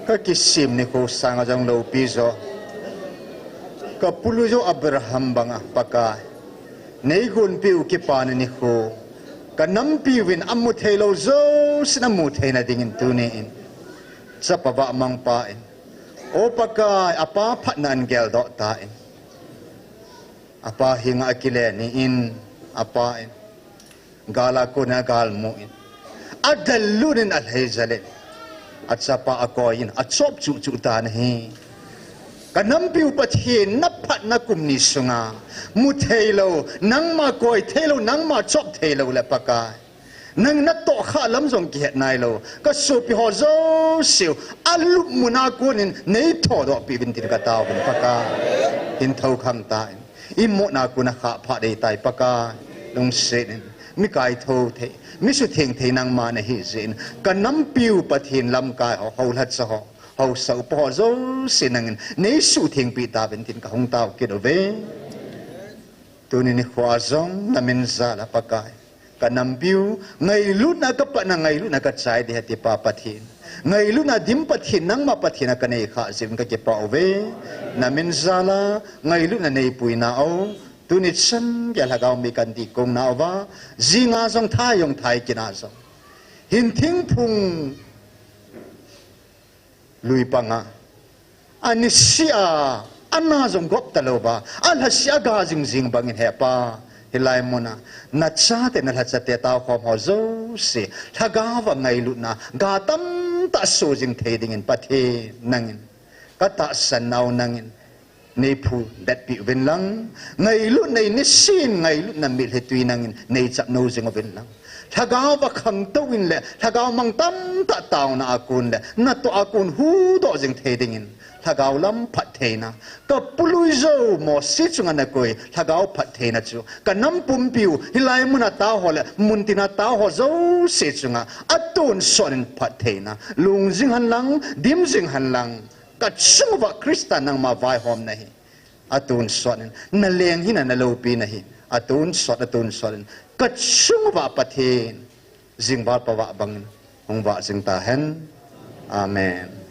Ka kisim nikho sanga jong loupi jo, ka pului jo Abraham banga Pakai, nei gonpiu kipana nikho, ka nampiuvin amu theilou jousen amu theina dingin tuni in, chapa vahmangpa in, O Pakai, apa phatna ahin geldoh tan, apa henga akile ni in, apa in, gal a kon a gal mu in, adel lut in alhei jal in, achapa akoi in achop chuh chuh tan ahi. Ka nampiu Pathen, na phatna kum ni sunga mu theilou, nangma koi theilou, nangma chop theilou le Pakai, nang natoh khah lam jong kihet nailou ka sopi ho jouseu alupmun a kon in nei thodoh peh uvin tin ka taovin Pakai. Hin thoukhang tan, imutna kon a khah pha dei tai Pakai. Lungset in, mi kaithou thei, mi sutheng thei nangma nahi jeh in, ka nampiu Pathen lamkai ho, houlhacha ho, haosa upa ho jouse nangin nei sutheng peh tauvin tin ka hung tao kit uve. Tuni nikho a jong na min jal a Pakai, ka nampiu ngailutna, ka patna ngailutna ka chai ding ahi ti pa Pathen, ngailutna dim Pathen, nangma Pathen a ka nei khah jeh in ka kipah uve. Na min jal a ngailutna nei puina o, tuni chan gei a lhagao mei kan dih kong nauva, jinga jong thai jong thai kit a jong, hin thingphung lui panga, anise a, ana jong gop talouva, alhase a aga jing jing bangin He Pa, hilai muna nachate nalhachate taokhom ho jouse lhagao a ngailutna ga tamtah soh jing thei dingin Pathen nangin, ka tahsan nau nangin nei phudet peh uvin lang, ngailutna in nisin ngailutna mitlhi twi nangin nei chapnou jing uvin lang, lhagao a khangtou in le lhagao mang tamtah taona a kon le natoh a kon huhdoh jing thei dingin lhagao lam phattheina, ka pului jou Mosi chunga nakoi lhagao phattheina chu ka nam pumpiu, hilai muna tao ho le muntina tao ho jouse chunga atonsot in phattheina lhung jing hen lang, dim jing hen lang, ka chung uva Christa nangma vaihomna hi atonsot in, na leng hina, na loupina hi atonsot, atonsot in, ka chung uva Pathen jingval pavah bangin hung vah jing tahen. Amen.